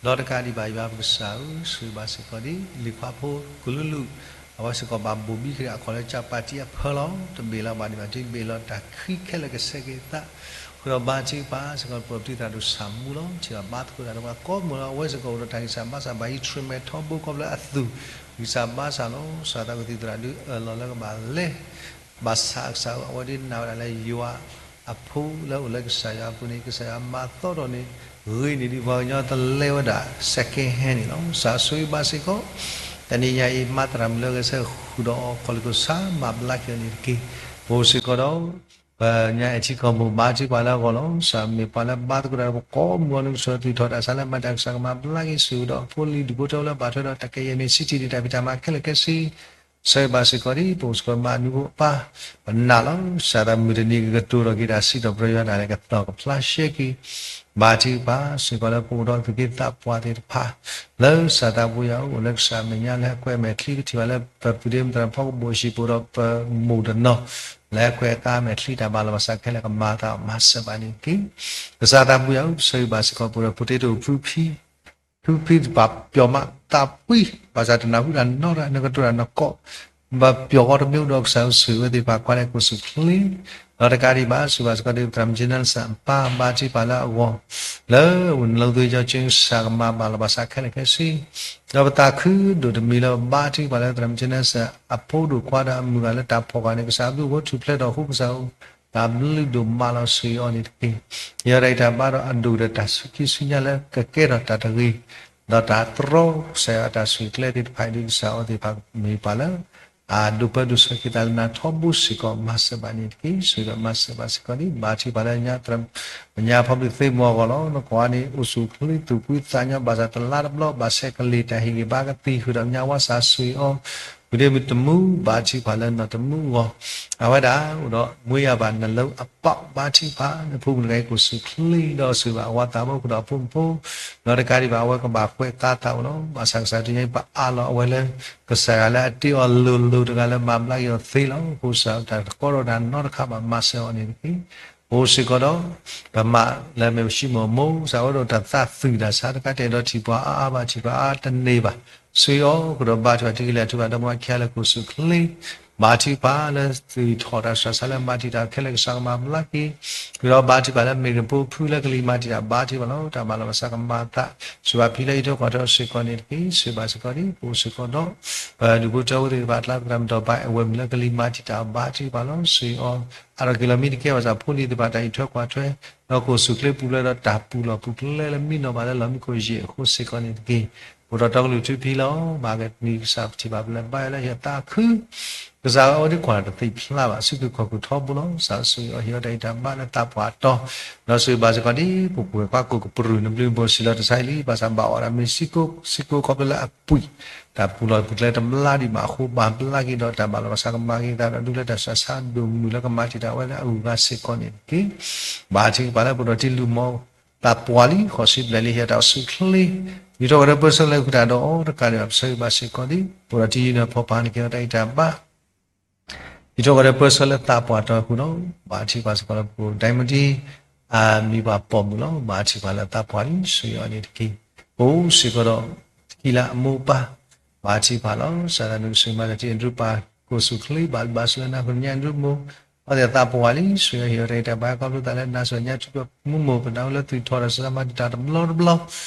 ဒီးတကးဒံးဘၣ်ယွၤပကစၢ်ဧၢ ဆိၣ်ဂ့ၤဘၣ်စ့ၢ်ကီးဒ် လံၤခွါဖိကလုာ်လုာ် အဝဲစ့ၢ်ကီးဘၣ်ဘိၣ်ဘံခရံာ်အခွဲးလၢကၠီပာ်တံအဖၢလီၤ. တဘ့ၣ်လီၤဘၣ်ဒံးဘၣ် တုၤဘ့ၣ်လီၤတၢ်ခံခဲလၢာ်ကဆဲးက့ၤသး ဃုာ်ဒီးဘါထုကဖၣ်စ့ၢ်ကီးပှၤပတုာ်သးဒိၣ်ဆၣ်မူလီၤ. ထံၣ်ဘၣ်ဘါသကိးတၢ်ဒီးပှၤကိးမုၢ်လီၤ. အဝဲစ့ၢ်ကီးအိၣ်ဒီးတၢ်ဂံၢ်စၢ်ဘါစၢ်ဘၣ်ဟံး treatment ထီဘိခီဖျိအသူၣ် ဂံၢ်စၢ်ဘါစၢ်လီၤ. စၢ်သးကသံၣ်သရၣ်ဒုးအၢၣ်လီၤလၢကဘၣ်လဲၤ ဘၣ်ဆၣ်ကစၢ်ဧၢ အဝဲဒၣ်နာ်ဝဲဒၣ်လၢယွၤအဖိလၢအိၣ်လၢကစၢ်ယွၤအပူၤန့ၣ် ကစၢ်ယွၤမၤသီထီၣ်န့ၣ် ဂ့ၤန့ၢ်ဒံးပှၤကညီတလဲဝဲဒၣ် second hand န့ၣ်လီၤ. ကစၢ်ဆိၣ်ဂ့ၤဘၣ်စ့ၢ်ကီး တနံၤညါအံၤ မၤသရၣ်မုၣ်လၢအဂဲၤဆၢထၢၣ်ဃုာ်ဒီးအီၤ ကီၢ်လၢကစၢ်မၤဘျါက့ၤအီၤန့ၣ်တက့ၢ်. ပအိၣ်စ့ၢ်ကီးဒီး ပညါအဲၣ်ထံကီၢ်မိၢ် ဘါထုကဖၣ်လၢအဂီၢ်လီၤ. ကစၢ်မ့ၢ်ပှၤလၢဘါသကိးတၢ်ဒီးပကိးမုၢ်ဂီၤ နကစၢ်သူၣ်ထီၣ်တၢ်ဆါလၢမၤတၢ်ကစၢ်ကမၤဘျါက့ၤ ဆူၣ်ဒီးဖိလံၤဒူၣ်ဖိထၢဖိလၢဘၣ်ထွဲဒီးတၢ်ကယဲၢ်မ့ၢ် စံးထီၣ်တၢ်ဖံးတၢ်မၤခဲလၢာ်ခဲဆ့ ဆၢဂ့ၤဘၣ်စ့ၢ်ကီးဒ် ပအိၣ်စ့ၢ်ကီးမၤနူဖိအပၢ် ပနာ်လီၤ. ကစၢ်သးမုၢ်တနံၤကကတိၤထီၣ်က့ၤတၢ်စံးထီၣ်ပတြၢၤယွၤတၢ်လဲၤကသီၣ်ကဖျါရှဲက့ၤ ဘါထုကဖၣ်စ့ၢ်ကီးလၢပအိၣ်ဒီးသူၣ်က့သးပှၢ်သ့ၣ်တဖၣ် လၢကစၢ်သးပူၤယၤအိၣ်လၢကစၢ်အမဲာ်ညါ လၢဟဲကွဲးမဲာ်ချံကထံၣ်ဘၣ်လၢပပုၢ်ဒ့မုၣ်သရၣ်ဖီကဘိၣ်ဟံၣ်ပူၤဒီးပမိၢ်တနီၤ လၢဟဲကွဲးအသးမဲာ်ချံတၢ်ဘၣ်လီၤဘၣ်စးခဲလၢာ်ကမၤသးမၤစၢၤဘၣ်န့ၣ်တက့ၢ်. ကစၢ်သးပူၤယၤအိၣ် ပဆၢဂ့ၤဘၣ်စ့ၢ်ကီးပအိၣ်ဒီးဖိတ့တိၣ်ဖုဖံ ဖုဖံတဖၣ်ပျီၤမးသးပှံၤ ဘၣ်ဆၣ်တနၢ်ဟူတၢ်နီတဂၤ နကတိၤတၢ်နကီး ဘၣ်ပျီၤဃီတမ့ၢ်အိၣ်ဒီးကစၢ်ယွၤဆိၣ်ဂ့ၤဝဲသ့ၣ်တဖၣ် ကွၢ်လၢကိၣ်ဆူၣ်ချ့ ဒီးတကးဒံးဘၣ် ဆှၢဘၣ်စ့ၢ်ကီးဒ်ပသရၣ်မုၣ်ကၠ့နၢလစၢ်အပၢ် ဘါထုကဖၣ်လၢအဂီၢ် လၢအိၣ်နလီၤသွ့ကၠီကၠ့ ကစၢ်ကမၤဘၣ်လီၤဘၣ်စးခဲလၢာ်ခဲဆ့ ဒီးပသးခုဒိၣ်တမံၤလၢဘါထုကဖၣ်လၢသရၣ်မုၣ်ကၠ့နၢလစၢ်အဖိဒိၣ်ခွါဒီးအမုၢ်ဂၤလၢတၢ်ဖီၣ်ဃာ်န့ၣ် ကစၢ်အဘျုးအဖှိၣ်ထူၣ်ဖျဲးထီၣ်အဃိ ကစၢ်အိၣ် တၢ်ဘျုးဒိၣ်မးလီၤ ဆိၣ်ဂ့ၤအီၤန့ၣ်တက့ၢ်. ယဲဒၣ်အံၤတၢ်ဘါဒီးအဒိၣ်ဒီးတၢ်ဆူးခံဆူညါလၢကကဲထီၣ်တၢ်တဂ့ၤ ဒီးတၢ်တြီ ကစၢ်ယွၤအတၢ်ဆိၣ်ဂ့ၤကျဲသ့ၣ်တဖၣ်အံၤဒ် ကစၢ်အဝဲသ့ၣ်တဖၣ်မ့ၢ်ပှၤလၢ အဒိၣ်ပၢဒိၣ်ဆၢက့ၤသးလၢနၤထီဘိစ့ၢ်ကီး မၤစၢၤဘၣ်န့ၣ်တက့ၢ်. ဆိၣ်ဂ့ၤဒီးမၤစၢၤဘၣ်စ့ၢ်ကီးဒ် ဘါထုကဖၣ်လၢ ပညါဖိသ့ၣ်မုၢ်အဂီၢ်လီၤ. နကွၢ်န့ၣ် အိၣ်ဆူၣ်ချ့သူၣ်ဖှံသးညီ ဘၣ်ဆၣ်တလါတဘျီ ဘၣ်ဆဲးကလ့ၢ်တၢ်ဟ့ၣ်ဂံၢ်ဘါကသံၣ် ဃုာ်ဒီးပညါဝါစၢ်ဆိၣ်ဂ့ၤအီၤ ဝံၤဒ့မုၢ်တမူ ဘါထုကဖၣ်လၢနီၢ်တမူအဂီၢ် အဝဲဒၣ်အိၣ်ဒီး မွေးရာပါ နလုပ်အပေါက် ဘါထုကဖၣ် နဖိမုၣ်တဂၤအံၤ ကိၣ်ဆူၣ်ချ့ဒီးဆိၣ်ဂ့ၤဘၣ်အဝၤသးဘိ ဃုာ်ဒီးအဖိမုၣ်ဖိ ဒီးတကးဒံးဘၣ် အဝဲကဘၣ်ဃဲးသးသးအိၣ်လီၤ. ဘၣ်ဆၣ်ကစၢ်ဒုးညါအံၤ ပအးလီၤအဝဲလၢ ကစၢ်ယွၤလၢအတ့အီၤလိၤလိၤတဂၤလၢမၤဘျါက့ၤအီၤသ့လီၤ. အဃိကစၢ်တၢ်တကီဒီးတၢ်နီတခါဘၣ် မၤစၢၤအီၤန့ၣ်တက့ၢ်. အိၣ်စ့ၢ်ကီးဒီး ပမၤလၢမ့ၢ်ပှၤဃ့ၢ်မိၢ်အမိၢ် ကစၢ်အိၣ်ဒီးတၢ်သးသူၣ်တၢ်ဆါတခါ တအဲၣ်ဒိးထံၣ်ပှၤအါအါဘၣ် ထံၣ်ပှၤအါတန့ၢ်ဘၣ် ဆိၣ်ဂ့ၤအီၤ ဃုာ်ဒီးဘါထုကဖၣ် တံၤကလဲၢ်ထူၣ်ဘၣ်ဒီး မ့ၢ်ခံဂၤလၢကိၣ်ဆူၣ်ချ့ ဘါထုကဖၣ်လၢ သူၣ်ထီၣ်တၢ်ဆူးတၢ်ဆါလၢမၤတံာ်တာ်ခဲလၢာ် ကစၢ်ကမၤဘျါက့ၤ ဃုာ်ဒီးဘါထုကဖၣ်လၢ မ့ၢ်ကဖိဖုလၢကလံၤမၤတံာ်တာ် ဘါထုကဖၣ်လီၤ. တၢ်ဘၣ်လီၤဘၣ်စးကမၤသး ဆိၣ်ဂ့ၤဘၣ်ဖံလၢအံးထွဲကွၢ်ထွဲစ့ၢ်ကီးန့ၣ်တက့ၢ်. ဆိၣ်ဂ့ၤဘၣ်စ့ၢ်ကီးဒ် ပအိၣ်စ့ၢ်ကီးဒီး ပဒူၣ်ဖိထၢဖိသ့ၣ်တဖၣ် အကျါသရၣ်မုၣ်ဒီးဘၣ်အဲၣ်ဝဲမုၣ်လၢကလံၤမၤတံာ်တာ် ဘါထုကဖၣ်လီၤ. ဆိၣ်ဂ့ၤအီၤ အါထီၣ်က့ၤလီၤမံတကဲဘၣ်ဆၣ် ဖိလံၤသ့ၣ်တဖၣ်တၢ်အံးထွဲကွၢ်ထွဲ ဒီးကိၣ်ဆူၣ်ချ့ပူၤဖျဲးဒီးတၢ်ပူၤလီၢ်ပူၤကျဲလၢမံနီၣ်ဘၣ်လၢလီၢ်မံခိၣ်ယဲၢ်အဃိစ့ၢ်ကီးန့ၣ်တက့ၢ်. အိၣ်ဒီးတီကလုၢ်ထူဖံလီၤ. မၤကနံၤကစၢ်ပထံၣ်ဘၣ်ပလဲၤဘါယွၤလၢဟ့ၣ်သးခု ကစၢ်ဝဲအိၣ်ဒံးကွၢ်တသ့ဖျါဘၣ် စုကဝဲၤခီၣ်ခိၣ်ထီဘိလီၤ. ကစၢ်ဆိၣ်ဂ့ၤအီၤ ဟ့ၣ်အီၤတၢ်အံးတၢ်ဘါလၢသးပှၢ်တီၤ ဒီးဆိၣ်ဂ့ၤဘၣ်စ့ၢ်ကီးဒ် ပကွဲၤကွၢ်ကိၣ်ကပြုၢ် နဘျုးနဖှိၣ်စံးလီၤတၢ်ဆါအံၤလံ ဘၣ်ဆၣ်ဘၣ်အီၣ်ဒၣ်မ့ၢ်စံကိ စံကိခီဖျိလၢအပှံာ် တၢ်ပူၤလီၢ်ပူၤကျဲတမျၢ်ဒံးဘၣ်အဃိ ဘၣ်ဘျါက့ၤဒီးတၢ်ဘၣ်လီၤဘၣ်စးကမၤက့ၤသးဒီး ဒုးလၢတၢ်ဆူးတၢ်ဆါဒိၣ်မုၢ်လၢကမၤတံာ်တာ်ဝဲလၢအဂုၤအဂၤစ့ၢ်ကီးန့ၣ်တက့ၢ်. ဘါထုကဖၣ်လၢပဒိးတံလူမီၤ သးပှၢ်လံ ဃိးဆံဘျဲၣ်လံ ဟ့ၣ်အီၤတၢ်အိၣ်ဆူၣ်ချ့ ယူးထီၣ်ကဒီးပၢဆှၢလၢဃုာ်တၢ်ဒီးအီၤတကးဒံးဘၣ် ပဆၢဂ့ၤဘၣ်စ့ၢ်ကီးဒ် ပဒိးတံယုၢ်နဖီပာ်နက့ၤအီၤတၢ်အံးတၢ်ဘါ ယူးထီၣ်ကဒီးပၢဆှၢလၢသးပှၢ်တီၤဃုာ်ဒီး ဘါထုကဖၣ်စ့ၢ်ကီးလၢပဒိးဒၣ်မတံ အမံၤပှၤပိာ်မုၣ်လီၤ. ဘါထုကဖၣ်လၢသးပှၢ်လံ ဆိၣ်ဂ့ၤအီၤန့ၣ်တက့ၢ်. ပအိၣ်စ့ၢ်ကီးဒီး တကံလၢအမိၢ်ပၢ် ဘါထုကဖၣ်လီၤ. စးဒၣ်နုၤကစၢ်မၤတၢ်တံၢ်အဒြူပၢ် ကိၣ်ဆူၣ်ချ့ဘၣ်ဘၣ်ဆူလၢနၢ်ဟူညါအဒြူမိၢ် အဝဲသ့ၣ်သးပှၢ်လံ ဆိၣ်ဂ့ၤအီၤဟ့ၣ်အီၤတၢ်အံးတၢ်ဘါ ခီဖျိသးလၢနၤစၢၤညါထူၣ်ဖျဲးမူမိၢ် ပနၢ်ဟူလၢသုးထီၣ်ဒီးစၢၤမၤတံာ်တာ်တဘျီတဘျီ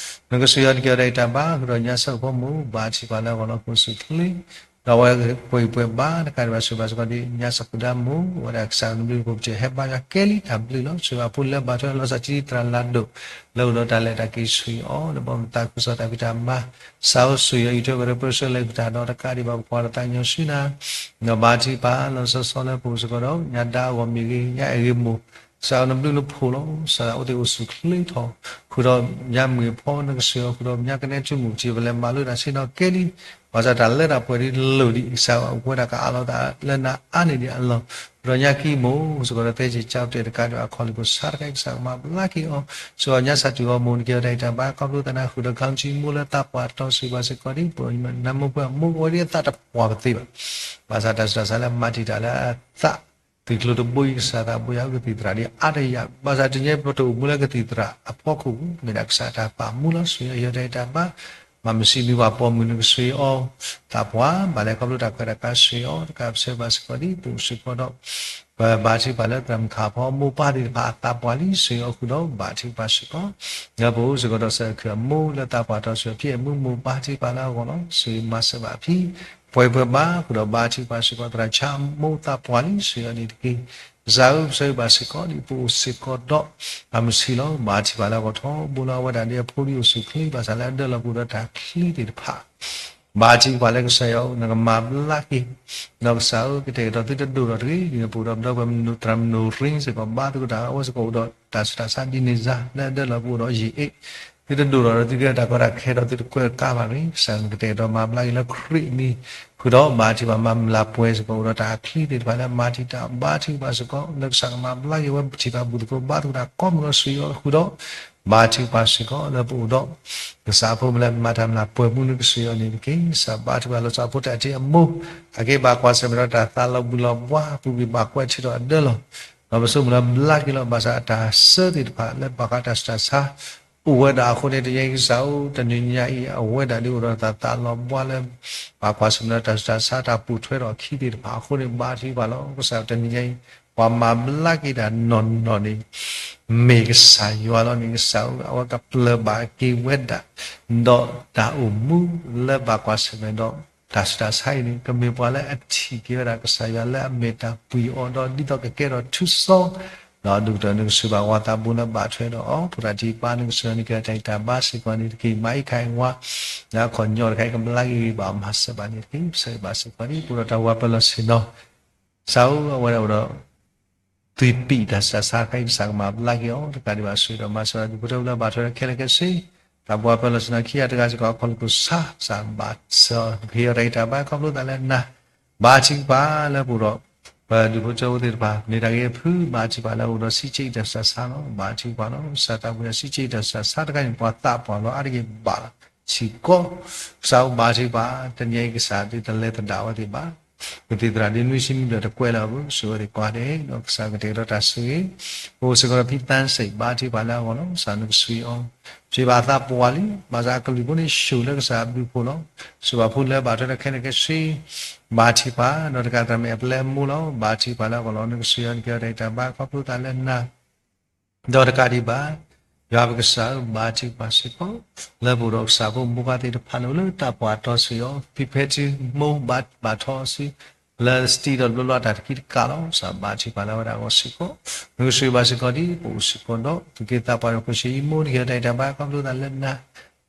နကဆိၣ်ဂ့ၤအီၤတက့ၢ်အီၤတၢ်အံးတၢ်ဘါ ဃုာ်ဒီးညါစၢ်ဖိမိၢ် ဘါထုကဖၣ်လၢအဂီၢ်လီၤ ကိၣ်ဆူၣ်ချ့ ဒီးအဝဲပှဲၤအံၤပှဲၤဘါ တကးဒံးဘၣ်ဆိၣ်ဂ့ၤဘၣ်စ့ၢ်ကီးဒ် ညါစၢ်ဃုာ်ဒါမိၢ် အဝဲဒၣ်ကစၢ်နဘျုးနဖှိၣ်ပတဲဟဲဘါယွၤကဲလံ တၢ်ဘျုးလီၤ ဆိၣ်ဂ့ၤဘၣ်ဖိလၢဘၣ်ထွဲလီၤစၢ်ထံသရၣ်လၢဒိၣ် လၢအိၣ်ဒီးတၢ်လဲၤတၢ်က့ၤ ဆိၣ်ဂ့ၤအီၤ လၢဘီမုၢ်သးခုကစီၣ်တၢ်ဖံးတၢ်မၤ စးဝဲဆိၣ်ဂ့ၤအီၤ ယူးထီၣ်ကဒီးပၢဆှၢလၢဃုာ်တၢ်ဒီး တကးဒံးဘၣ်ပကွၢ်ဒီးသးညီဆူနၤ ဒီးဘါထုကဖၣ်လီၤဆီဆီလၢပအိၣ်စ့ၢ်ကီးဒီး ညါဒါအဂီၢ်မ့ၢ်ဂ့ၤ ညါအဲၣ်ဂ့ၤမိၢ် ကစၢ်နဘျုးနဖှိၣ်လီၤ စးဒၣ်အိၣ်သ့ၣ်အိၣ်ဆူၣ်ချ့ထီၣ် ဃုာ်ဒီးညါမုၢ်ဖီနကဆိၣ်ဂ့ၤအီၤ ဃုာ်ဒီးညါကနဲထူၣ်မုၢ်ထံး ပလဲၤမၤလိတၢ်ဆ့ၣ်နီၤကဲလံ ဘၣ်ဆၣ်တၢ်လၢတၢ်ပှဲၤဒ်လိၣ်ဒံး ကစၢ်အဝဲဒၣ်ကအးလီၤသးလၢနၤအါန့ၢ်ဒံးအလီၢ် ဃုာ်ဒီးညါကံမိၢ်စ့ၢ်ကီးဒီး သဲစ့ၣ်ကၠီပတဲတကးဒံးဘၣ် အခီၣ်လ့ၢ်ဖိဆါတခါ ကစၢ်ကမၤဘျါက့ၤအီၤ ဆိၣ်ဂ့ၤအီၤညါစၢ်တူၢ်အီၤမိၢ် နက့ၤအီၤတၢ်အံးတၢ်ဘါ ခီဖျိသးနၢ်ဟူဒီး ကၠီထံမိၢ်လၢသးပှၢ်တီၤ ဆိၣ်ဂ့ၤဘၣ်စ့ၢ်ကီးဒ် ပနၢ်မိၢ်ပှၢ်မိၢ် အဝဲဒ်အသးတပှၢ်ပသ့ဘၣ် ဘၣ်ဆၣ်တၢ်ဆူးတၢ်ဆါလၢမၤတံာ်တာ်လၢအသး သုးကျိၤတဘိအံၤ ကစၢ်သးဘိယွၤအုၣ်ကသံၣ်သရၣ်ဒ်အါတယၢ် ဘၣ်ဆၣ်တနံၤအံၤ ပတအိၣ်မူလၢကသံၣ်သရၣ်အဖီခိၣ် မ့ၢ်ဒၣ်ကစၢ်တၢ်ပာ်မူလီၤ ဆိၣ်ဂ့ၤအီၤ ဟ့ၣ်အီၤတၢ်အံးတၢ်ဘါ မၤမုာ်စံးဘျုးပှၤပိာ်မုၣ် နကဆိၣ်ဂ့ၤအီၤ သးပှၢ် ဘၣ်လဲၤခီဖျိတၢ်ခွဲးတၢ်ယာ် ဆိၣ်ဂ့ၤအီၤ တကးစၢၤဘၣ်စ့ၢ်ကီးဒ် ပအိၣ်စ့ၢ်ကီးဒီး ပဘါထုကဖၣ်လၢသရၣ်မုၣ်ခးဖီမိၢ်ပၢ်သ့ၣ်တဖၣ်အသးပှၢ်လံ ဆိၣ်ဂ့ၤအီၤဃုာ်ဒီး ဘါထုကဖၣ်စ့ၢ်ကီး ဒီးပအိၣ်စ့ၢ်ကီးဒီးစၢၤခုၣ်အမိၢ်လၢသးပှၢ်တီၤ ဆိၣ်ဂ့ၤဖံးအမိၢ်မိၢ်ပၢ်သ့ၣ်တဖၣ်လၢအဂီၢ်လီၤ ဆိၣ်ဂ့ၤမၤစၢၤဘၣ်အဖံ ပှဲၤပှဲၤဘါ ဃုာ်ဒီးဘါထုကဖၣ်စ့ၢ်ကီး သရၣ်ဆါအမိၢ်သးပှၢ်လံ ဆိၣ်ဂ့ၤအီၤန့ၣ်တက့ၢ်. ကစၢ်ဧၢ ပဆၢဂ့ၤဘၣ်စ့ၢ်ကီးဒ် ပအိၣ်စ့ၢ်ကီးဒီး အမုၢ်ဆံးလီၤ ဘါထုကဖၣ်လၢအဂီၢ်ထီဘိလီၤ အဝဲဒၣ်ဒ်အဖိဒ်အိၣ်ဆူၣ်ချ့ ဘၣ်ဆၣ်လၢအဒၢလီၤပူၤဒီးတၢ်ချံသ့ၣ်တဖၣ် ဘါထုကဖၣ်လၢကစၢ်ယွၤအိၣ် နကမၤဘျါက့ၤ, ဒီးကစၢ်ဧၢ ကတဲာ်ကတီၤသုတဒိၣ်ထီၣ်တဂ့ၤ, ဒ်န့ၣ်ပအိၣ်ဒီး ပဒီပုၢ်ဝဲၢ်မုၢ်နုာ်သရၣ်မုၢ်နုာ်ရ့စ့ၢ်ကီး ဘါသကိးတၢ် အဝဲစ့ၢ်ကီးအိၣ်ဒီးတၢ်ဆူးတၢ်ဆါဒ်န့ၣ်စါ လၢအဒၢလီၤပအိၣ်ဒီးယံာ်အ့ၣ် သုတဒိၣ်ထီၣ်ဒီးသုကဲတၢ်ကီတၢ်ခဲဒီးသုတကွဲးတကးဘၣ်တဂ့ၤ, ကစၢ်ကတဲာ်ကတီၤမၤဘျါက့ၤလၢခရံာ်အမံၤ, ဃုာ်ဒီးဘါထုကဖၣ်မၤမုၢ်လၢ်ပှဲၤစ့ၢ်ကီး အိၣ်ဒီးတၢ်အချံသ့ၣ်တဖၣ်လၢမၤတံာ်တာ် ဘါထုကဖၣ်စ့ၢ်ကီး လၢကစၢ်ကမၤဘျါက့ၤဝဲ ပထံၣ်ဘၣ်ဘူၣ်သကိးဘါသကိးတၢ်ကိးမုၢ်လီၤဆူယွၤဃုာ်ဒီး ဘါထုကဖၣ်စ့ၢ်ကီးလၢပအိၣ်ဒီး ကစၢ်အဖိမုၣ်လၢမၤတၢ်မုၢ်လၢ်ပှဲၤမူနုၤကစၢ်ယွၤန့ၣ်တက့ၢ်. ကစၢ်ဘါထုကဖၣ်လီၤကစၢ်ဖိတၢ်အထံအမိၢ် အက့ၤဘၣ်ကွၢ်ဆၢၣ်မဲာ်ဒီးတၢ်သးလီၤဘှံးလီၤဘှါ ပူၤကွံာ်ဘၣ်ကွဲးထံဒီးအဒၢလီၤ. ဒီးပဆိကမိၣ်လၢဘျါက့ၤလီၤ ဘၣ်ဆၣ်အတၢ်ဆၢသ့ၣ်တဖၣ်လၢဘၣ်ဃးတၢ်ဆူးတၢ်ဆါ အိၣ်ဝဲဒၣ်အဃိန့ၣ် တနံၤညါကစၢ်ဧၢ တနံၤညါအံၤ အဝဲဒၣ်ဒုးအိၣ်ဒီးတၢ်သးလီၤဘှါလၢ ဘၣ်ကွၢ်ဆၢၣ်မဲာ်ဒီးတၢ်ဆူးတၢ်ဆါ တၢ်ပိာ်ထွဲထီၣ်အခံသ့ၣ်တဖၣ်အဃိန့ၣ် ဘါထုကဖၣ်လီၤ ကစၢ်တနံၤညါအံၤ ပှၤမၤဘျါက့ၤတၢ်နီၢ်နီၢ်န့ၣ် မ့ၢ်ကစၢ်ယွၤလီၤန့ၣ် ကစၢ်ဧၢ အဝဲကပျၢၤဘၣ်က့ၤဝဲဒၣ် ဒီးတၢ်အိၣ်မူလၢဘၣ်ကွၢ်ဆၢၣ်မဲာ်ဒီး တၢ်ဆူးတၢ်ဆါအံၤန့ၣ် ကမ့ၢ်ပှၤလၢအထံၣ်က့ၤဝဲဒၣ်ကစၢ်ယွၤလၢအမ့ၢ်တၢ်ပှံၤအီၤဒီး ဒ်သိးကကဲထီၣ်ထူစီ ဒီးဒ်ကတၢၢ်န့ၣ်ကစၢ်ဘၣ်ဝါသးဘိလၢဘၣ်ထွဲဒီးအီၤ ဖိတၢ်ထံၣ်ဘါန့ၣ်ကစၢ်န့ၣ်ကဲတၢ်အံၤတၢ်ဘါစ့ၢ်ကီးန့ၣ်တက့ၢ်. မၤအံၤခါအံၤဝါ လၢအခီၣ်ညီတခါအံၤ ကဘျါက့ၤဂ့ၤဘၣ်မၤစၢၤဘၣ်န့ၣ်တက့ၢ်. ပဆၢဂ့ၤဘၣ်စ့ၢ်ကီးန့ၣ် ပအိၣ်ဒီးတၢ်ဝါပၢၤလီၢ်ဆ့ၣ်နီၤ ကစၢ်ဧၢ အဝဲဒၣ်အိၣ်ဒီး သွံၣ်ပံၣ်တၢ်ဆူးတၢ်ဆါတခါအံၤ ကစၢ်ကမၤဘျါက့ၤအီၤ တကးဒံးဘၣ် ဆိၣ်ဂ့ၤဒီးမၤစၢၤဒီးဒူၣ်ဖိထၢဖိလၢဘၣ်ထွဲဒီးခဲလၢာ်ခဲဆ့ တၢ်ဘါပၢၤလီၢ်ဆ့ၣ်နီၤခံဂၤတဂၤစ့ၢ်ကီး အခီၣ်လၢကိၣ်ဆါ ကစၢ်ဘၣ်ဆၢ ကဟ့ၣ်အီၤတၢ်ဂံၢ်တၢ်ဘါခီဖျိသးလၢနၤ ဘါထုကဖၣ်လၢပအိၣ်ဒီး ပဒူၣ်ဖိထၢဖိသ့ၣ်တဖၣ် မ့ၢ်တၢ်ဂ့ၤအဖု ဘါထုကဖၣ်လၢအအိၣ်ဒီးဆံးက့အံၤတၢ်ဆူးတၢ်ဆါလီၤ. ဘါထုကဖၣ်လီၤ ကစၢ်သးပှၢ်ဒီးဆံးက့အံၤတၢ်ဆူးတၢ်ဆါတခါန့ၣ် ပှၤသးပှၢ်လီၤအါတက့ၢ်ဘၣ်လီၤ ဆံးကီး ကစၢ်ဧၢ ဘါထုကဖၣ် တနံၤအံၤကစၢ်ဒုးတလဲၤသဒၣ်ဝဲသ့ၣ်ဘၣ် ကသံၣ်သရၣ်ဒ်နွံဆံမံဘျဲၣ်တကွဲးလၢအပူၤ ဆိၣ်ဂ့ၤဝဲသ့ၣ်ကိးဂၤဒဲး ဒီးကစၢ်ကတဲာ်ကတီၤတၢ်ဆိၣ်ဂ့ၤ ပအိၣ်စ့ၢ်ကီးဒီးဖံသၣ်စ့ၣ် ဘါထုကဖၣ်လၢအဂီၢ်လီၤ. ကစၢ်နကဆှံအီၤ ပထံၣ်ဘၣ်အသးပှၢ်လံ ဘၣ်ဆၣ်အကလုၢ်ဖိန့ၣ် ဆိၣ်လၢကစၢ်အဘျုးအဖှိၣ်လီၤ. ဆိၣ်ဘၣ်ဖိလၢဘၣ်ထွဲဒီးခဲလၢာ်ခဲဆ့ ဘါထုကဖၣ် ဒီးတကးသရၣ်မုၣ်အပျဲၢ်အမိၢ်လီၤ. ဘါထုကဖၣ်လၢအဂီၢ်လီၤ နကဆှံအီၤ နကဲအီၤတၢ်ဂံၢ်တၢ်ဘါခီဖျိသးလၢနၤ ဒီးတကးဒံးဘၣ် ယွၤပကစၢ်ဧၢ ဘါထုကဖၣ်စ့ၢ်ကီး လၢပအိၣ်ဒီးကစၢ်ဖိမုၣ်ဖိခွါသ့ၣ်တဖၣ်န့ၣ် အိၣ်လၢတၢ်ပှၢ်တီဆှၢအီၤ ဖံဖဲထံမိၢ်ဘၣ်ဘၣ်ထီအစု လၢစတံဒီးတဘျီဘျီတၢ်တကံတကးလီၤ. ကစၢ်ဘါထုကဖၣ်လၢအဝဲဒၣ်အဂီၢ်စ့ၢ်ကီး နကဆှံဘၣ်စ့ၢ်ကီးဒ် ပအိၣ်စ့ၢ်ကီးဒီး သူၣ်က့သးပှၢ်ဒီးဖိဆံးယံမူ နကဟ့ၣ်အီၤတၢ်ဂံၢ်တၢ်ဘါခီဖျိသးလၢနၤ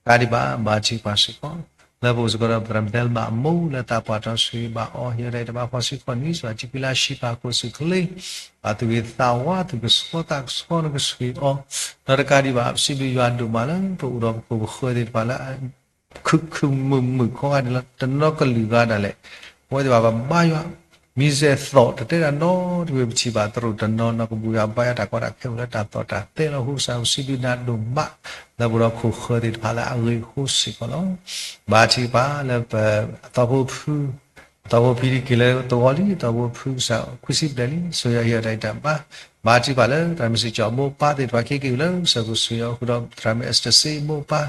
တကးဒံးဘၣ် ဘါထုကဖၣ်စ့ၢ်ကီး လၢပအိၣ်စ့ၢ်ကီးဒီးသရၣ်မုၣ်ဒဲလ်ဘၣ်အမိၢ် လၢတၢ်ပှၢ်တီဆှၢဘၣ်အီၤ ဟ့ၣ်အီၤတၢ်ဂံၢ်တၢ်ဘါဖီဆံဃိးနံၣ် စှၤထံကွံလၢအဟံၣ်ဖးခိၣ်ဆူၣ်ချ့ ဘၣ်သူၣ်ဂ့ၤသးဝါ သူၣ်ကဆှီသးကဆှီ နကဆှံအီၤ ဒီးတကးဒံးဘၣ် ပစံးဘျုးယွၤဒိၣ်မးလၢ ပအိၣ်ဒီးပခိၣ်ပဃၢၤသ့ၣ်တဖၣ်လၢ ခုခုမုာ်မုာ်ခီဂာ်န့ၣ်လီၤ. တနီၤကလုာ်ဂၤဒၣ်လဲာ် အဝဲသ့ၣ်ဘၣ်ပဘါယွၤ မံၤစဲးသီၣ်တတဲတၢ်နီတမံၤ ပထံၣ်ဘၣ်သရိာ်တနီၤနီၤ ကဘူၣ်ယွၤဘါယွၤတၢ်ကီတၢ်ခဲအိၣ်လၢတၢ်သီၣ်တၢ်သဲလီၤ. အဃိကစၢ်ပစံးဘျုးနၤဒိၣ်မး လၢပအိၣ်ဒီးခိၣ်ဃၢၤသ့ၣ်တဖၣ်လၢအဂ့ၤအဃိစ့ၢ်ကီးလီၤ. ဘါထုကဖၣ်လၢပ အသီဖိဖု အသီဖိဖံက့ၤလၢသဝီလံ အသီဖိဖုကစၢ်ခွံဆံဘျဲၣ်လံ ဆိၣ်ဂ့ၤအီၤဟ့ၣ်အီၤတၢ်ဂံၢ်တၢ်ဘါ ဘါထုကဖၣ်လၢသရၣ်မုၣ်စံးကၠီၣ်အမိၢ်အပၢ်သ့ၣ်တဖၣ် က့ၤက့ၤလၢကစၢ်ခိၣ်ဆိၣ်ဂ့ၤအီၤဃုာ်ဒီးသရၣ်မုၣ်အ့စတၢၣ်စ့အမိၢ်အပၢ်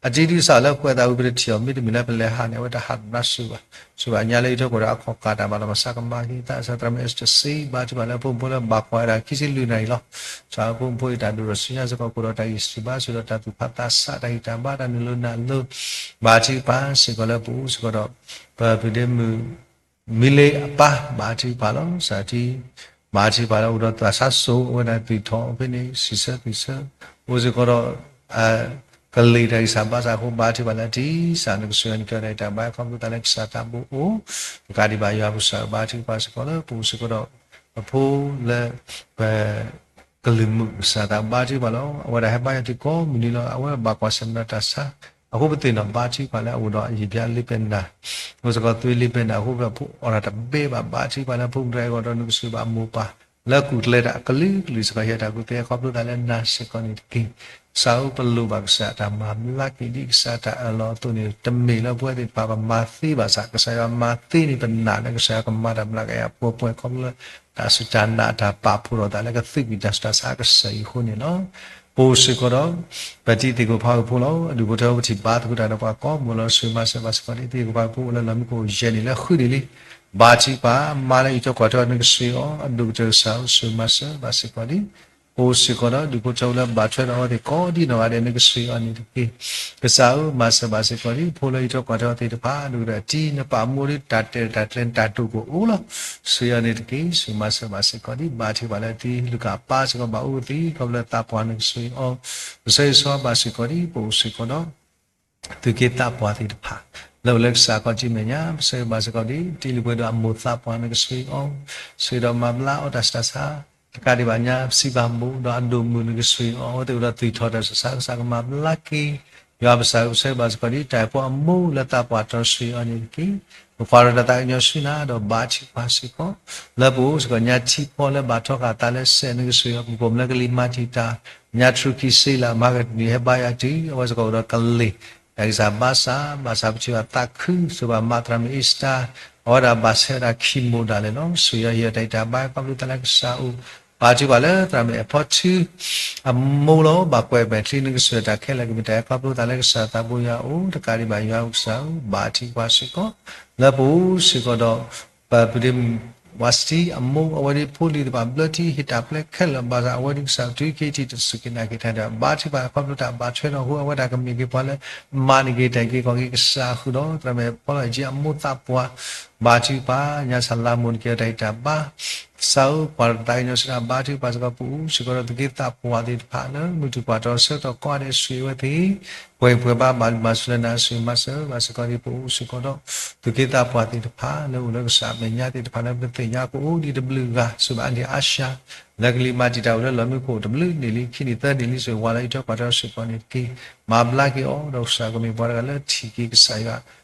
အတံၤဒုးစၢ်လၢကွဲးသးဝံၤပတထံၣ်အီၤ မ့တမ့ၢ်လၢပလဲၤဟးန့ၣ် အဝဲတဟးတနါစူၤဘၣ် စူၤဘၣ်ညါလၢယထီၣ်ကွၢ်ဒီးအခီၣ်ကၢ်တၢ်ဘၣ်လီၤ ဘၣ်ဆၣ်ကမၤက့ၤသး ကစၢ်သရၣ်မုၣ်အ့စတၢၣ်စ့ ဘါထုကဖၣ်လၢဖိမုၣ်ဖိလၢဘၣ်ကွၢ်ဝဲဒၣ်ခံဆံလွံၢ်နၣ်ရံၣ်လီၤ. ကစၢ်ဖိမုၣ်ဖိအံၤတၢ်ဒိၣ်ထီၣ်ဆူညါစ့ၢ်ကီး ကအိၣ်ဒီးတၢ်ဂံၢ်ဆူၣ်ဘါဆူၣ်ဒီးတၢ်သူၣ်ဖးသးစၢ် တၢ်ဂံၢ်တၢ်ဘါတၢ်နုာ်လီၤနုာ်လီၤ ဘါထုကဖၣ်စ့ၢ်ကီးလၢပအိၣ်စ့ၢ်ကီးဒီး ပပုၢ်ဒ့မုၣ် မံလ့အပၢ် ဘါထုကဖၣ်လီၤ စၢ်ထံ ဘါထုကဖၣ်လၢအိၣ်ဒီးသးစၢ်စိၤ အဝဲဒၣ်သွံၣ်ထီၣ်ဖဲန့ၣ် စံးဆၢသွံၣ်ဆၢ အိၣ်စ့ၢ်ကီးဒီး ကလံၤတၢ်ဂံၢ်စၢ်ဘါစၢ်အဃိ ဘါထုကဖၣ်လၢအတံၤစၢ် နကဆိၣ်ဂ့ၤအီၤ နကဲအီၤတၢ်ဂံၢ်တၢ်ဘါ ခီဖျိသးလၢကစၢ်သးဘိအိၣ် တကးဒံးဘၣ် ယွၤပကစၢ်ဘါထုကဖၣ်စ့ၢ်ကီးလၢပအိၣ်စ့ၢ်ကီးဒီး ပဖိလၢ ပ ကလုၢ်မုၣ်ကစၢ်သးဘါထုကဖၣ်လီၤ. အဝဲဒၣ်ဟဲဘါယွၤတုၤကိးမုၢ်နံၤလီၤ. အဝဲဘၣ်ကွၢ်ဆၢၣ်မဲာ်ဒီးတၢ်ဆါ အဃိပသ့ၣ်နီၣ်ဘါထုကဖၣ်လၢအအိၣ်ဒီးယံာ်ဘျါလ့ပဲနၤ အိၣ်စ့ၢ်ကီးသွံလ့ပဲနၤ အဃိပဖိအိၣ်ဒီးတဘ့ၣ်ဘၣ် ဘါထုကဖၣ်လၢဖိမုၣ်တဂၤအဂီၢ်ဒီး နကဆိၣ်ဂ့ၤဘၣ်အမိၢ်ပၢ် လၢကူၣ်ကျဲတၢ်အကလုာ်ကလုာ်စ့ၢ်ကီး ဟ့ၣ်တၢ်ကူၣ်သ့ခီဖျိသးလၢနၤစ့ၢ်ကီးန့ၣ်တက့ၢ်. ကစၢ်ဧၢ ပလိၣ်ဘၣ်ကစၢ်တၢ်မၤဘျါက့ၤဒ်ကစၢ်တၢ်အၢၣ်လီၤအသိးန့ၣ် တမ့ၢ်လၢပဝဲသ့ၣ်တဖၣ်ပမၤသ့ဘၣ်ဆၣ် ကစၢ်ယွၤမၤသ့န့ၣ် ပနာ်လၢကစၢ်ယွၤကမၤတၢ်ဘျါက့ၤအပှဲၤပှဲၤခီဖျိလၢ တၢ်စူၢ်တၢ်နာ်တၢ်ပာ်ဖှိၣ်ထီၣ်သးလၢကသုးကွံာ်တၢ်ဆူးတၢ်ဆါအကစၢ်အံၤအဃိန့ၣ်လီၤ. ပအိၣ်စ့ၢ်ကီးဒီး ပတံၤသကိးဖးဂုာ်ဖိလီၤ. အဒူၣ်ဖိထၢဖိပထံၣ်ဘါသကိးတၢ်ဒီးပှၤကိးမုၢ်လီၤ. ဆိၣ်ဂ့ၤမၤစၢၤဘၣ်စ့ၢ်ကီးဒ် တံၤသကိးဖးဂုာ်ဖိအိၣ်လၢလီၢ်မံခိၣ်ယဲၢ်နံၣ်လၢဃုနံၣ်လံ. ဘါထုကဖၣ် မါလၢအံးထွဲကွၢ်ထွဲအီၤ နကဆိၣ်ဂ့ၤအီၤ အဒိၣ်ကတၢၢ်ကစၢ်ဧၢ ဆိၣ်ဂ့ၤမၤစၢၤဘၣ်စ့ၢ်ကီးဒ် ပအိၣ်စ့ၢ်ကီးဒီးဒူၣ်ဖိထၢဖိလၢဘၣ်ထွဲဒီးအီၤသ့ၣ်ကိးဒ်နီၢ်ဂၤဒဲး နကဆိၣ်ဂ့ၤအီၤန့ၣ်တက့ၢ်. ကစၢ်ဧၢ မၤစၢၤဘၣ်စ့ၢ်ကီးဒ် ဖိလၢအံးထွဲကွၢ်ထွဲအီၤသ့ၣ်တဖၣ် ဒိၣ်ကတၢၢ်အတံၤ နပာ်မူဒ်တၢ်တဲာ်တၢ်ကျဲၤတၢ်တိာ်ကအိၣ်လီၤ. ဆိၣ်ဂ့ၤအီၤန့ၣ်တက့ၢ်. ဆိၣ်ဂ့ၤမၤစၢၤဘၣ်စ့ၢ်ကီးဒ် ဘါထုကဖၣ်လၢတံၤ လူၤကၣ်အပၢ်စ့ၢ်ကီးဘၣ်အိၣ်သ့ ခီဖျိလၢသးပှၢ် နကဆိၣ်ဂ့ၤအီၤ ပဆၢဂ့ၤဆၢဝါဘၣ်စ့ၢ်ကီးဒ် ပအိၣ်စ့ၢ်ကီးဒီး သူၣ်က့သးပှၢ်သ့ၣ်တဖၣ် လၢအိၣ်လၢကစၢ်ခီၣ်ထံးမဲာ်ညါ ပဆၢဂ့ၤဘၣ်စ့ၢ်ကီးဒ် တ့လံၤပှဲၤဒိၣ်အမိၢ်သးပှၢ် နကဆိၣ်ဂ့ၤအီၤ, ဆိၣ်ဂ့ၤဒီးမၤဘျါအီၤတၢ်ဆံးတၢ်ဆါ, တကးဒံးဘၣ်ညါ ပစံးဘၣ်မိၢ်ဒီးအဒိၣ်မုၣ် နကဆိၣ်ဂ့ၤအီၤ, အဝဲသ့ၣ်အိၣ်ဒီးသူၣ်ထီၣ်တၢ်ဆံးတၢ်ဆါ ကစၢ်ကမၤဘျါက့ၤ, ယွၤပစၢ်ဧၢ ပဆၢဂ့ၤဘၣ်စ့ၢ်ကီးဒ် တၢ်အဲၣ်ဖိအမိၢ်လၢသးပှၢ်တြီ ဆိၣ်ဂ့ၤအီၤန့ၣ်တက့ၢ်. ပကွၢ်ဒီးတၢ်သးကညီၤဆူနၤ ဒီးဘါထုကဖၣ်စ့ၢ်ကီး လၢပအိၣ်စ့ၢ်ကီးညါ ထံဖီလၢဘၣ်ထီဃာ်သးလၢစဲး နကဆိၣ်ဂ့ၤအီၤ ပကိးမုၢ်လၢကလံၤမၤတံာ်တာ် ညါတြူးခံဆ့လၢအမၤကတနံၤဟဲဘါယွၤတုၤ အဝဲစ့ၢ်ကီးအိၣ်ဒီးကလ့ၢ် တၢ်ဂံၢ်စၢ်ဘါစၢ်, ဘၣ်ဆၣ်ပထံၣ်ဘၣ်သးခု ဆိၣ်ဘၣ်မးသရၣ်မုၣ်အ့စတၢ်, အဝဲဒၣ်ဘၣ်ဆဲးဝဲဒၣ်ခံမိၢ်ဒၣ်လဲာ်လီၤ. ဆိၣ်ဂ့ၤအီၤ ဟ့ၣ်အီၤတၢ်ဂံၢ်တၢ်ဘါ ခီဖျိသးလၢကစၢ်အအိၣ်, ဘါထုကဖၣ်လၢသရၣ်မုၣ်အဲၣ်ဖီထု အမိၢ်လီၤ. ဘၣ်ကွဲးမဲာ်ချံ နကဆိၣ်ဂ့ၤတၢ်ခဲလၢာ် ကမ့ၢ်တၢ်အဲၣ်ခီဖျိသးလၢကစၢ်သးဘိယွၤအအိၣ်, တကးဒံးဘၣ်ယွၤကစၢ်ဧၢ ဘါထုကဖၣ်စ့ၢ်ကီး လၢပအိၣ်စ့ၢ်ကီးဒီး ပဒ့ဝါစတံအမိၢ် အဝဲဒၣ်ဖိလံၤသ့ၣ်တဖၣ် ဘျၢထံဟ့ၣ်တၢ်ပျဲခဲလၢာ် ဘၣ်ဆၣ်အဝဲဒၣ်ကစၢ် တုၤခံထံၣ်တစူၢ်က့ၤနာ်က့ၤတၢ်ဒီး ဘါထုကဖၣ်ခီဖျိတၢ်ဘၣ်ထွဲဒီး ဟူအဝဲဒၣ်ကမ့ၢ်က့ၤပှၤလၢ မၤန့ၢ်က့ၤတၢ်အုၣ်က့ၤခီၣ်က့ၤ ကစၢ်ဃုာ်ဒီး သရၣ်မုၣ်ဖီလီၢ်အ့ၣ်ကၠံအမိၢ်သးပှၢ် ဘါထုကဖၣ် ညါဆၣ်လါမိၢ် နက့ၤအီၤတၢ်ဂံၢ်တၢ်ဘါ ကစၢ်ဧၢ ပှၤတၢ်သးကညီၤဆူနၤ ဘါထုကဖၣ်စ့ၢ်ကီး ပအိၣ်စ့ၢ်ကီးဒီး သုးက့သးပှၢ်သ့ၣ်တဖၣ်လၢ မုၢ်ထူၣ်ပှၢ်ထီ ဆၢကတီၢ်ကိးဂၤဒဲး ဆိၣ်ဂ့ၤအဝဲသ့ၣ် ပှဲၤပှဲၤဘၣ်ဘၣ် မၤစၢၤလၢနၤ ဆိၣ်ဂ့ၤမၤစၢၤဘၣ်စ့ၢ်ကီးဒ် ပအိၣ်စ့ၢ်ကီးဒီး သုးက့သးပှၢ်သ့ၣ်တဖၣ် လၢအိၣ်လၢကစၢ်အမဲာ်ညါသ့ၣ်တဖၣ် လၢပသ့ၣ်ညါကအိၣ်ဒံးတဘျုးဂၤ ဆိၣ်ဘၣ်အါန့ၢ်အါရှါ လၢကလံၤမၤတံာ်တာ်အိၣ်လၢလီၢ်မံခိၣ် တဘျုးနံၣ်လံ ခံနံၣ်သၢနံၣ်လံ ဆိၣ်ဂ့ၤဝဲလၢအံးထွဲကွၢ်ထွဲစ့ၢ်ကီးန့ၣ်တက့ၢ်. မၤဘျါက့ၤအီၤ ဒီးကစၢ်ကမ့ၢ်ပှၤတဂၤလၢထံၣ်က့ၤကစၢ်ယွၤ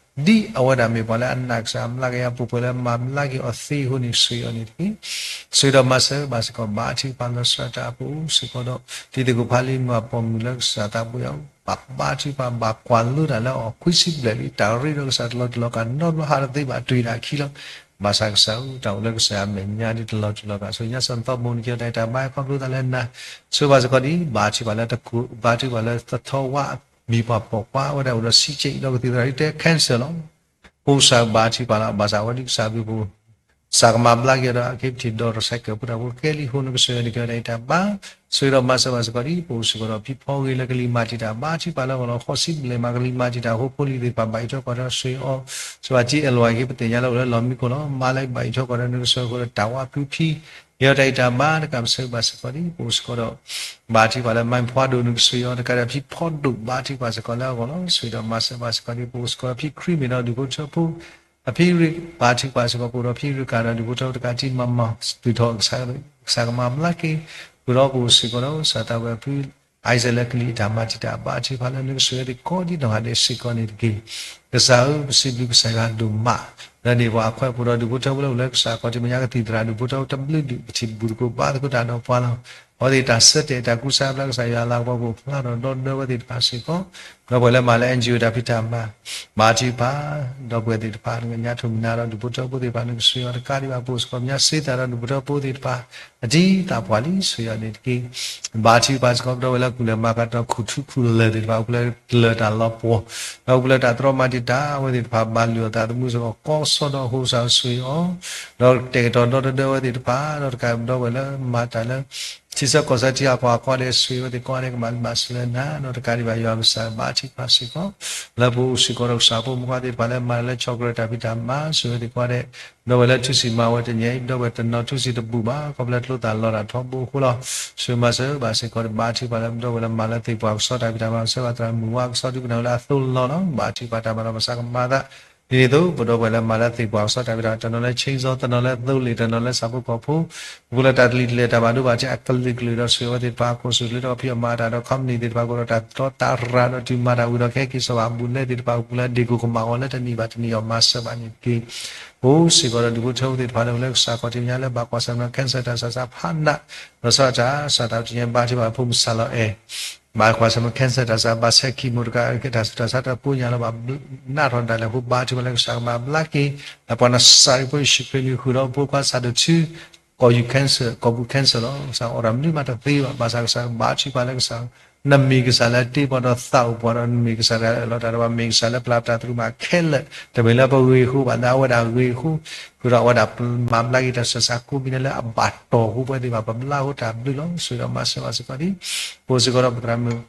ဒ်အဝဲဒၣ်မ့ၢ်ပှၤလၢအနာ်ကစၢ် အမျးကယၤပှဲၤပှဲၤလၢမၤဘျါက့ၤအီၤသ့အဃိန့ၣ် ဆိၣ်ဂ့ၤအီၤန့ၣ်တက့ၢ်. ဆိၣ်ဂ့ၤဒီးမၤစၢၤဘၣ်စ့ၢ်ကီး ဘါထုကဖၣ်လီၤဆီဒၣ်တၢ်အပူၤစ့ၢ်ကီးဒီး တံၤသကိးဖးလံာ်မုၢ်အပိာ်မုၣ်လၢကစၢ်သးဘိယွၤ ဘၣ်ဘါထုကဖၣ် ဘၣ်ကွၢ်လိတၢ်လၢအီၤ ခွံဆံဘျဲၣ်လံ တၢ်ရ့ဒီးကစၢ်တလီၤတလီၤကး နီတဘျီဟးတသ့ဘၣ် တုၤဒၣ်အခံလီၤ. ဘၣ်ဆၣ်ကစၢ်ဧၢ တၢ်အိၣ်လၢကစၢ်အမဲာ်ညါဒ်တလီၤတလီၤကး ဆိၣ်ညါစၢ်သီမိၢ် နက့ၤအီၤတၢ်ဂံၢ်တၢ်ဘါ ခီဖျိသးလၢနၤ ဆိၣ်ဂ့ၤဘၣ်စ့ၢ်ကီးဒ် ဘါထုကဖၣ်လၢတကိး ဘါထုကဖၣ်လၢသထီဝါ မံၤပှၢ်ပိာ်ခွါ အဝဲဒၣ်အိၣ်ဒီး စံးကဲး ဒီးကသံၣ်သရၣ်ဒ်တဲ cancer လီၤ. ပအိၣ်စ့ၢ်ကီးဘါထုကဖၣ်လီၤ. ဘၣ်ဆၣ်အဝဲဒ်ကစၢ်ဘျုးပူၤ ကစၢ်ကမၤဘျါက့ၤဒီး အက့ၤပထံၣ်ဒီး တၢ်ဆဲးကၢၢ်ဖိတၢ်ဖိကဲလံအဃိ နကဆိၣ်ဂ့ၤအီၤ နက့ၤအီၤတၢ်ဂံၢ်တၢ်ဘါ ဆိၣ်ဂ့ၤဒီးမၤစၢၤဘၣ်စ့ၢ်ကီးဒ် ပအိၣ်စ့ၢ်ကီးဒီး ဖံဖီဂ့ၤလၢကလံၤမၤတံာ်တာ် ဘါထုကဖၣ်လၢအဂီၢ်လီၤ. ဃိးဆံဘျဲၣ်မး ကလံၤမၤတံာ်တာ်အဃိ ဖိလံၤသ့ၣ်တဖၣ် ဘၣ်အံးထွဲကွၢ်ထွဲဆိၣ်ဂ့ၤအီၤ စ့ၢ်ကီး ကၠံအဲၣ်လွဲၣ် က့ၤပသ့ၣ်ညါလၢအိၣ်လၢလီၢ်မံခိၣ်လီၤ. မါလၢဘၣ်အံးထွဲကွၢ်ထွဲ နကဆိၣ်ဂ့ၤအဃိဒီးတၢ်ဝးဖုဖံ က့ၤအီၤတၢ်ဂံၢ်တၢ်ဘါ တကးပဆၢဂ့ၤဘၣ်စ့ၢ်ကီးဒ် ပအိၣ်စ့ၢ်ကီးဒီး ဘါထုကဖၣ်လၢ မါဖီဒိၣ် နကဆိၣ်ဂ့ၤအီၤ တကးဒီးဖံဖီဒိၣ် ဘါထုကဖၣ်စ့ၢ်ကီးလၢအဂီၢ်လီၤ. ဆိၣ်ဂ့ၤဒီးမၤစၢၤဘၣ်စ့ၢ်ကီးဒ် ပအိၣ်စ့ၢ်ကီးဒီး ဖံခရံာ်မ့ၢ်ဒီးဒူၣ်ဖိထၢဖိ အဖံရ့ၣ် ဘါထုကဖၣ်စ့ၢ်ကီး ပအိၣ်ဒီးဖံရ့ၣ်ကၤဒီးဒူၣ်ဖိထၢဖိ တကးတံၢ်မၤမၤ သူၣ်ထီၣ်ကစၢ် ကစၢ်ကမၤဘျါက့ၤ ဃုာ်ဒီးပအိၣ်စ့ၢ်ကီးဒီး ကစၢ်သးဝဲဖု Isaac လၢကလံၤအတၢ်မၤတံာ်တာ် ဘါထုကဖၣ်လၢနကဆိၣ်ဂ့ၤအီၤသ့ၣ်ကိးဒ်နီၢ်ဂၤဒဲးစ့ၢ်ကီးန့ၣ်တက့ၢ်. ကစၢ်ဧၢ ပစံးဘျုးကစၢ်ယွၤဒိၣ်မး လၢန့ၢ်ပှၤအခွဲးပူၤဒီးဒူၣ်ဖိထၢဖိလၢအိၣ်လၢကစၢ်ခီၣ်ထံးမဲာ်ညါ ကသံၣ်သရၣ်ဒူၣ်ဖိထၢဖိတဘျုးဒူၣ် ပထံၣ်ဘူၣ်သကိးဘါသကိးတၢ်ဒီးပှၤလီၤ. အဝဲသ့ၣ်တၢ်ဆၢတဲာ်တၢ်ကူစါအဘျါ ကစၢ်ယွၤလၤကပီၤပူၤဖျါထီၣ်ဒီးဒီဝဲသ့ၣ်တဖၣ်စ့ၢ်ကီး ဒီပုၢ်ဝဲၢ်လၢမၤလၢ NGO တၢ်ဖံးတၢ်မၤ ဘါထုကဖၣ် ဒီပုၢ်ဝဲၢ်သ့ၣ်တဖၣ် နကညါထူၣ်မနၤဒီးဒူၣ်ဖိထၢဖိသ့ၣ်တဖၣ် နကဆိၣ်ဂ့ၤအီၤတကးဒံးဘၣ် ပအိၣ်စ့ၢ်ကီး ပညါစ့သးဒီးဒူၣ်ဖိထၢဖိသ့ၣ်တဖၣ် အတံၤသးပှၢ်လံ ဆိၣ်ဂ့ၤအီၤန့ၣ်တက့ၢ်. ဘါထုကဖၣ်စ့ၢ်ကီး ဒီပုၢ်ဝဲၢ်လၢကူၣ်လဲၤမၤကတီၤခူၣ်ထူခူၣ်လဲၤသ့ၣ်တဖၣ် အိၣ်လၢတၢ်လီၤပှီၢ် ဒီးအိၣ်လၢတၢ်တြီမၤတံာ်တာ် အဝဲသ့ၣ်တဖၣ် ဘၣ်လုၢ်အီၣ်သးသမူစ့ၢ်ကီး ကိးစီဒီးအဃိ ကစၢ်ဆိၣ်ဂ့ၤအီၤ ဒီးကတဲာ်ကတီၤဒီတဒၢဝဲသ့ၣ်တဖၣ် ဒီးတကးဒီပုၢ်ဝဲၢ်လၢမၤတၢ်လၢ ထံဆၢကီၢ်ဆၢထံအကီၢ်အကီၢ်ဒီး ဆိၣ်ဂ့ၤဝဲသ့ၣ်ကိးဂၤဒဲး ကဘၣ်ဘျုးဘၣ်ဆိၣ်ဂ့ၤလၢနၤ ဒီးတကးဒံးဘၣ် ယွၤကစၢ်ဘါထုကဖၣ်စ့ၢ်ကီး လၢပအိၣ်စ့ၢ်ကီးဒီးကစၢ်ဖိမုၣ်ခွါသ့ၣ်တဖၣ်လၢမၤတၢ်လၢ chocolate တၢ်ဖံးတၢ်မၤ ဆိၣ်ဂ့ၤဝဲသ့ၣ်ကိးဂၤဒဲး ဒီပုၢ်ဝဲၢ်လၢထူၣ်စုညါဝဲတနံၤအံၤ ဒီပုၢ်ဝဲၢ်တနီၤထူၣ်စုတဘူၣ်ဘၣ် ခီဖျိလၢကျိသၣ်လီၤတၢ်ထီဘိအဃိလီၤ. ဆိၣ်ဂ့ၤမၤစၢၤဘၣ်စ့ၢ်ကီး ဘါထုကဖၣ်လၢ ဒီပုၢ်ဝဲၢ်လၢမၤလၢသ့ၣ်ပှၢ်ကစီတၢ်ဖံးတၢ်မၤ မၤစၢၤဘၣ်သရၣ်မုၣ်ဝါကစီ ဒုးကနၣ်ဝဲလၢအသိးလီၤလီၤ. ဘါထုကဖၣ်တၢ်မၤလီၤမၤစၢၤကမၤသး ဒ်န့ၣ်အသိး ပဒီပုၢ်ဝဲၢ်လၢမၤလၢသ့ၣ်ပှၢ်ကစီတၢ်ဖံးတၢ်မၤ တနီၤလၢ chainsaw တနီၤလၢသိလ့ၣ် တနီၤလၢဆၣ်ဖိကီၢ်ဖိ ပူၤလၢတၢ်တလံၤတလဲၤတၢ်ဘၣ်ဒိဘၣ်ထံးအကလုာ်ကလုာ်ဒီး ဆိၣ်ဂ့ၤဝဲသ့ၣ်တဖၣ် အခိၣ်ဆူၣ်လၢတၢ်ဖံးအီၣ်မၤအတၢ်ဒီး company သ့ၣ်တဖၣ် ကအိၣ်ဒီးတၢ်တီတၢ်ရၤဒီးတုၤမၤတၢ်ဝံၤဒီး ကဟဲက့ၤစီၤဘၣ်ဘူးလဲသ့ၣ်တဖၣ် ပူၤလၢဒ့ၣ်ကိၣ်ကမၣ်အီၤလၢတနံၣ်ဘၣ်တနံၣ်အီၤ မၤစၢၤဘၣ်န့ၣ်တက့ၢ်. ပအိၣ်စ့ၢ်ကီးဒီးဒူၣ်ဖိထၢဖိသ့ၣ်တဖၣ်လၢအိၣ်လၢကစၢ်ခီၣ်ထံးမဲာ်ညါလၢဘၣ်ကွၢ်ဆၢၣ်မဲာ် cancer တၢ်ဆူးတၢ်ဆါဖးနး ဒီးဆီၣ်တၢ် စၢ်တၢ်ပတံၢ်ညါ ဘါထုကဖၣ်ဖိမုၣ်စၢ်လီၤအဲၣ် ဘၣ်ကွၢ်ဆၢၣ်မဲာ် cancer တၢ်ဆါ ဘၣ်ဆဲး chemo တကး တၢ်ဆူးတၢ်ဆါတၢ်ကိးညါလီၤ ဘၣ်နးထီၣ်ဒၣ်လဲာ်အဃိ ဘါထုကဖၣ်လၢကစၢ်ကမၤဘျါက့ၤ လၢပှၤနၤစၤရ့းဖိယ့ၣ်ၡူးခရံာ်အမံၤဃုာ်ဒီးဖိခွါစးဒိၣ်ထူ ကီၢ်ယူၢ် cancer ကီၢ်ပူၤ cancer လီၤ. ကစၢ်အီၣ်တၢ်မနုၤမးတသ့ဘၣ်. ဘၣ်ဆၣ်ကစၢ်ဘါထုကဖၣ်လၢကစၢ် နမ့ၢ်ကစၢ်လၢတ့ပှၤဒီးသးအိၣ်ပှၤဒီး နမ့ၢ်ကစၢ်လၢအအၢၣ်လီၤတၢ်ဒီးပှၤ မ့ၢ်ကစၢ်လၢပျၢ်ပတၢ်သရူးမးခဲလၢာ် တမ့ၢ်လၢပဂ့ၤအဃိဘၣ် လၢအဝဲဒၣ်ဂ့ၤအဃိ ဃုာ်ဒီးအဝဲဒၣ်မၤဘျါက့ၤတၢ်ဆူးတၢ်ဆါကိးမံၤဒဲးလၢအဘၣ်တီၢ်အဃိ ပဝဲသ့ၣ်ဘၣ်ပဘျါအဃိ တၢ်ဘျုးလီၤ. ဆိၣ်ဂ့ၤဒီးမၤစၢၤဘၣ်စ့ၢ်ကီးဒ် ပအိၣ်စ့ၢ်ကီးဒီးပသရၣ်မုၣ်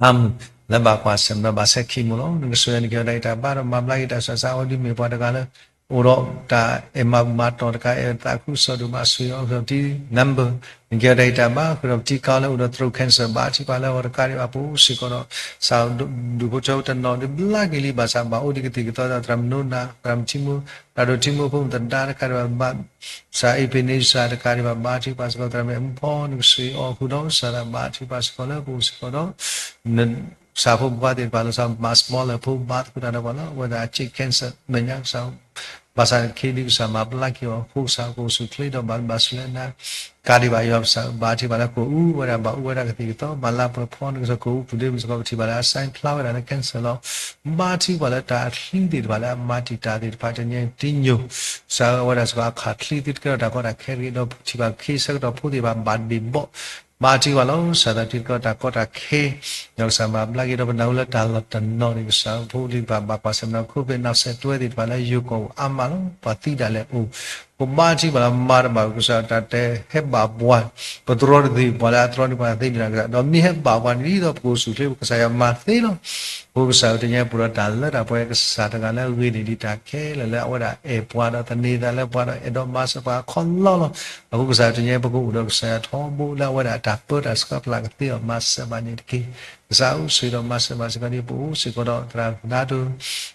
အါမုၢ် လၢဘၣ်ကွၢ်ဆၢၣ်မဲာ်ဒီးဘၣ်ဆဲး chemo လီၤ. နကဆိၣ်ဂ့ၤန့ၣ် က့ၤအီၤတၢ်ဂံၢ်တၢ်ဘါဒီးမၤဘျါက့ၤတၢ်ဆူးတၢ်ဆါ အဝဲဒၣ်မ့ၢ်ပှၤတဂၤလၢ အိၣ်ဒီးတၢ်အဲၣ်မၤဘူၣ်မၤတီၢ်တကး အဲၣ်သးခုကစီၣ်ဒိၣ်မး ဆိၣ်ဂ့ၤအီၤဃုာ်ဒီးပတံၤ number နကဲထီၣ်တၢ်အံၣ်တၢ်ဘါ ဃုာ်ဒီးပတံၤကါလၢအိၣ်ဒီး throat cancer ဘါထုကဖၣ်လၢအဂီၢ်တကးဒံးဘၣ် ပအိၣ်စ့ၢ်ကီးဒီး စးဒူၣ်ဖိထၢဖိတနီၤဒုးဘျါက့ၤလံ ဘၣ်ဆၣ်ဘၣ်အိၣ်ဒံးကသံၣ်ကသီဒီး သရၣ်မုၣ်နိနၤ သရၣ်မုၣ်ထံမိၢ် သရၣ်ဒိၣ်ထံမိၢ်ဖိမုၣ်သဒါတကးဒံးဘၣ် ဘၣ်ဆၣ်အ့ၣ်ဖ့းန့ဆၣ်တကးဒံးဘၣ် ဘါထုကဖၣ်စ့ၢ်ကီး သရၣ်မုၣ်အမူဖီ နကဆိၣ်ဂ့ၤအီၤဃုာ်ဒီး ကစၢ်သးဘါထုကဖၣ်စ့ၢ်ကီးလၢပအိၣ်စ့ၢ်ကီးဒီး ကစၢ်ဖိမုၣ်ခွါသ့ၣ်တဖၣ်လီၤ ကစၢ်မၤစမီလၢဖိဘါသကိးတၢ်ဒီးပှၤလီၤ အဝဲဒၣ်အစ့ၣ် cancer မဲာ်ညါကစၢ် ဘၣ်ဆၣ်ခ့ဒုးကစၢ်မၤဘျါက့ၤအီၤ ဖိကစၢ်ကအိၣ်ဆူၣ်ချ့ဒီးဘၣ်ဘၣ်ဆူၣ်လၢနၤ ကးဒံးဘၣ်ယွၤပစၢ် ဘါထုကဖၣ်လၢကအိၣ်အူဝဲဒၣ် ဘၣ်အူဝဲဒၣ်ကသံၣ်ကသီ မၤလၤပှဲၤဖီ နကစၢ်ကအိၣ်ပူၤဒ့မုၣ်စ့ၢ်ကီး ပထံၣ်ဘၣ်လၢအစဲဖျါဝဲဒၣ်လၢ cancer လီၤ ဘါထုကဖၣ်လၢတၢ်ချံသ့ၣ်တဖၣ်လၢအမၤတံာ်တာ်သ့ၣ်တဖၣ် တနံၤညါအံၤပတံၤညိၣ် ကစၢ်ဧၢ အဝဲဒၣ်စ့ၢ်ကီးအခးချံသုတကဲထီၣ်တၢ်ကီတၢ်ခဲတဂ့ၤ ဒီးပထံၣ်ဘၣ်ကခ့ဆၢကတီၢ်ဖိသ့ၣ်တဖၣ်ဘၣ်ဒ့ၣ်ဘီၣ် ဘါထုကဖၣ်လီၤ ကစၢ်သးတံၤသကိးတၢ်ကီတၢ်ခဲ ဒီးကစၢ်မၤဘျါက့ၤဒီးပနၢ်ဟူလၢတၢ်လီၤတနီၤန့ၣ် ကစၢ်ဖိလံၤတဖၣ်ဘၣ်ကွၢ်ဆၢၣ်မဲာ်ဒီး COVID နီၢ်စဲးတွဲသ့ၣ်တဖၣ်လၢယိၤကီၢ်အိၣ်အါမးလီၤ ပှၤသံဒၣ်လဲာ်အိၣ် ပဘါထုကဖၣ်လီၤ မၤတဘၣ်ကစၢ်တၢ်တဟဲဘၣ်ပှၤ ပတြီတသ့ၣ်ပှၤလၢအတြီန့ၢ်ပှၤသ့န့ၣ်ဒီးကစၢ် ဒီးမ့ၢ်ဟဲဘၣ်ပှၤန့ၣ်ဒ်သိးပကအိၣ်ဆူၣ်ချ့ ကစၢ်ယွၤမၤသ့လီၤ အဃိကစၢ်ဧၢ တနံၤညါပှဲၤဒီးတၢ်လၢတၢ်ပှဲၤ ကစၢ်တဂၤလၢအဂ့ၤန့ၢ်ဒံးတၢ်ခဲလၢာ်လၢအဝဲဒၣ်အဲၣ်ပှၤဒီးသန့ၤသးလၢပှၤဒီးအဲၣ်ဒိးမၤစၢၤပှၤအခီၣ်လီၢ်လီၤ. အဃိကစၢ်တနံၤညါ ပကအိၣ်ဒီးကစၢ်ယွၤထီဘိလၢအဝဲဒၣ်အတၢ်ပၢတၢ်ဆှၢပျၢ်ကသ့အီၤ မၤစၢၤဘၣ်န့ၣ်တက့ၢ်. ကစၢ်ဧၢ ဆိၣ်ဂ့ၤဒီးမၤစၢၤဘၣ်စ့ၢ်ကီးဒ်ပအိၣ်စ့ၢ်ကီးဒီးသရၣ်ဒိၣ်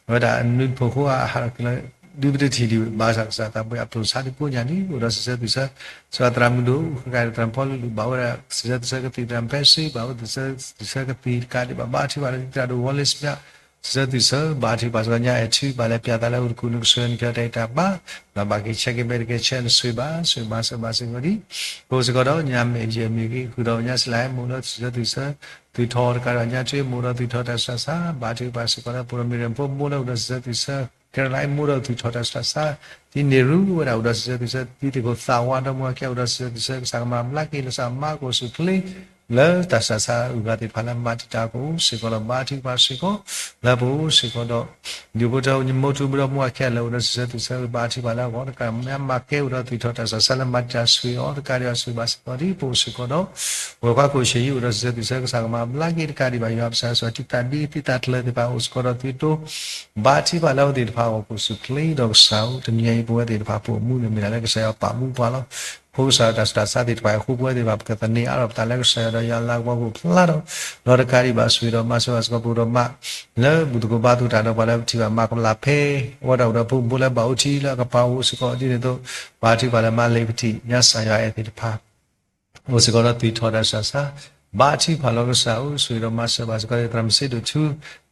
အဝဲဒၣ်အနွံတဖိဃိအဟးထီၣ်က့ၤလီၤ ဒုးပတထံၣ်ဒံးဘၣ်ဆၣ် ကစၢ်သးပှဲၤအပျိၢ်ဆါဒံးကိးညါန့ၣ် အိၣ်ဒီးစံးဆၢသုဆၢ စှၤသရၣ်မုၣ်ဒိၣ် ဃကၣ်သရၣ်ဖီလူလူ ဘၣ်ဝဲဒၣ်စံးဆၢသုဆၢကသံၣ် သရၣ်ဖဲစ့ ဘၣ်အိၣ်သုဆၢသုဆၢကသံၣ်တကးဒံးဘၣ် ဘါထုကဖၣ်ဒီးသရၣ်ဒိၣ်ဝီလ့စပျၢ် စံးဆၢသုဆၢ ဘါထုကဖၣ်စ့ၢ်ကီးညါအဲၣ်ထု ဘၣ်လဲၤပၠးသးလၢအအိၣ်တကူၣ် နကဆိၣ်ဂ့ၤအီၤ နကဲထီၣ်တၢ်အံၣ်တၢ်ဘါ ဒီးဘၣ်က့ၤဆၢက့ၤမဲာ်တက့ၢ်ဆၢ နဆိၣ်ဂ့ၤဘၣ် ဆိၣ်ဂ့ၤမၤစၢၤဘၣ်စ့ၢ်ကီးဒ် ပအိၣ်စ့ၢ်ကီးဒီးညါမဲာ်ယဲၢ်မ့ၢ်ဂ့ၤ ဃုာ်ဒီးညါစလၢဟဲမိၢ်လၢသုဆၢသုဆၢ သုးထီတကးဒီးညါထွ့မိၢ်ဒီးသုးထီတၢ်စှၤဆါ ဘါထုကဖၣ်စ့ၢ်ကီးလၢပအိၣ်ဒီးမ့ၢ်ရ့ၣ်ဖိမိၢ်လၢအိၣ်ဒီးစံးဆၢသုဆၢ ကဲထီၣ်လၢအမိၢ်ဒီး သုးထီၣ်တၢ်စှၤဆါ သုန့ၢ်ရူဝဲဒၣ်အိၣ်ဒီးစံးဆၢသုဆၢ သုသ့ၣ်ခိၣ်သးဝးဒီးမိၢ်အခံအိၣ်ဒီးစံးဆၢသုဆၢ ကစၢ်ကမၤဘျါက့ၤ လၢကစၢ်မၤကအိၣ်ဆူၣ်ချ့ လၢတၢ်စှၤဆါအဂၤသ့ၣ်တဖၣ်လၢမၤတံာ်တာ်ကအိၣ် စ့ၢ်ကီးဒီးဘါထုကဖၣ်စ့ၢ်ကီး လၢပအိၣ်စ့ၢ်ကီးဒီး ဒုးဖိထၢဖိ မိၢ်ထူဘုဒီးမိၢ်အခံလၢအိၣ်ဒီးစံးဆၢသုဆၢ ဘါထုကဖၣ်လၢအဂီၢ်တကး မ့ၢ်မၤကဲအိၣ်ဒီးသုးထီၣ်တၢ်စှၤဆါလၢမၤတံာ်တာ်ဆိၣ်ဂ့ၤအီၤတကးဒံး ဆိၣ်ဂ့ၤဘၣ်စ့ၢ်ကီးဒ်ပအိၣ်စ့ၢ်ကီးဒီး ပဝဲၤကွၢ်ခိၣ်ဆ့ဟံၣ်အိၣ်ဒီးစံးဆၢသုဆၢ ကစၢ်ကမၤဘျါက့ၤတကးဒံးဘၣ် ယွၤပစၢ်စီၤတံၢ်သးဒ်သံသးတဖျၢၣ်သ့ၣ်တဖၣ်အိၣ်စ့ၢ်ကီးဒီးသုတိ ဘါထုကဖၣ်လၢအဝဲသ့ၣ်တဖၣ်အဂီၢ် ကအိၣ်ဆူၣ်ချ့ဒီးကစၢ်ဧၢ တနံၤအံၤ ပဝဲသ့ၣ်တဖၣ်ပအိၣ်မူန့ၣ် မ့ၢ်ဒၣ်လၢကစၢ်ယွၤပာ်မူပှၤလီၤ. အဃိကစၢ်တၢ်စှၤဆါသ့ၣ်တဖၣ်အံၤအဃိ ပဝဲသ့ၣ်တဖၣ်ပကသန့ၤအါထီၣ်ပသးလၢကစၢ်ယွၤဒီးယွၤလၤကပီၤကအိၣ်ဖျါထီၣ် ဒီးတကးဒံးဘၣ်ဆိၣ်ဂ့ၤဒီးမၤစၢၤဘၣ်စ့ၢ်ကီးပအိၣ်ဒီးမး လၢဘူၣ်သကိးဘါသကိးတၢ်ဒီးပှၤလၢပထံၣ်ဘၣ်မၤကမၣ်လၢ်ဖဲ အဝဲဒၣ်အိၣ်ဒီးဖိမုၣ်ဖိလၢဘၣ်အိၣ်ထံလၢအကပၤအိၣ်စ့ၢ်ကီးဒ်န့ၣ်အသိး ဘါထုကဖၣ်လၢမၤလ့ၤပထံၣ် ညါစၢ်ယွၤအဲၣ်သ့ၣ်တဖၣ် အိၣ်စ့ၢ်ကီးဒီးသုးထီၣ်တၢ်စှၤဆါ ဘါထုကဖၣ်လီၤကစၢ်ဧၢ ဆိၣ်ဂ့ၤဒီးမၤစၢၤဘၣ်စ့ၢ်ကီး သရၣ်မုၣ်စ့ဒိၣ်ထူ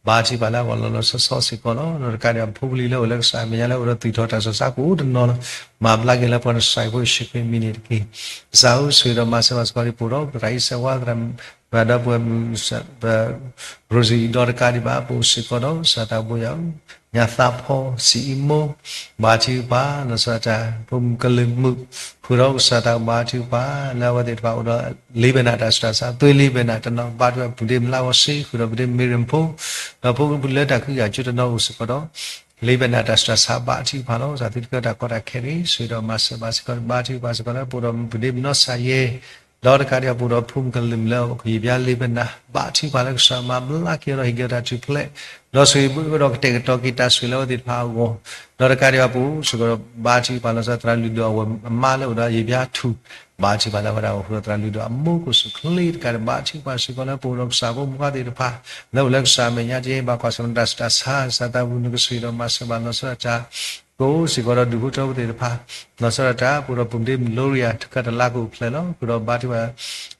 ဘါထုကဖၣ်လၢအဂီၢ်လီၤလီၤဆီဆီစ့ၢ်ကီးလီၤ. ဒီးတကးဒံးဘၣ်ဖိပလံၤလၢအိၣ်လၢကစၢ်အမဲာ်ညါလၢအိၣ်ဒီးသုးထီၣ်တၢ်စှၤဆါကအိၣ်တနီၤလီၤ. မၤဘျါက့ၤလၢပှၤနစှၤဖိယ့ၣ်ၡူးခရံာ်အမံၤန့ၣ်တက့ၢ်. ကစၢ်ဧၢ ဆိၣ်ဂ့ၤဒီးမၤစၢၤဘၣ်စ့ၢ်ကီး ပအိၣ်ဒီးသရၣ်အံၣ်စဲးဝါ သရၣ် ပဒီပုၢ်ဝဲၢ် ရိစံး ဒီးတကးဒံးဘၣ် ပအိၣ်စ့ၢ်ကီးဒီး ကစၢ်သးဘိယွၤဧၢ ညါသးဖီ စံးအံမူ ဘါထုကဖၣ် လီၤဆီဒၣ်တၢ် ဖိမုၣ်ကလုာ်မုာ် ဃုာ်ဒီးကစၢ်သးဘါထုကဖၣ် လၢအဝဲသ့ၣ်တဖၣ်အိၣ်ဒီး လ့ဘနၣ်တၢ်စှၤဆါ သွ့လ့ဘနၣ်တနီၤ ဘါထုကဖၣ်ပုၢ်ဒ့မုၣ်လၢအဂီၢ်စ့ၢ် ဃုာ်ဒီးပုၢ်ဒ့မုၣ်မ့ၢ်ရ့ၣ်ဖိ ဒီးဖိလၢတၢ်ခုကယၤကၠိတနီၤအိၣ်စ့ၢ်ကီးဒီး လ့ဘနၣ်တၢ်စှၤဆါ ဘါထုကဖၣ်လီၤ. ကစၢ်သုတကဲတၢ်ကီတၢ်ခဲန့ၣ် ဆိၣ်ဂ့ၤဒီးမၤစၢၤဘၣ်စ့ၢ်ကီး ဘါထုကဖၣ်စ့ၢ်ကီးလၢပအိၣ်ဒီးပုၢ်ဒ့မုၣ်နီၢ်စၢ်ယဲ ဒီးတကးဒံးဘၣ်ပအိၣ်ဒီးဖိမုၣ်ကလုာ်မုာ်လၢအဂီၢ် ယံာ်ဘျါလ့ဘနၣ် ဘါထုကဖၣ်လၢကစၢ်မၤဘျါက့ၤဒီးဟ့ၣ်က့ၤတၢ်ထူၣ်ဖျဲး ဒီးဆိၣ်ဂ့ၤဘၣ်ဒီးကတဲာ်ကတီၤက့ၤတၢ်ဆိၣ်ဂ့ၤလၢအဝဲသ့ၣ်တဖၣ်အဂီၢ် ဒီးတကးဒံးဘၣ်ပအိၣ်စ့ၢ်ကီးဒီး ဘါထုကဖၣ်လီၤဆီဒၣ်သရၣ်လုၢ်ဒိၣ်အဝဲၢ်အမါလၢအိၣ်ဒီးယံာ်ဘျါထူၣ် ဘါထုကဖၣ်လၢဝဲဒၣ်အဃုာ်ဒီးသရၣ်လုၢ်ဒိၣ်အမိၢ်ကအိၣ်ဆူၣ်ချ့တကးဒံး ဘါထုကဖၣ်စ့ၢ်ကီးလၢပအိၣ်ဒီးကစၢ်ဖိမုၣ်ခွါသ့ၣ်တဖၣ် လၢအိၣ်လၢကစၢ်အမဲာ်ညါတယဲၢ်ဘၣ်ကွၢ်ဆၢၣ်မဲာ်တၢ်စှၤတၢ်ဆါ ကစၢ်သးပူၤနကဆိၣ်ဂ့ၤဒီးမၤစၢၤဘၣ်လီၤဆီဒၣ်တၢ် ကအိၣ်စ့ၢ်ကီးဒီးဒူၣ်ဖိထၢဖိသ့ၣ်တဖၣ် လီၤဆီဒၣ်တၢ် ပအိၣ်ဒီးပုၢ်ဒ့မုၣ် Gloria တကးတလါကအိၣ်ဖျဲၣ်လီၤ ဃုာ်ဒီးဘါထုကဖၣ်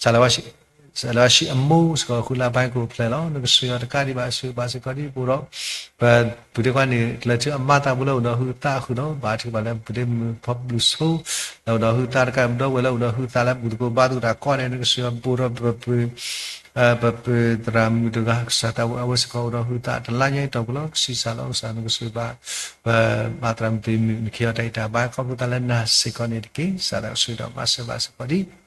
စးလၢ စးလၢဝဲဆံးအမိၢ်စ့ၢ်ကီး ဃုလါဘါကအိၣ်ဖျဲၣ်လီၤ နကဆိၣ်ဂ့ၤအီၤတကးဒံးဘၣ် ဆိၣ်ဂ့ၤဘၣ်စ့ၢ်ကီးဒ်ပအိၣ်ဒီး ပပုၢ်ဒ့ခွါန့ၣ် ကျၢၤထူအမါသးပူၤလၢအိၣ်ဒီးဟုသးဃုာ်ဒီး ဘါထုကဖၣ်လၢပုၢ်ဒ့မုၣ်ဖီဘျုးဆိ လၢအိၣ်ဒီးဟုသးတကး ပဒီပုၢ်ဝဲၢ်လၢအိၣ်ဒီးဟုသးလၢဘူၣ်သကိးဘါသကိးတၢ်ကီန့ၣ် နကဆိၣ်ဂ့ၤအီၤ ပအိၣ်ဒီးပပုၢ် ပပုၢ်သရၣ်မုၣ်တဂၤ ကစၢ်သးပူၤအဝဲစ့ၢ်ကီးအိၣ်ဒီးဟုသးတလါညါအံၤတီၢ်ပူၤလီၤ ကဆံးစၢ်လီၤ ကစၢ်နကဆိၣ်ဂ့ၤဘၣ် ပမၤသရၣ်မုၣ်သ့ၣ်မုၣ် နကဟ့ၣ်အီၤတၢ်ဂံၢ်တၢ်ဘါ ခီဖျိသးလၢနၤစ့ၢ်ကီးန့ၣ်တက့ၢ် ကစၢ်သးဆိၣ်ဂ့ၤဒီးမၤစၢၤဘၣ်စ့ၢ်ကီးဒ်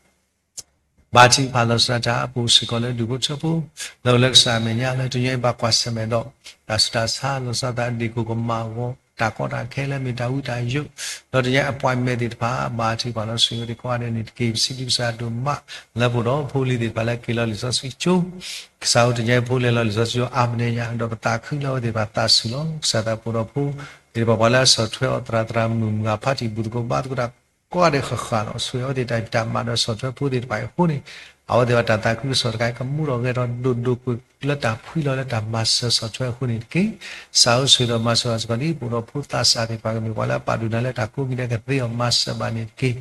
ဘါထုကဖၣ်လီၤဆီဒၣ်တၢ် ပအိၣ်စ့ၢ်ကီးလၢဒူၣ်ဖိထၢဖိ လၢအိၣ်လၢကစၢ်အမဲာ်ညါ လၢတနံၤအံၤဘၣ်ကွၢ်ဆၢၣ်မဲာ်ဒီး တၢ်ဆူးတၢ်ဆါ လီၤဆီဒၣ်တၢ်ဒ့ၣ်ခိၣ်ကမၣ်အဂီၢ် တၢ်ကီတၢ်ခဲလၢမ့ၢ်တၢ်ဝံတၢ်ယိး ဒီးတနံၤအံၤ appointment သ့ၣ်တဖၣ် ဘါထုကဖၣ်လီၤဆိၣ်ဂ့ၤသ့ၣ်ကိးဂၤဒဲးန့ၣ်တက့ၢ် ပစံးဘျုးကစၢ်ဒိၣ်မး လၢပအိၣ်ဒီးဖိလံၤသ့ၣ်တဖၣ်လၢက့ၤလီၤလံာ်စီဆှံကၠိ ကစၢ်ဧၢ တနံၤအံၤဖိလဲၤလီၤလံာ်စီဆှံကၠိအါမံၤညါ ဒီးပသးခုလၢအဝဲသ့ၣ်တဖၣ်သးဆူၣ်လီၤ ကစၢ်သးပူၤဒီးဖိ သ့ၣ်တဖၣ်ပှၤလၢအဆီၣ်ထွဲအီၤသရၣ်သရၣ်မုၣ်မုၣ်အဖါတံၢ်ဘူၣ်သကိးဘါသကိးတၢ်ကိးဂၤဒဲးဃၣ်ဃၣ်လီၤ. ဆိၣ်ဂ့ၤအဝဲသ့ၣ်တၢ်ဖံးတၢ်မၤဒီးဆီၣ်ထွဲဖိသ့ၣ်တဖၣ်အံၤအဃိန့ၣ် အဝဲသ့ၣ်ဘၣ်တၢ်သးခုကစီၣ်တခါအံၤကမူထီၣ်ဂဲၤထီၣ်ဒိၣ်ဒိၣ်ကွ့ၢ်ကွ့ၢ်လၢတၢ်ဖှံလီၤလၢတၢ်မၤစၢၤဆီၣ်ထွဲအဃိန့ၣ်တက့ၢ်. ကစၢ်ဧၢ ဆိၣ်ဂ့ၤဒီးမၤစၢၤဘၣ်စ့ၢ်ကီးဒ်ပအိၣ်ဒီးဖိသးစၢ်သ့ၣ်တဖၣ်ကမ့ၢ်ပှၤလၢအပာ်ဒိၣ်နၤလၢတၢ်ကိးမံၤဒဲးကသ့အီၤမၤစၢၤဘၣ်န့ၣ်တက့ၢ်.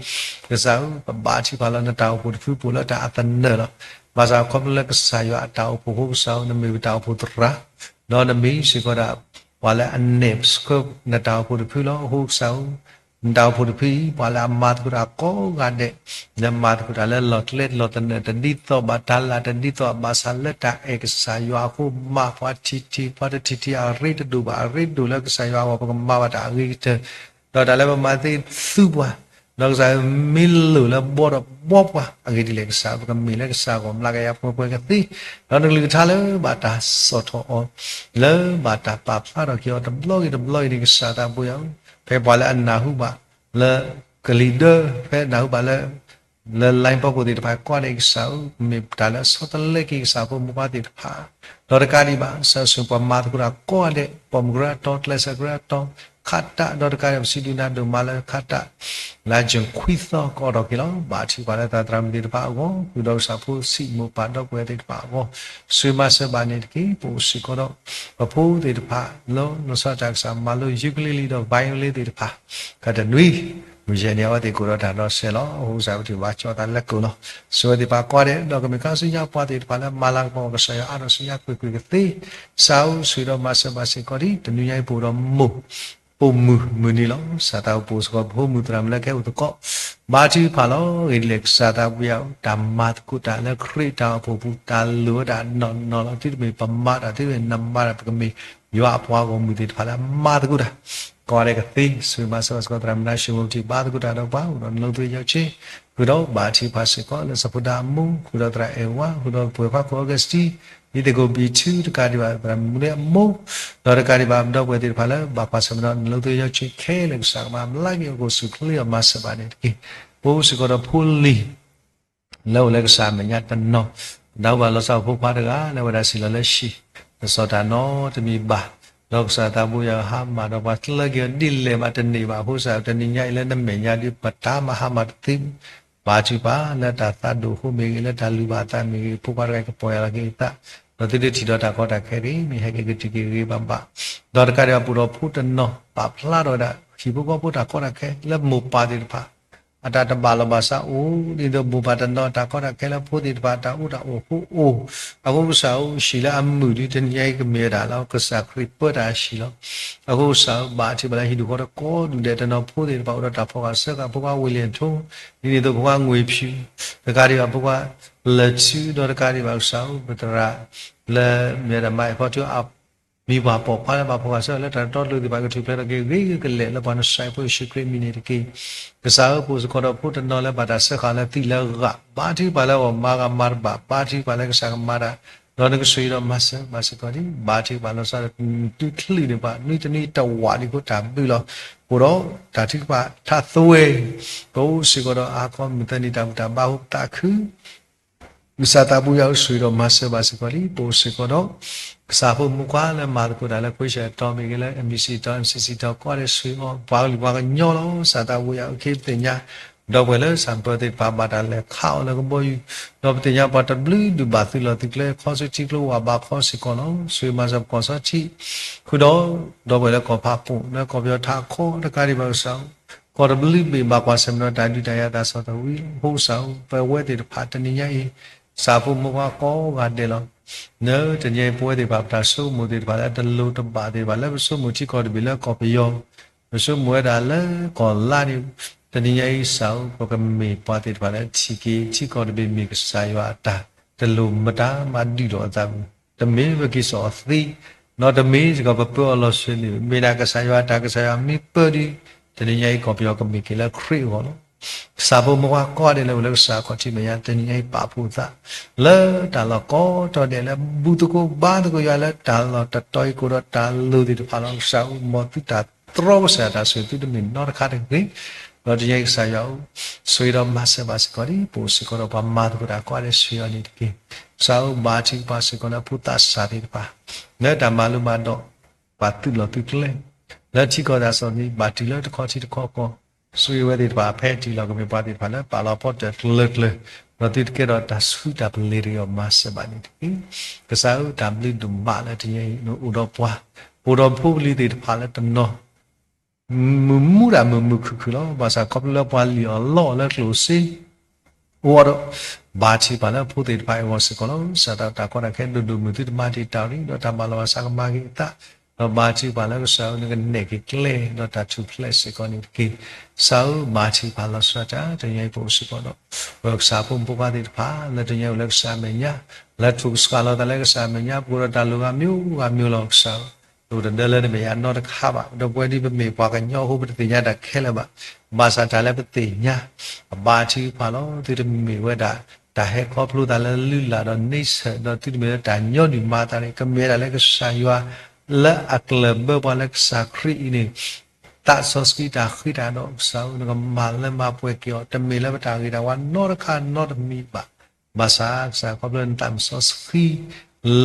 ကစၢ်ဧၢ ပဘါထုကဖၣ်လၢနတၢ်အိၣ်ဖှိၣ်တဖုပအိၣ်လၢတၢ်အသနၢၣ်လီၤ. ဘၣ်ဆၣ်ခီဖျိလၢကစၢ်ယွၤအတၢ်အိၣ်ဖှိၣ်အဃိ ကစၢ်ဧၢ နမ့ၢ်ပတၢ်အိၣ်ဖှိၣ်သရၣ်, ဒီးနမ့ၢ်စ့ၢ်ကီးဒၣ် ပှၤလၢအနဲၣ်ဆှၢနတၢ်အိၣ်ဖှိၣ်တဖုလီၤ. အဃိကစၢ်ဧၢ နတၢ်အိၣ်ဖှိၣ်တဖုအံၤ ပှၤလၢအမၤသကိးတၢ်ကိးဂၤဒဲး လၢမၤသကိးတၢ်လၢလီၢ်ကျဲလီၢ်သနၢၣ် တဒ်သိးဘၣ်တၢ်လၢ် တဒ်သိးဘၣ်ဆၣ်လၢတၢ်အဲၣ်ကစၢ်ယွၤအဃိ မၤပှၤထံၣ်ထံၣ် ပှၤတထံၣ်ထံၣ်အရ့တဒိၣ်ဘၣ် အရ့ဒိၣ်လၢကစၢ်ယွၤအဂီၢ် ပကမၤဘၣ်တၢ်အဂ့ၤကတၢၢ် ဒီးတၢ်လၢပမၤသ့သူပှၤ, ဒီးကစၢ်ဧၢ မ့ၢ်လိၣ်လၢဘှီဒီးဘှီပှၤ အဂ့ၢ်ဒ်လဲၣ်ကစၢ်ဧၢ ပကမ့ၢ်လၢကစၢ်အဂီၢ် မျးကယၤပှဲၤပှဲၤကသ့, ဒီးနကလုၢ်ကထါလၢဘၣ်တၢ်စိာ်ထီၣ်အီၤ လၢဘၣ်တၢ်ပာ်ဖျါထီၣ်က့ၤအီၤတဘျီဂ့ၤတဘျီဂ့ၤန့ၣ် ကစၢ်သးဘိယွၤဧၢ, ဖဲပှၤလၢအနၢ်ဟူဘၣ်လၢ ကလံၤဒၢ ဖဲနၢ်ဟူဘၣ်လၢ လၢ line ဖီခိၣ်သ့ၣ်တဖၣ်ကိးဂၤဒဲးကစၢ်ဧၢ, မ့ၢ်တၢ်လၢအဆီတလဲက့ၤကစၢ်ဖိမုၣ်ဖိသ့ၣ်တဖၣ်, ဒီးတကးဒံးဘၣ် ကစၢ်ဧၢ ဆိၣ်ဂ့ၤပှၤမၤသကိးတၢ်ကိးဂၤဒဲး ပိာ်မုၣ်ကရၢအတီ ကျဲးစၢးကရၢအတီ ခးတၢ် ဒီးတကးဒံးဘၣ် ပစံးဘျုးနၤဒိၣ်မးလၢခးတၢ် လၢအကၠၢၣ်ခွံသီကအိးထီၣ်က့ၤလီၤ. ဘါထုကဖၣ်လၢသရၣ်သရၣ်မုၣ်သ့ၣ်တဖၣ်အဂီၢ် ဃုာ်ဒီးကစၢ်ဖိဆံးမိၢ်ပၢ်ဒီပုၢ်ဝဲၢ်သ့ၣ်တဖၣ်အဂီၢ် ဆိၣ်ဂ့ၤမၤစၢၤဘၣ်န့ၣ်တက့ၢ်. ပအိၣ်စ့ၢ်ကီးဒီး ပဖိသ့ၣ်တဖၣ် လီၤဆီဒၣ်တၢ်ကစၢ် မၤလိ ukulele ဒီး violin သ့ၣ်တဖၣ် ကတနွံ မုၢ်ယဲၢ်န့ၣ် အဝဲသ့ၣ်ကအိၣ်ဒီးတၢ်ဒီးဆဲးလီၤ. အဃိကစၢ်ပထံၣ်ဘၣ်ကၠီသးလၢကိာ်လီၤ. ဆိၣ်ဂ့ၤသ့ၣ်တဖၣ်ကိးဂၤဒဲး ဒီးကမ့ၢ်ခါဆူညါပှၤသ့ၣ်တဖၣ်လၢမၤလၤကပီၤကစၢ်ယွၤအါထီၣ်ဆူညါကွ့ၢ်ကွ့ၢ်ကသ့ ကစၢ်ဧၢ ဆိၣ်ဂ့ၤဒီးမၤစၢၤဘၣ်စ့ၢ်ကီးဒ် တနွံညါအံၤပအိၣ်ဒီးမိၢ် ပိာ်မုၣ်မုၢ်နံၤလီၤ. ကစၢ်သးအိၣ်ပိာ်စ့ၢ်ကီး ပဖိမုၣ်သရၣ်မုၣ်လၢကဟဲအိၣ်သကိး ဘါထုကဖၣ်လီၤ. အဂ့ၢ်ဒ်လဲၣ် ကစၢ်သးဘိယွၤဧၢ, တၢ်မၤသကိးတၢ်လၢခရံာ်တၢ်အိၣ်ဖှိၣ်ပူၤ တၢ်လိၣ်ဝဲဒၣ်နီၢ်နီၢ်လီၤ. သုတမ့ၢ်ပမၤတၢ် သုတမ့ၢ်နမၤတၢ် ပကမ့ၢ်ယွၤအပှၤဂီၢ်မုၢ်သ့ၣ်တဖၣ်လၢအမၤသကိးတၢ် ကိးဂၤဒဲးကသ့. ဆိၣ်ဂ့ၤမၤစၢၤဘၣ်စ့ၢ်ကီး သရၣ်မုၣ်နါၡမူပထံၣ်ဘါသကိးတၢ်ဒီးပှၤ အိၣ်ဒီးနလိသ့ယီၤဆ့ ဃုာ်ဒီးဘါထုကဖၣ်စ့ၢ်ကီး လၢစီၤဖိဒါအမိၢ် ဃုာ်ဒီးသရၣ်အဲၣ်ဝါ ဃုာ်ဒီးပှဲၤခွါခိၣ်အီကူးစတံ ဒ်သ့ၣ်ကိးဘံၣ်ထူ တကးဒံးဘၣ် သရၣ်မုၣ်မူလ့အမိၢ် ဒီးတကးဒံးဘၣ် ပဒီပုၢ်ဝဲၢ်သ့ၣ်တဖၣ်လၢဘၣ်ကွၢ်ဆၢၣ်မဲာ်ဒီးနလိသ့ယီၤဆ့ခဲလၢာ် ကစၢ်ကမၤဘျါက့ၤအီၤ ကအိၣ်ဆူၣ်ချ့အီၤ မၤစၢၤဘၣ်န့ၣ်တက့ၢ်. ပအိၣ်စ့ၢ်ကီးဒီးဖိလံၤ လၢအိၣ်လၢကစၢ်အမဲာ်ညါတနီၤ, နၢ်ဟူဘၣ်လီၤဆီဖိခွါတဂၤ လၢအဝဲဒၣ်ဆံးလီၤလၢဟံၣ် တစီၤတၢ်နီတမံၤဘၣ်, ဒီးကစၢ်သးဘိယွၤဟါမၢ်ဒီးပှၤကျၢၤက့ၤအီၤဒ်လဲၣ်ဘၣ်တန့ၢ်ဘၣ်အဃိ ကစၢ်တနံၤညါအံၤလၢနမဲာ်ညါဒ်ပတၢ်မၤဟါမၢ်တသ့ ဘါထုကဖၣ်လၢတၢ်သးဒိၣ်အဃိမ့ၢ်ဂ့ၤ လၢတၢ်လုၢ်ဘၣ်အသးမ့ၢ်ဂ့ၤ ဖိခွါတဂၤအံၤကပီၢ်ယၢ်လီၤက့ၤအသး, ဒီးသုတထံၣ်ဒီးတၢ်ကီတၢ်ခဲတဂ့ၤ, မ့ၢ်ဟဲက့ၤကတုၤက့ၤဂ့ၤဂ့ၤဘၣ်ဘၣ်, ဒီးတကးဒံးဘၣ် ပအိၣ်ဒီးဖိတနီၤ ပာ်ဖျါထီၣ်ဝဲဒၣ် ဟံၣ်ဖိဃီဖိတၢ်ကီတၢ်ခဲ လၢမိၢ်ပၢ်သ့ၣ်တဖၣ် အတၢ်တဘၣ်လီၤဘၣ်စးအိၣ်, ဒ်သိးမိၢ်ပၢ်တနီၤတၢ်ကီတၢ်ခဲလၢဖိသ့ၣ်တဖၣ် တၢ်အူတၢ်အိၣ်အဃိအိၣ်, အဃိကစၢ်ဧၢ ဟံၣ်လၢအမုာ်ဒ်တနံၤညါအံၤကမ့ၢ်ဝဲဒၣ်လၢ ကစၢ်ခရံာ်ပၢတၢ်ဟံၣ်လီၤ. အဃိကစၢ်ဧၢ ဘါထုကဖၣ်လၢဟံၣ်ဒူၣ်ဃီတကိးဒူၣ်ဒဲးတနီၤဖိသ့ၣ်တဖၣ် အိၣ်ဒီးတၢ်ဖီၣ်ဃာ်စၢဃာ် ဖိခွါဝ့ၢ်လ့ၣ်အထိ, ဒ်န့ၣ်အသိးဖိခွါငွေဖြူ, တကးဒံးဘၣ်ဖိခွါလၢၢ်ထူ, ဒီးတကးဒံးဘၣ်ကစၢ်ဧၢ ပသရၣ် လၢမ့ၢ်ဝဲဒၣ်မါအဲၣ်ဖီထူအ မံၤပှၢ်ပိာ်ခွါလၢဘၣ်ဖီၣ်ဃာ်စၢဃာ်လၢတၢ်တီတလိၤသ့ၣ်တဖၣ် ကထူၣ်ဖျဲးထီၣ်က့ၤဂ့ၤဂ့ၤကလဲာ်လၢပှၤနစၢ်ဖိယ့ၣ်ၡူးခရံာ်အမံၤန့ၣ်တက့ၢ်. ကစၢ်ဧၢဖိစ့ၢ်ကီးဒီးဖိတနီၤလၢဘၣ်တၢ်စၢဃာ်လၢသံလၢဂၤ, ဘါထုကဖၣ်လၢအဂီၢ်မၤဂၤမၤတဘၣ်, ဘါထုကဖၣ်လၢကစၢ်ကမၤတၢ်, ဒီးနကဆိၣ်ဂ့ၤဒီးမၤစၢၤဘၣ်စ့ၢ်ကီးဒ်, ဘါထုကဖၣ်လီၤဆီဒီး နသုချုးန့ၢ်ပှၤ နွံတနွံတဝာ်ဒ်ဖိတၢ်ဘုလီၤ. ပအိၣ်ဒီးတၢ်ထုကဖၣ်ထးသွဲ, ပအိၣ်စ့ၢ်ကီးဒီးအါခီမုၢ်သၢနံၤတၢ်ဘူၣ်တၢ်ဘါဖိပသးခု ကစၢ်သးဘိယွၤဧၢ ဆိၣ်ဂ့ၤဒီးမၤစၢၤဘၣ်စ့ၢ်ကီးလံ. ပအိၣ်စ့ၢ်ကီးဒီး ကစၢ်ဖိမုၣ်ခွါလၢမၤသကိးတၢ်လၢ ခွ့ၡၢၣ်တီမ့ၢ်ဂ့ၤ လၢ အမ်ၣ်ဘီၣ်စီၣ်တီ အမ်ၣ်ဘီၣ်စီၣ်တီ ကိးဂၤဒဲးဆိၣ်ဂ့ၤအီၤ ပှၤကလုာ်ပှၤကညီလီၤ. ကစၢ်သးဘိယွၤဧၢ ခဲအံၤပသ့ၣ်ညါ ဒီပုၢ်ဝဲၢ်လၢစီၤပၢၤသ့ၣ်တဖၣ်ဘၣ်တၢ်လဲၤခးအီၤလၢကဘီယူၤ, ဒီးပသ့ၣ်ညါပှၤတဘျုးဒုးဘၣ်သုးလီၢ်သုးကျဲခီဆူထံကျိဝၢ်ဘးခီစ့ၢ်ကီးလီၤ. ဆိၣ်ဂ့ၤမၤစၢၤပကီၢ်စီထံး ဃုာ်ဒီး ဒီပုၢ်ဝဲၢ်လၢကီၢ်ဖးပိၢ် လၢကီၢ်ပယီၤထးခီတကးဒံးဘၣ်ကစၢ်ဧၢ ကီၢ်တဘျုးဘ့ၣ်ဘၣ်ကွၢ်ဆၢၣ်မဲာ်ဒီးတၢ်ဒုးတၢ်ယၤတၢ်ဆီၣ်သဝံးလီၤ. အဃိကစၢ်ဧၢ ပဝဲသ့ၣ်တဖၣ်တနံၤညါအံၤ ကစၢ်ဖိမုၣ်ခွါကိးဂၤဒဲးလီၤ. လၢတနံၤညါအံၤ ပဝဲသ့ၣ်တဖၣ် ပတၢ်ဆိကမိၣ်သ့ၣ်တဖၣ်လၢတလိၤတဘၣ်သ့ၣ်တဖၣ် လၢပဆိကမိၣ်ထံကီၢ်တဘ့ၣ်လၢကီၢ်ပယီၤ, ပဆိကမိၣ်ဝဲဒၣ်လၢကီၢ်လါန့ၣ်, တနံၤညါအံၤကစၢ်ဧၢ ပကမ့ၢ်ပှၤသ့ၣ်တဖၣ်လၢထံၣ်က့ၤထံကီၢ်တဘ့ၣ်မ့ၢ်ကစၢ်ယွၤအတၢ်, တလိၣ်မတၤမၤဒုးထီၣ်အသးဘၣ်, တမ့ၢ်ပက့ၤစိာ်အီၤသံ, ဒီးတမ့ၢ်စ့ၢ်ကီးပပၢအီၤလီၤဆှဲန့ၣ် မ့ၢ်ဒၣ်ကစၢ်ယွၤအတၢ်, ကစၢ်ယွၤမ့ၢ်ပၢဒုး, တနံၤညါအံၤကီၢ်ပယီၤကမ့ၢ်က့ၤလၢခရံာ်အဂီၢ်လီၤ. ကစၢ်ဖိမုၣ်ခွါကိးဂၤဒဲးလၢအိၣ်လၢကစၢ်ခီၣ်ထံးမဲာ်ညါ တနံၤညါအံၤပာ်ဖှိၣ်အသး လၢတၢ်လီၢ်ကိးတီၤဒဲးလၢဘူၣ်သကိးဘါသကိးယွၤလၢတၢ်လီၢ်တတီၤအံၤ ကအိၣ်ဒီးတၢ်လိၤသ့ၣ်တဖၣ်လီၤ. ကစၢ်ဧၢ မ်သုတၢ်တြီကစၢ်ယွၤတၢ်ဆိၣ်ဂ့ၤ သုတမ့ၢ်နီတခါတဂ့ၤ, ဒီးတနံၤညါအံၤကစၢ်ယွၤဧၢ, ဆိၣ်ဂ့ၤဒီးမၤစၢၤဘၣ်စ့ၢ်ကီးဒ် ပအိၣ်စ့ၢ်ကီးဒီးပှၤမၤသကိးတၢ်ကိးဂၤဒဲးဆိၣ်ဂ့ၤအီၤန့ၣ်တက့ၢ်. ကစၢ်ဧၢ ဘါထုကဖၣ်စ့ၢ်ကီးလၢဖိသးစၢ်သ့ၣ်တဖၣ် လၢတၢ်မၤလိမၤဒိး ပှၤသုးလီၢ်သုးကျဲ လၢထံကီၢ်တၢ်ဆီၣ်သနံး ဘၣ်တုၤလၢတခီထံတခီကီၢ်, ဆိၣ်ဂ့ၤဝဲသ့ၣ်တဖၣ် ဖဲတုၤလီၤကမ့ၢ်ပှၤသ့ၣ်တဖၣ်လၢပာ်လီၤပီၣ်တၢၢ်ကျၢၤကျၢၤ, ဒီးသုတကဲထီၣ်တၢ်ဆှုၣ်တၢ်ပလ့ၤတဂ့ၤအီၤမၤစၢၤဘၣ်န့ၣ်တက့ၢ်. ကစၢ်ဧၢ တၢ်ဘျုးဒိၣ်မးလၢတနံၤအံၤ နအိၣ်ဒီးပှၤ, အိၣ်ဒီးဖိပလံၤသ့ၣ်တဖၣ်လၢတနီၤ မုာ်မူဒၣ်မုာ်မုာ်ခုၣ်ခုၣ်လီၤ. ဘၣ်ဆၣ်ခီဖျိလၢပှၤလံၣ်အီၤလီအီၤလၢကျိၣ်စ့ အိၣ်ဒီး, ဘါထုကဖၣ်လၢဖိသ့ၣ်တဖၣ်အဂီၢ်စ့ၢ်ကီးလီၤ. ကစၢ်တၢ်ကီတၢ်ခဲဒိၣ်ဒိၣ်မုၢ်သုတမၤတံာ်တာ်ရံၣ် ဒီးတၢ်မၤလီၤဘၣ်စးကမၤက့ၤအသး, ဒီးဘါထုကဖၣ်လၢကစၢ်ဧၢ နကနဲၣ်က့ၤကျဲ ဒီးတၢ်ထူၣ်ဖျဲးစ့ၢ်ကီးန့ၣ်တက့ၢ်. ကစၢ်ဧၢ ဘါထုကဖၣ်လီၤဆီဒၣ်တၢ် တနံၤအံၤပအိၣ်စ့ၢ်ကီးဒီး ပကစၢ်ဖိမုၣ်ဖိခွါသ့ၣ်တဖၣ် လၢတနံၤအံၤအိၣ်လၢကစၢ်အမဲာ်ညါ, လၢထူၣ်ကဆှၣ်လီၤသးလၢကစၢ်အမဲာ်ညါ ပအိၣ်ဒီးတၢ်လိၣ်ဂၤမံၤဂၤမံၤလီၤ. ကစၢ်ဧၢ တအိၣ်တဒၢလၢနမဲာ်ညါနီတခါဘၣ်. ဒီပုၢ်ဝဲၢ်ဒ်ပမ့ၢ်ပှၤကညီအဃိ ပတသ့ၣ်ညါတၢ်ခဲလၢာ်ဘၣ်. ဘၣ်ဆၣ်တၢ်လၢပသ့ၣ်ညါ, ပဘါထုကဖၣ်လီၤ. သုတမ့ၢ်ဝဲဒၣ် တၢ်ဟဲခီဖျိသးလၢလုၢ်လၢ်ဒီးန့ဆၢၣ်, ဒီးသုတမ့ၢ်လၢတၢ်ညီနုၢ်မၤသးန့ၣ် ကမ့ၢ်ဝဲဒၣ်လၢကစၢ်ယွၤ လၢအကျၢၢ်ဘၢပှၤလၢကစၢ်ခရံာ်အံၤန့ၣ် သးစီဆှံတၢ်ဃံတၢ်ဒီး ကစၢ်ဧၢ နကမၤလၢမၤပှဲၤက့ၤအီၤ တမ့ၢ်လၢပတၢ်ဂ့ၤတၢ်ဝါနီတခါနီတမံၤဘၣ်. ဘၣ်ဆၣ်ကစၢ် ခီဖျိနသးစီဆှံ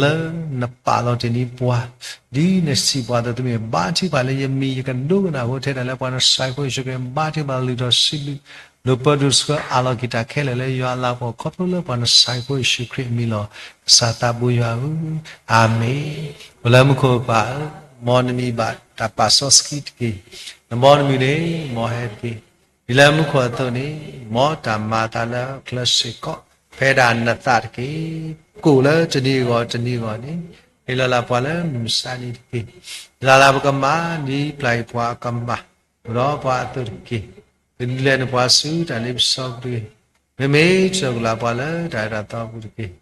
လၢနပာ်လီၤတ့ၢ်န့ၢ်ပှၤ, ဒ်နစံးပှၤအသိး သုမ့ၢ်ဘါထုကဖၣ်လၢယမံၤ ယကဒိကနၣ်အဃိ ထဲဒၣ်လၢပှၤနစၢ်ဖိယ့ၣ်ၡူးခရံာ် ဘါထုကဖၣ်လုၢ်ထီၣ်စံးဘျုး ဒိးပၢဒိးဆှၢအးလီၤက့ၤတၢ်ခဲလၢာ်လၢယွၤအလၤကပီၤ ခီဖျိလၢပှၤနစၢ်ဖိယ့ၣ်ၡူးခရံာ်အမံၤလီၤ. ကစၢ်သးဘိယွၤဧၢ, အၤမ့ၣ်. အိၣ်လၢမူခိၣ်ပၢ်ဧၢ, မ်နမံၤဘၣ်တၢ်ပာ်စီဆှံတက့ၢ်. နမ်နမံၤန့ၣ် မ်ဟဲတက့ၢ်. ဒ်လၢမူခိၣ်အသိးန့ၣ် မ်တၢ်မၤအသးလၢချၢစ့ၢ်ကီး ဖဲဒၣ်နသးတက့ၢ်. ကိၣ်လၢတနံၤအဂီၢ်တနံၤအဂီၢ်န့ၣ် ဟ့ၣ်လီၤလၢပှၤလၢမုၢ်မဆါနံၤတက့ၢ်. လၢ်လၢ်ပကမၤ ဒ်ပျၢ်အံၤပှၤအကမၣ် အိၣ်ဒီးပှၤအသိးတက့ၢ်. ကဒုးလဲၤနပှၤဆူတၢ်လ့ပစီကလုၢ်, မ့မ့ၢ်တၢ်ကလၤပှၤလၢတၢ်အဲၣ်တၢ်သီပူၤတက့ၢ်.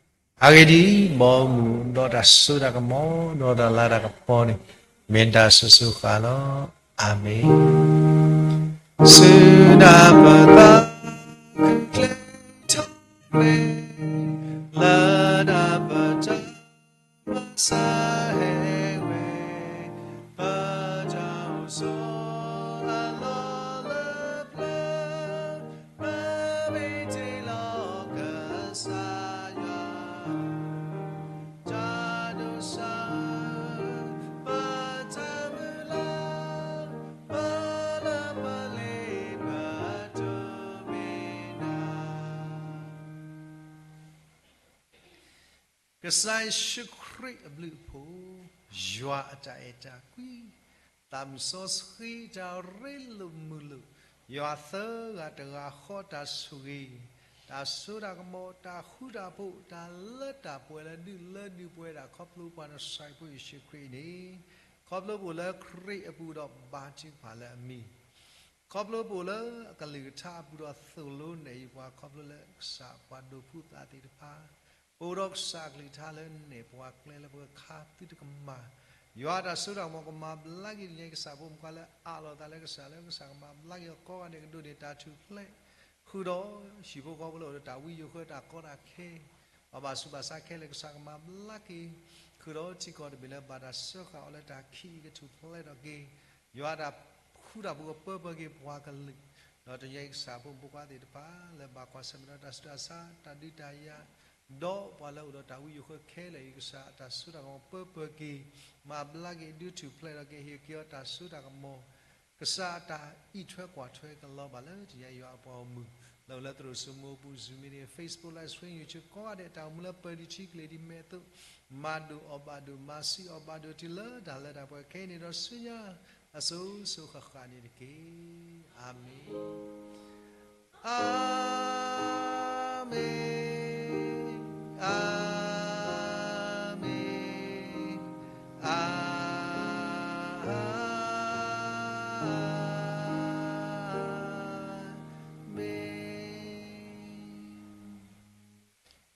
အဂ့ၢ်ဒ်အံၤ, မ်မုၢ်ဒီးတၢ်စိတၢ်ကမီၤ ဒီးတၢ်လၤတၢ်ကပီၤန့ၣ် မ့ၢ်တၢ်ဆိၣ်ဂ့ၤဃာ်လီၤ. အၤမ့ၣ်. ဆူနၢ်ပၢၢ်သးခုကျဲထီၣ် လၢတၢ်ပတၢ်မၤစၢၤဟဲဝဲ, ပတၢ်အိၣ်ဆိးအလီၢ်လၢပျၢၤ, ပမ့ၢ်တ့လီၤကစၢ်ယွၤ တၢ်ဒိၣ်စၢ်, ပတၢ်မုၢ်လၢ်, ပလၢပလ့ပဒိးမ့ၢ်နၤ ကစၢ်ယ့ၣ်ၡူးခရံာ်အဘျုးအဖှိၣ်, ယွၤအတၢ်အဲၣ်တၢ်ကွံ, သးစီဆှံတၢ်ရ့လိာ်မုာ်လိာ်, ယွၤသၢဂၤတဂၤဃီတၢ်ဆိၣ်ဂ့ၤ, တၢ်စိတၢ်ကမီၤ တၢ်ဃူတၢ်ဖိး တၢ်လၢတၢ်ပှဲၤလၢဒုးလၢဒုးပှဲၤဒၣ် ခီဖျိပှၤနစၢ်ဖိယ့ၣ်ၡူးခရံာ်န့ၣ်, ခီဖျိပအိၣ်လၢခရံာ်အပူၤဒီးဘါထုကဖၣ်လၢအမံၤ ခီဖျိပအိၣ်လၢအကလုၢ်ကထါအပူၤဒီးသိၣ်လိနဲၣ်ယုာ်ပှၤ ခီဖျိလၢကစၢ်ပှၤဒိးဖှူသးသ့ၣ်တဖၣ်, ပအိၣ်ဒီးကစၢ်အကလုၢ်ကထါလၢနဲၣ်ပှၤကျဲလၢပကခါသုတကမၤ, ယွၤတၢ်စိတၢ်ကမီၤကမၤဘျါက့ၤတနံၤအံၤ ကစၢ်ဖိမုၣ်ခွါလၢအးလီၤသးလၢကစၢ်လၢကစၢ်ကမၤဘျါက့ၤအီၤကိးဂၤဒဲးကဒိးန့ၢ်တၢ်ထူၣ်ဖျဲး, ဃုာ်ဒီးဟံၣ်ဖိဃီဖိလၢအိၣ်ဒီးတၢ်ဝံယိၤဃၢတၢ်ကီတၢ်ခဲ ပှၤဘၣ်ဆူးဘၣ်ဆါခဲလၢာ်ကစၢ်ကမၤဘျါက့ၤ, ဃုာ်ဒီးထံကီၢ်တဘ့ၣ်လၢဘၣ်တၢ်စၢဃာ်အီၤလၢတၢ်ခံးအံၤကထူၣ်ဖျဲးထီၣ်က့ၤ, ယွၤတၢ်ဃူတၢ်ဖိးကပၢပၢက့ၤပှၤကလုာ်, ဒီးတနံၤအံၤကစၢ်ဖိမုၣ်ဖိခွါသ့ၣ်တဖၣ် လၢဘၣ်ကွၢ်ဆၢၣ်မဲာ်ဒီးတၢ်ဆူးတၢ်ဆါ တၢ်ဒုးတၢ်ယၤ, ဒီးပှၤလၢအိၣ်ဒီးတၢ်ဝံယိၤဃၢခဲလၢာ်အံၤ ကစၢ်အတၢ်စိတၢ်ကမီၤပၢပၢက့ၤ, မၤဘျါက့ၤဒုးထူၣ်ဖျဲးထီၣ်က့ၤ ဟ့ၣ်က့ၤအီၤတၢ်စိတၢ်ကမီၤ ကစၢ်အတၢ်အံးထွဲကွၢ်ထွဲကလီၤဘၣ်လၢတနံၤအံၤယွၤအပှၤဂီၢ်မုၢ်, လၢအိၣ်လၢသရိာ်စိမိပူၤ Zoom meeting, Facebook live stream, YouTube ကိးဂၤဒဲး တၢ်အိၣ်မူလၢပၢဒံးထံကလ့ၤဒ်မဲာ်အသိး, မၤဒိၣ်အီၣ်ဘၣ်ဒိၣ် မၤဆံးအီၣ်ဘၣ်ဒိၣ်တုၤလၢတၢ်လၢတၢ်ပှဲၤခဲအံၤန့ၣ်ဒီးဆူညါ, အစိၤစိၤဃၣ်ဃၣ်န့ၣ်တက့ၢ်. အၤမ့ၣ်, အၤမ့ၣ်, အၤမ့ၣ်, အၤမ့ၣ်.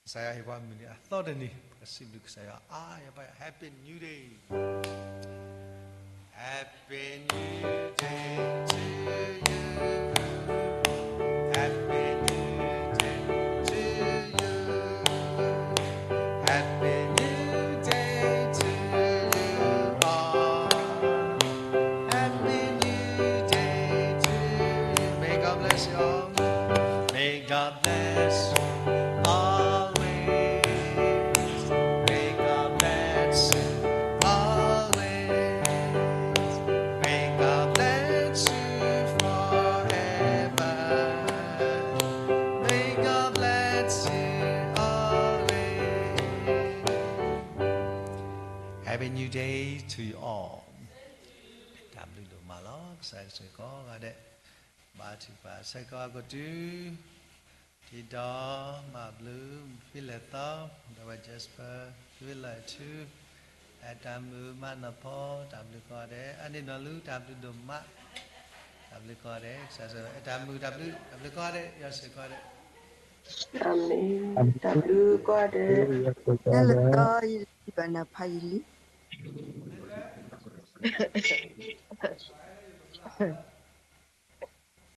ကစၢ်ယွၤဟ့ၣ်ပှၤမုၢ်နံၤအသီတနံၤ, ပကစံးဘျုးကစၢ်ယွၤအါယၤဘၣ်ယၤ, Happy New Day. Happy New Day to you. Happy New Day to you. Happy New Day to you all. Happy New Day to you. May God bless you all. May God bless you always. May God bless you always. May God Happy New Day to you all. တၢ်ဘျုးဒိၣ်မးလီၤ. ကစၢ်ယွၤဆိၣ်ဂ့ၤကိးဂၤဒဲး, ဘါထုကဖၣ်ဆၢကတီၢ်ကတုၤ, တံဒီ, မၤဘျုး, ဖံလဲၤသီ, ဒီးဝဲ Jasper, ဖံလၢထူ, အတၢ်မုာ်မးနီၢ်ဖီ, တၢ်ဘျုးကိးဂၤဒဲး, အန့ၣ်နီၢ်လူ တၢ်ဘျုးဒိၣ်မး, တၢ်ဘျုးကိးဂၤဒဲး, ကစၢ်ယွၤဆိၣ်ဂ့ၤ, တၢ်မုာ်တၢ်ဘျုး, တၢ်ဘျုးကိးဂၤဒဲး, ယွၤဆိၣ်ဂ့ၤကိးဂၤဒဲး. အၤမ့ၣ်, တၢ်ဘျုးကိးဂၤဒဲး, တၢ်ဘျုးကိးဂၤဒဲး, ယဲလၢသီယလံဘၣ်နဖးယလံ.